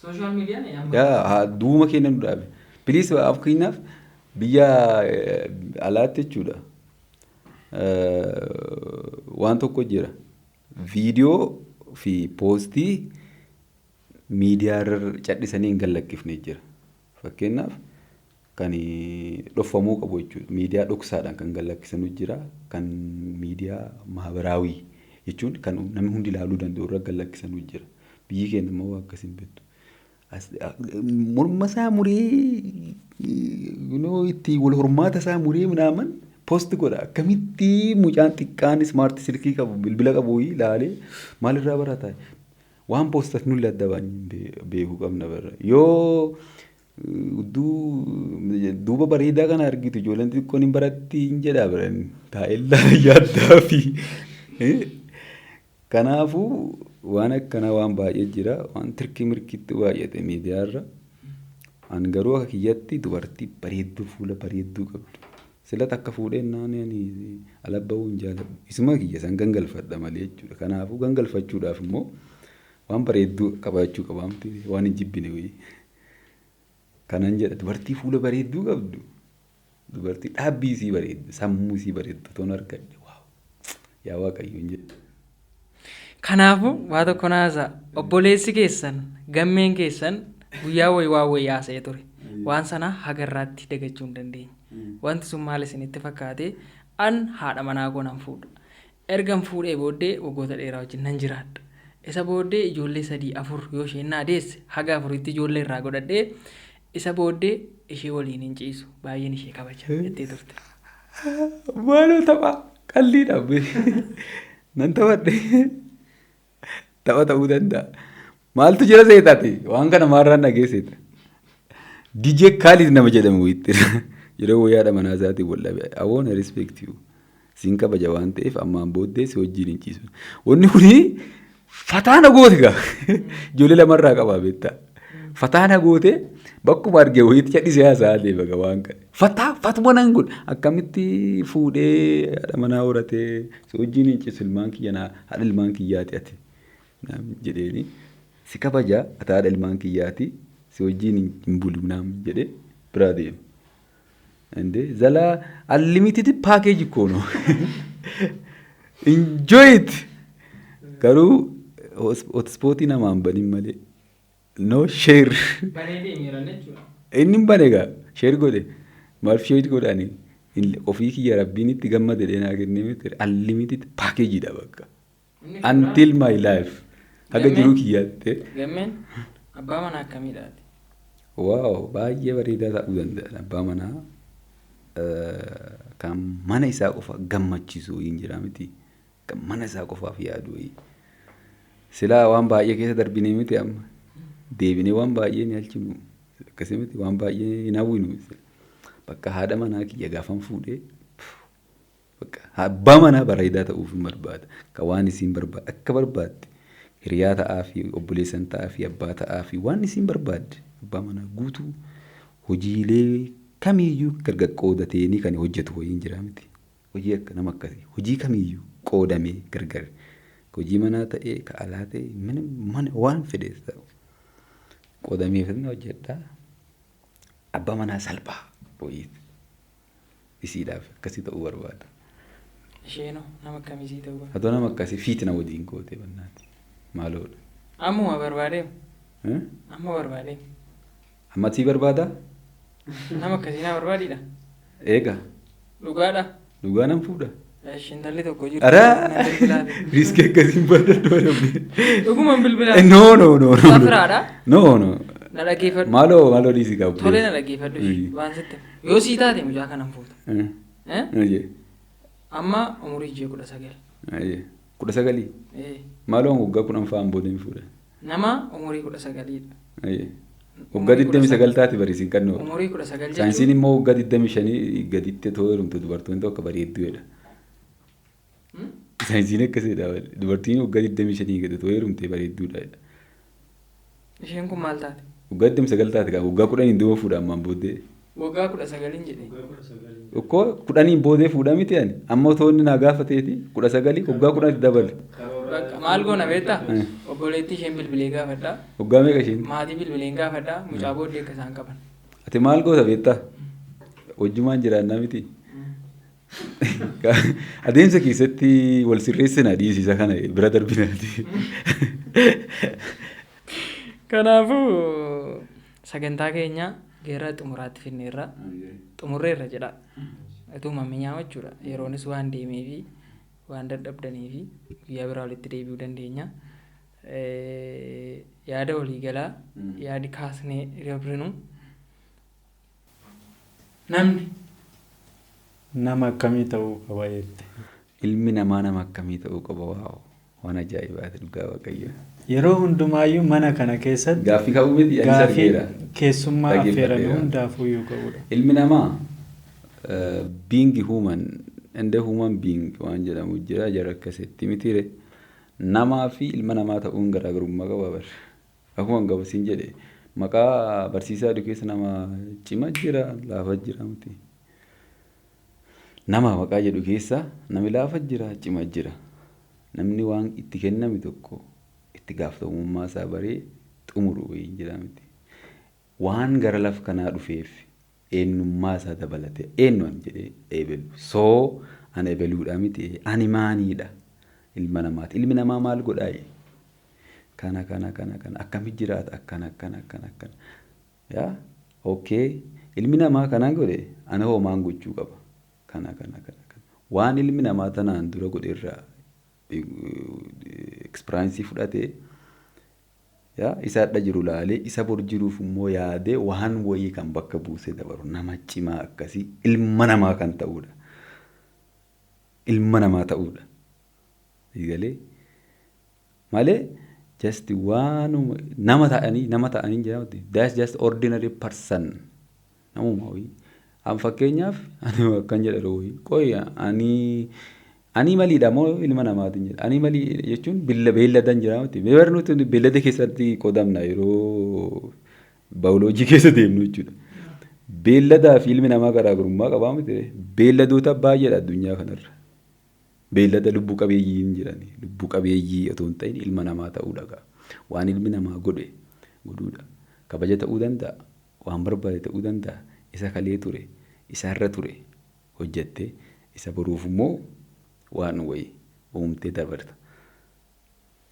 Social miidiyaan Yaa duuma kennan nu dhaabe. Please fakkeenyaaf Biyya alaatti jechuudha. Waan tokko jira. Viidiyoo fi poostii miidiyaa irra cadhisanii hin gallakkifne jira. Fakkeenyaaf, kan dhokfamuu qabu jechuudha. Miidiyaa dhoksaadhaan kan gallakkisanu jira. Kan miidiyaa mahabaraawii jechuun kan namni hundi ilaaluu danda'u irra gallakkisanu jira. Biyyi keenya immoo waa akkasii hin beektu. Morma isaa muree, itti wal hormaata isaa muree minaaman post godha. Akkamitti mucaan xiqqaan smart silkii qabu, bilbila qabu ilaalee maalirraa barata? Waan poostat nullee adda baafnee beekuu qabna bara. Yoo duuba bareedaa kana argitu, ijoolleen xixiqqoon hin baratti hin jedhaa baran taa'ee yaaddaa fi. Kanaafuu waan akkanaa waan baay'ee jira, waan tirkii mirkiitti baay'ate miidiyaarra. An garuu akka kiyyatti dubartii bareedduu, fuula bareedduu qabdu. Sila takka fuudhee naan ani ala bahuu hin jaaladhu. Isuma kiyya san gangalfadha malee jechuudha. Kanaafuu gangalfachuudhaaf immoo waan bareedduu qabaachuu qaba miti, waan hin jibbine wayii. Kanan jedha, dubartii fuula bareedduu qabdu. Dubartii dhaabbii isii bareeddu, sammuu isii bareeddu toon argadhe, wow, yaa Waaqayyo hin jedhu. Kanaafuu waa tokko naasaa, obboleessi keessan, gammeen keessan guyyaa wayii waan wayii haasa'ee ture. Waan sana haga irraatti dagachuu hin dandeenye. Wanti sun maal isinitti fakkaate? An haadha manaa koo nan fuudha. Ergan fuudhee booddee waggoota dheeraa wajjin nan jiraadha. Isa booddee ijoollee sadii afur yoo isheen naa deesse, haga afuritti ijoollee irraa godhadhee, isa booddee ishee waliin hin ciisu, baay'een ishee kabaja jettee turte. Maaloo, tapha qalliidha, nan taphadhe, tapha ta'uu danda'a. Maaltu jira seetaati? Waan kana maalirraan dhageesseeta? DJ Khalid nama jedhamu wayiitti yeroo wayyaadha manaa isaatiin wal dhabe. "I wanna respect you. Siin kabaja waan ta'eef ammaan booddee si wajjin hin ciisu." Wanni kuni fataana goote gaa. Ijoollee lamarraa qabaa beektaa. Fataana goote, bakkuma arge wayiitti cadhisee haasa'aa deema gaa waan kana. Fataa fatuma nan godhe, akkamitti fuudhee haadha manaa horatee si wajjin hin ciisu, ilmaan kiyya naa haadha ilmaan kiyyaati ati naam jedheeni, si kabaja, ati haadha ilmaan kiyyaati, si wajjin hin bulu naam jedhee biraa deema. እንዴ ዘላ unlimited package እኮ ነው። Enjoy it. Garuu hotspotii namaan banin malee. No share. Banee deemeera jechuudha. Inni hin bane egaa, share godhe. Maal share godhani? Ofii kiyya Rabbiin itti gammade deenaa kennee miti, unlimited package dha bakka. Until my life. Haga jiruu kiyyaatti. Gammeen abbaa manaa akkamiidhaati? Wow, baay'ee bareedaa ta'uu danda'a. Abbaa manaa kan mana isaa qofa gammachiisu hin jira miti. Kan mana isaa qofaaf yaadu wayii. Silaa waan baay'ee keessa darbinee miti amma. Deebinee waan baay'ee ni halchinu. Akkasii miti, waan baay'ee hin hawwinu. Bakka haadha manaa kiyya gaafan fuudhee, bakka abbaa manaa bareedaa ta'uuf hin barbaada. Kan waan isiin barbaadde akka barbaadde hiriyaa ta'aa fi obboleessan ta'aa fi abbaa ta'aa fi waan isiin barbaadde, abbaa manaa guutuu, hojiilee kamiiyyuu gargar qoodateenii kan hojjetu wayii hin jira miti. Hojii akka nama akkasii, hojii kamiiyyuu qoodamee gargar, hojii manaa ta'ee ka alaa ta'ee, mana mana waan fedhes ta'u qoodamee fi hojjedhaa. Abbaa manaa salphaa wayii isiidhaaf akkasii ta'uu barbaada. Isheenoo nama akkamiisii ta'uu barbaada? Hatoo nama akkasii fiitina waliin gootee bannaati. Maaloodha. Ammuma barbaadeem. Amma barbaadeem. Amma sii barbaadaa? Nama akkasii naa barbaadidha. Eega. Dhugaadha. Dhugaa nan fuudha. Intalli tokko jirti. Araa! Nan bilbilaati. Riskii akkasii hin barbaadu namni. Dhuguman bilbilaati. No, no, no, no. Safiraadha. No, no. Na dhaggeeffadhu. Maaloo, maaloo, dhiisi qabu. Tolee, na dhaggeeffadhu. Waan sitti. Yoo sii taate mucaa kanan fuuta. Ayyee. Amma umurii ishee 19. Ayyee. 19? Eh. Maaloo, waggaa 10 fa'aan booda hin fuudha. Nama umurii 19dha. Ayyee. Waggaa 29 taate bariisiin kannoo. Umurii 19 Saayinsiin jechuun. immoo waggaa 25 gaditti too heerumte dubartoonni tokko bareedduudha. Saayinsiin akkasidha. Dubartiin waggaa 25 gadi too heerumte bareedduudha. Isheen kun maal taate? Waggaa 29 taate kaa, waggaa 10n duuba fuudha ammaan booddee. Waggaa 19n jedhe. Okkoo, 10n boodee fuudha miti ani. Amma otoo inni naa gaafateeti 19, waggaa 10tti dabale. Bakka maal goona beektaa? Obboleettii isheen bilbilee gaafadha. Waggaa meeqa isheen? Maatii bilbileen gaafadha. Mucaa booddee akka isaan qaban. Ati maal goota beektaa? Wajjumaan jiraannaa miti. Adeemsa keessatti wal sirreessina, dhiisisa kana bira darbinaati. Kanaafuu sagantaa keenya gara xumuraatti finneerra, xumurreerra jedha. Ituma mi'aawu jechuudha. Yeroonis waan deemeefi waan dadhabdaniifi guyyaa biraa walitti deebi'uu dandeenya. Yaada waliigalaa yaadi kaasnee dabrinu, namni Nama akkamii ta'uu qaba jette? Ilmi namaa nama akkamii ta'uu qaba? Wow, waan ajaa'ibaati, dhugaa Waaqayyo. Yeroo hundumaayyuu mana kana keessatti Gaaffii ka'uu miti, anis gaaffii argeera. keessummaa affeerame Dhaggeeffadheera. hundaafuyyuu qabudha. Ilmi namaa being human and human being waan jedhamu jira, jara akkasitti mitiire. Namaa fi ilma namaa ta'uun garaagarummaa qaba bar. Akkuma hin siin jedhe, maqaa barsiisaa jedhu keessa nama cima jira, laafa jira miti. Nama maqaa jedhu keessa namni laafa jira, cima jira. Namni waan itti kenname tokko itti gaafatamummaa isaa baree xumuru wayii jira miti. Waan gara lafa kanaa dhufeef eenyummaa isaa dabalatee eenyu an jedhee eebelu. Soo ana ebeluudha miti, ani maaniidha ilma namaati. Ilmi namaa maal godhaaye? Kana kana kana kana akkamitti jiraata, akkana akkana akkana akkana. Yaa okay, ilmi namaa kana godhe, ana hoo maan gochuu qaba? Kana kana kana kana. Waan ilmi namaa tanaan dura godhe irraa experience fudhatee, yaa isa hadha jiru laalee, isa bor jiruuf immoo yaadee, waan wayii kan bakka buusee dabaru, nama cimaa akkasii ilma namaa kan ta'udha. Ilma namaa ta'udha. Galee malee just waanuma nama ta'anii jedhamti. That's just ordinary person. Namuma wayii. An fakkeenyaaf ani akkan jedha yeroo wayii, qoy, ani maliidha moo ilma namaatiin jedha. Ani malii jechuun beelladan jira miti. Beebar nuti beellada keessatti qoodamna yeroo baayoloojii keessa deemnu jechuudha. Beelladaa fi ilmi namaa garaagarummaa qabaa miti. Beelladoota baay'eedha addunyaa kanarra. Beellada lubbuu qabeeyyii hin jirani. Lubbuu qabeeyyii otoo hin ta'in ilma namaa ta'uudha gaa. Waan ilmi namaa godhe godhuudha. Kabaja ta'uu danda'a. Waan barbaade ta'uu danda'a. Isa kalee ture, isa irra ture hojjettee, isa boruuf immoo waan wayii uumtee dabarta.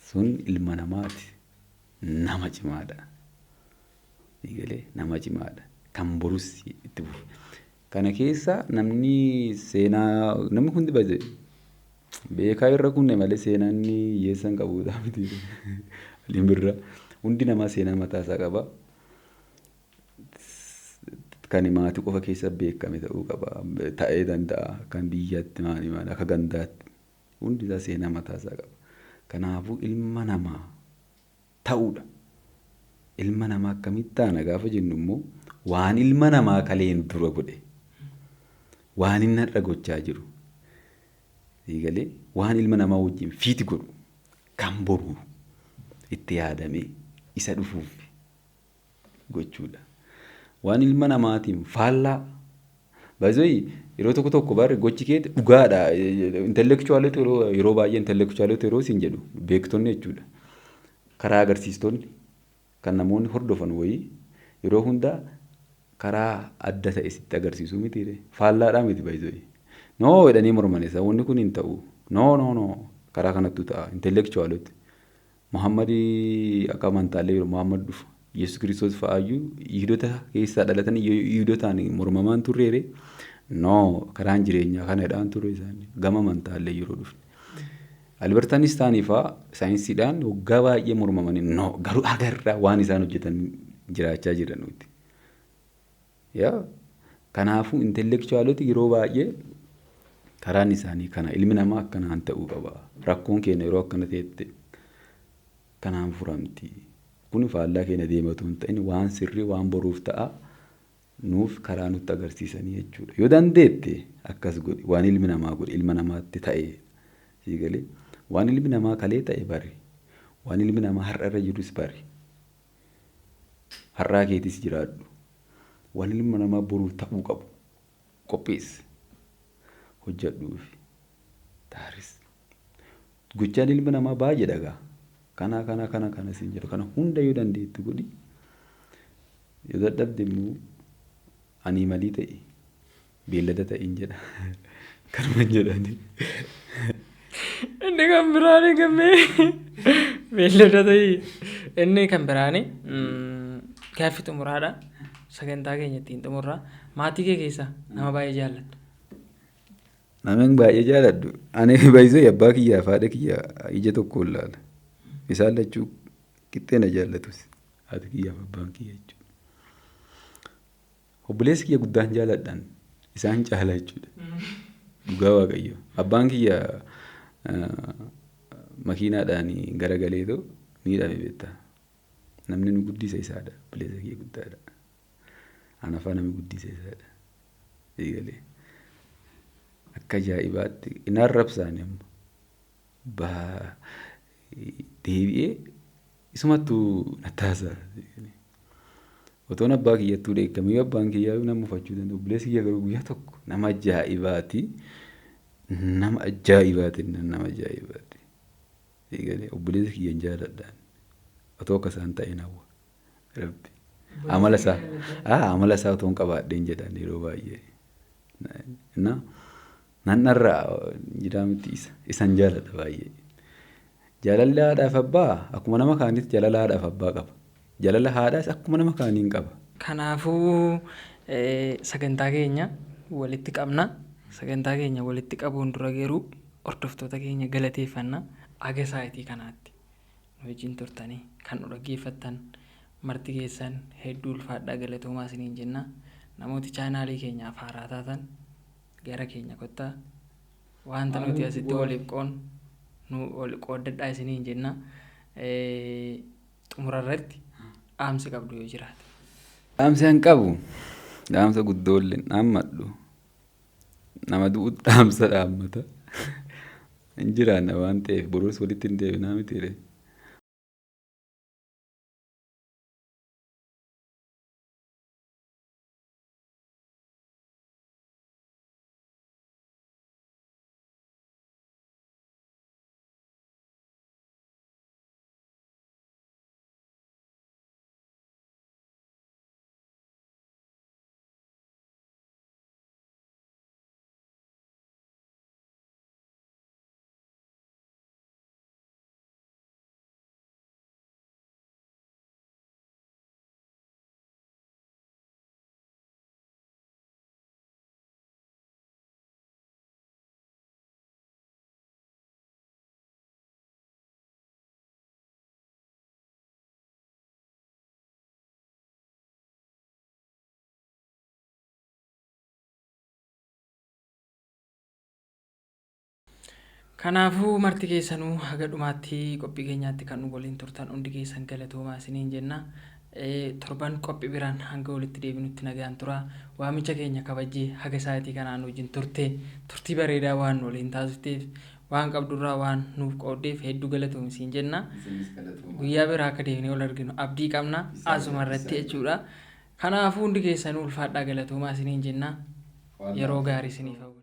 Sun ilma namaati. Nama cimaadha. Galee nama cimaadha. Kan borus itti fufu. Kana keessa namni seenaa, namni hundi baze beekaa irra kunne malee seenaan inni hiyyeessa hin qabudha miti. Aliin birraa hundi namaa seenaa mataasaa qaba. Kan maatii qofa keessa beekame ta'uu qaba. Ta'ee danda'a. Kan biyyatti maali maali akka gandaatti. Hundi isaa seenaa mataasaa qaba. Kanaafuu ilma namaa ta'uudha. Ilma namaa akkamitti taana gaafa jennu immoo, waan ilma namaa kaleen dura godhe, waan inni har'a gochaa jiru, galee waan ilma namaa wajjin fiiti godhu, kan boru itti yaadamee isa dhufuuf gochuudha. Waan ilma namaatiin faallaa baay'ee yeroo tokko tokko barri gochi keeti dhugaadha. Intellectualota yeroo baay'ee, intellectualota yeroo isin jedhu beektonni jechuudha. Karaa agarsiistonni kan namoonni hordofan wayii yeroo hundaa karaa adda ta'e sitti agarsiisuu miti, faallaadhaa miti baay'ee. No jedhanii morman isaa, wanni kun hin ta'u. No, no, no, karaa kanattu ta'a intellectualoti. Muhammad akka amantaalee yeroo Muhammad dhufu, Yesuus Kiristoos fa'aayyuu Yihudoota keessaa dhalatanii Yihudotaan mormamaan turreere. No, karaan jireenyaa kana jedhaan ture isaanii gama amantaalee yeroo dhufne. Albert Einstein fa'aa saayinsiidhaan waggaa baay'ee mormamanii, no, garuu agarraa waan isaan hojjetan jiraachaa jiran nuti. Yaa kanaafuu intellectualoti yeroo baay'ee karaan isaanii kana, ilmi namaa akkanaan ta'uu qaba. Rakkoon keenya yeroo akkana ta'etti kanaan furamti. Kun faallaa keenya deematu hin ta'in, waan sirrii, waan boruuf ta'a nuuf karaa nutti agarsiisanii jechuudha. Yoo dandeette akkas godhi, waan ilmi namaa godhe ilma namaatti ta'e sii galee, waan ilmi namaa kalee ta'e bari, waan ilmi namaa har'a irra jirus bari, har'aa keetis jiraadhu, waan ilma namaa boruuf ta'uu qabu qopheessi, hojjedhuufi taaris. Gochaan ilma namaa baay'ee dhagaa. Kana kana kana kana siin jedhu, kana hunda yoo dandeettu godhi. Yoo dadhabde immoo ani malii ta'e. Beellada ta'iin jedha. Kanuman jedhani. Inni kan biraani gammee beellada ta'ii. Inni kan biraani gaaffii xumuraadha. Sagantaa keenya ittiin xumurra. Maatii kee keessaa nama baay'ee jaallattu. Namni baay'ee jaaladhu. Ani baay'isee abbaa kiyyaa fi haadha kiyya ija tokkoon ilaala. Isaan lachuu qixxee na jaallatus. Haati kiyyaa fi abbaan kiyya jechuudha. Obboleessi kiyya guddaan jaaladhaan isaan caala jechuudha. Dhugaa Waaqayyo. Abbaan kiyya makiinaadhaan garagaleetoo miidhame beektaa. Namni nu guddise isaadha. Obboleessa kiyya guddaadha. Anafaa namni guddise isaadha. Eegalee. Akka ajaa'ibaatti hin arrabsaani amma. Deebi'ee isumattuu nattaasaa. Otoon abbaa kiyyattuu dheekkamee abbaan kiyyaa nama mufachuu danda'u. Obboleessi kiyya garuu guyyaa tokko nama ajaa'ibaati. Nama ajaa'ibaati nama ajaa'ibaati. Eegalee obboleessi kiyya hin jaaladhaan. Otoo akka isaan ta'e hawwa. Rabbi. Amala isaa amala isaa otoo hin qabaadheen jedhan yeroo baay'ee. Nan dharraa jiraa miti isa isan jaaladha baay'ee. Jaalalli haadhaaf abbaa akkuma nama kaaniitti jaalala haadhaaf abbaa qaba. Jaalala haadhaas akkuma nama kaaniin qaba. Kanaafuu sagantaa keenya walitti qabna. Sagantaa keenya walitti qabuun dura garuu hordoftoota keenya galateeffanna. Aga sa'aatii kanaatti nu wajjin turtanii kan nu dhaggeeffattan marti keessan hedduu ulfaadhaa galatoomaa isiniin jenna. Namooti chaanaalii keenyaaf haaraa taatan gara keenya kottaa wanta nuti asitti waliif qoon nu wal qooddadhaa isiniin jenna. Xumura irratti dhaamsi qabdu yoo jiraate. Dhaamsi an qabu dhaamsa guddoollee dhaammadhu. Nama du'u dhaamsa dhaammata. Hin jiraanna waan ta'eef boruus walitti hin deebinaa mitiire. Kanaafuu marti keessanuu haga dhumaatti qophii keenyaatti kan nu waliin turtan hundi keessan galatoomaa isiniin jenna. Torban qophii biraan hanga walitti deebinutti nagaan tura. Waamicha keenya kabajjee haga sa'aatii kanaan wajjin turte turtii bareedaa waan nu waliin taasifteef waan qabdurraa waan nuuf qooddeef hedduu galatoomi siin jenna. Guyyaa biraa akka deebinee wal arginu abdii qabna asuma irratti jechuudha. Kanaafuu hundi keessanuu ulfaadhaa galatoomaa isiniin jenna. Yeroo gaarii isiniif hawwina.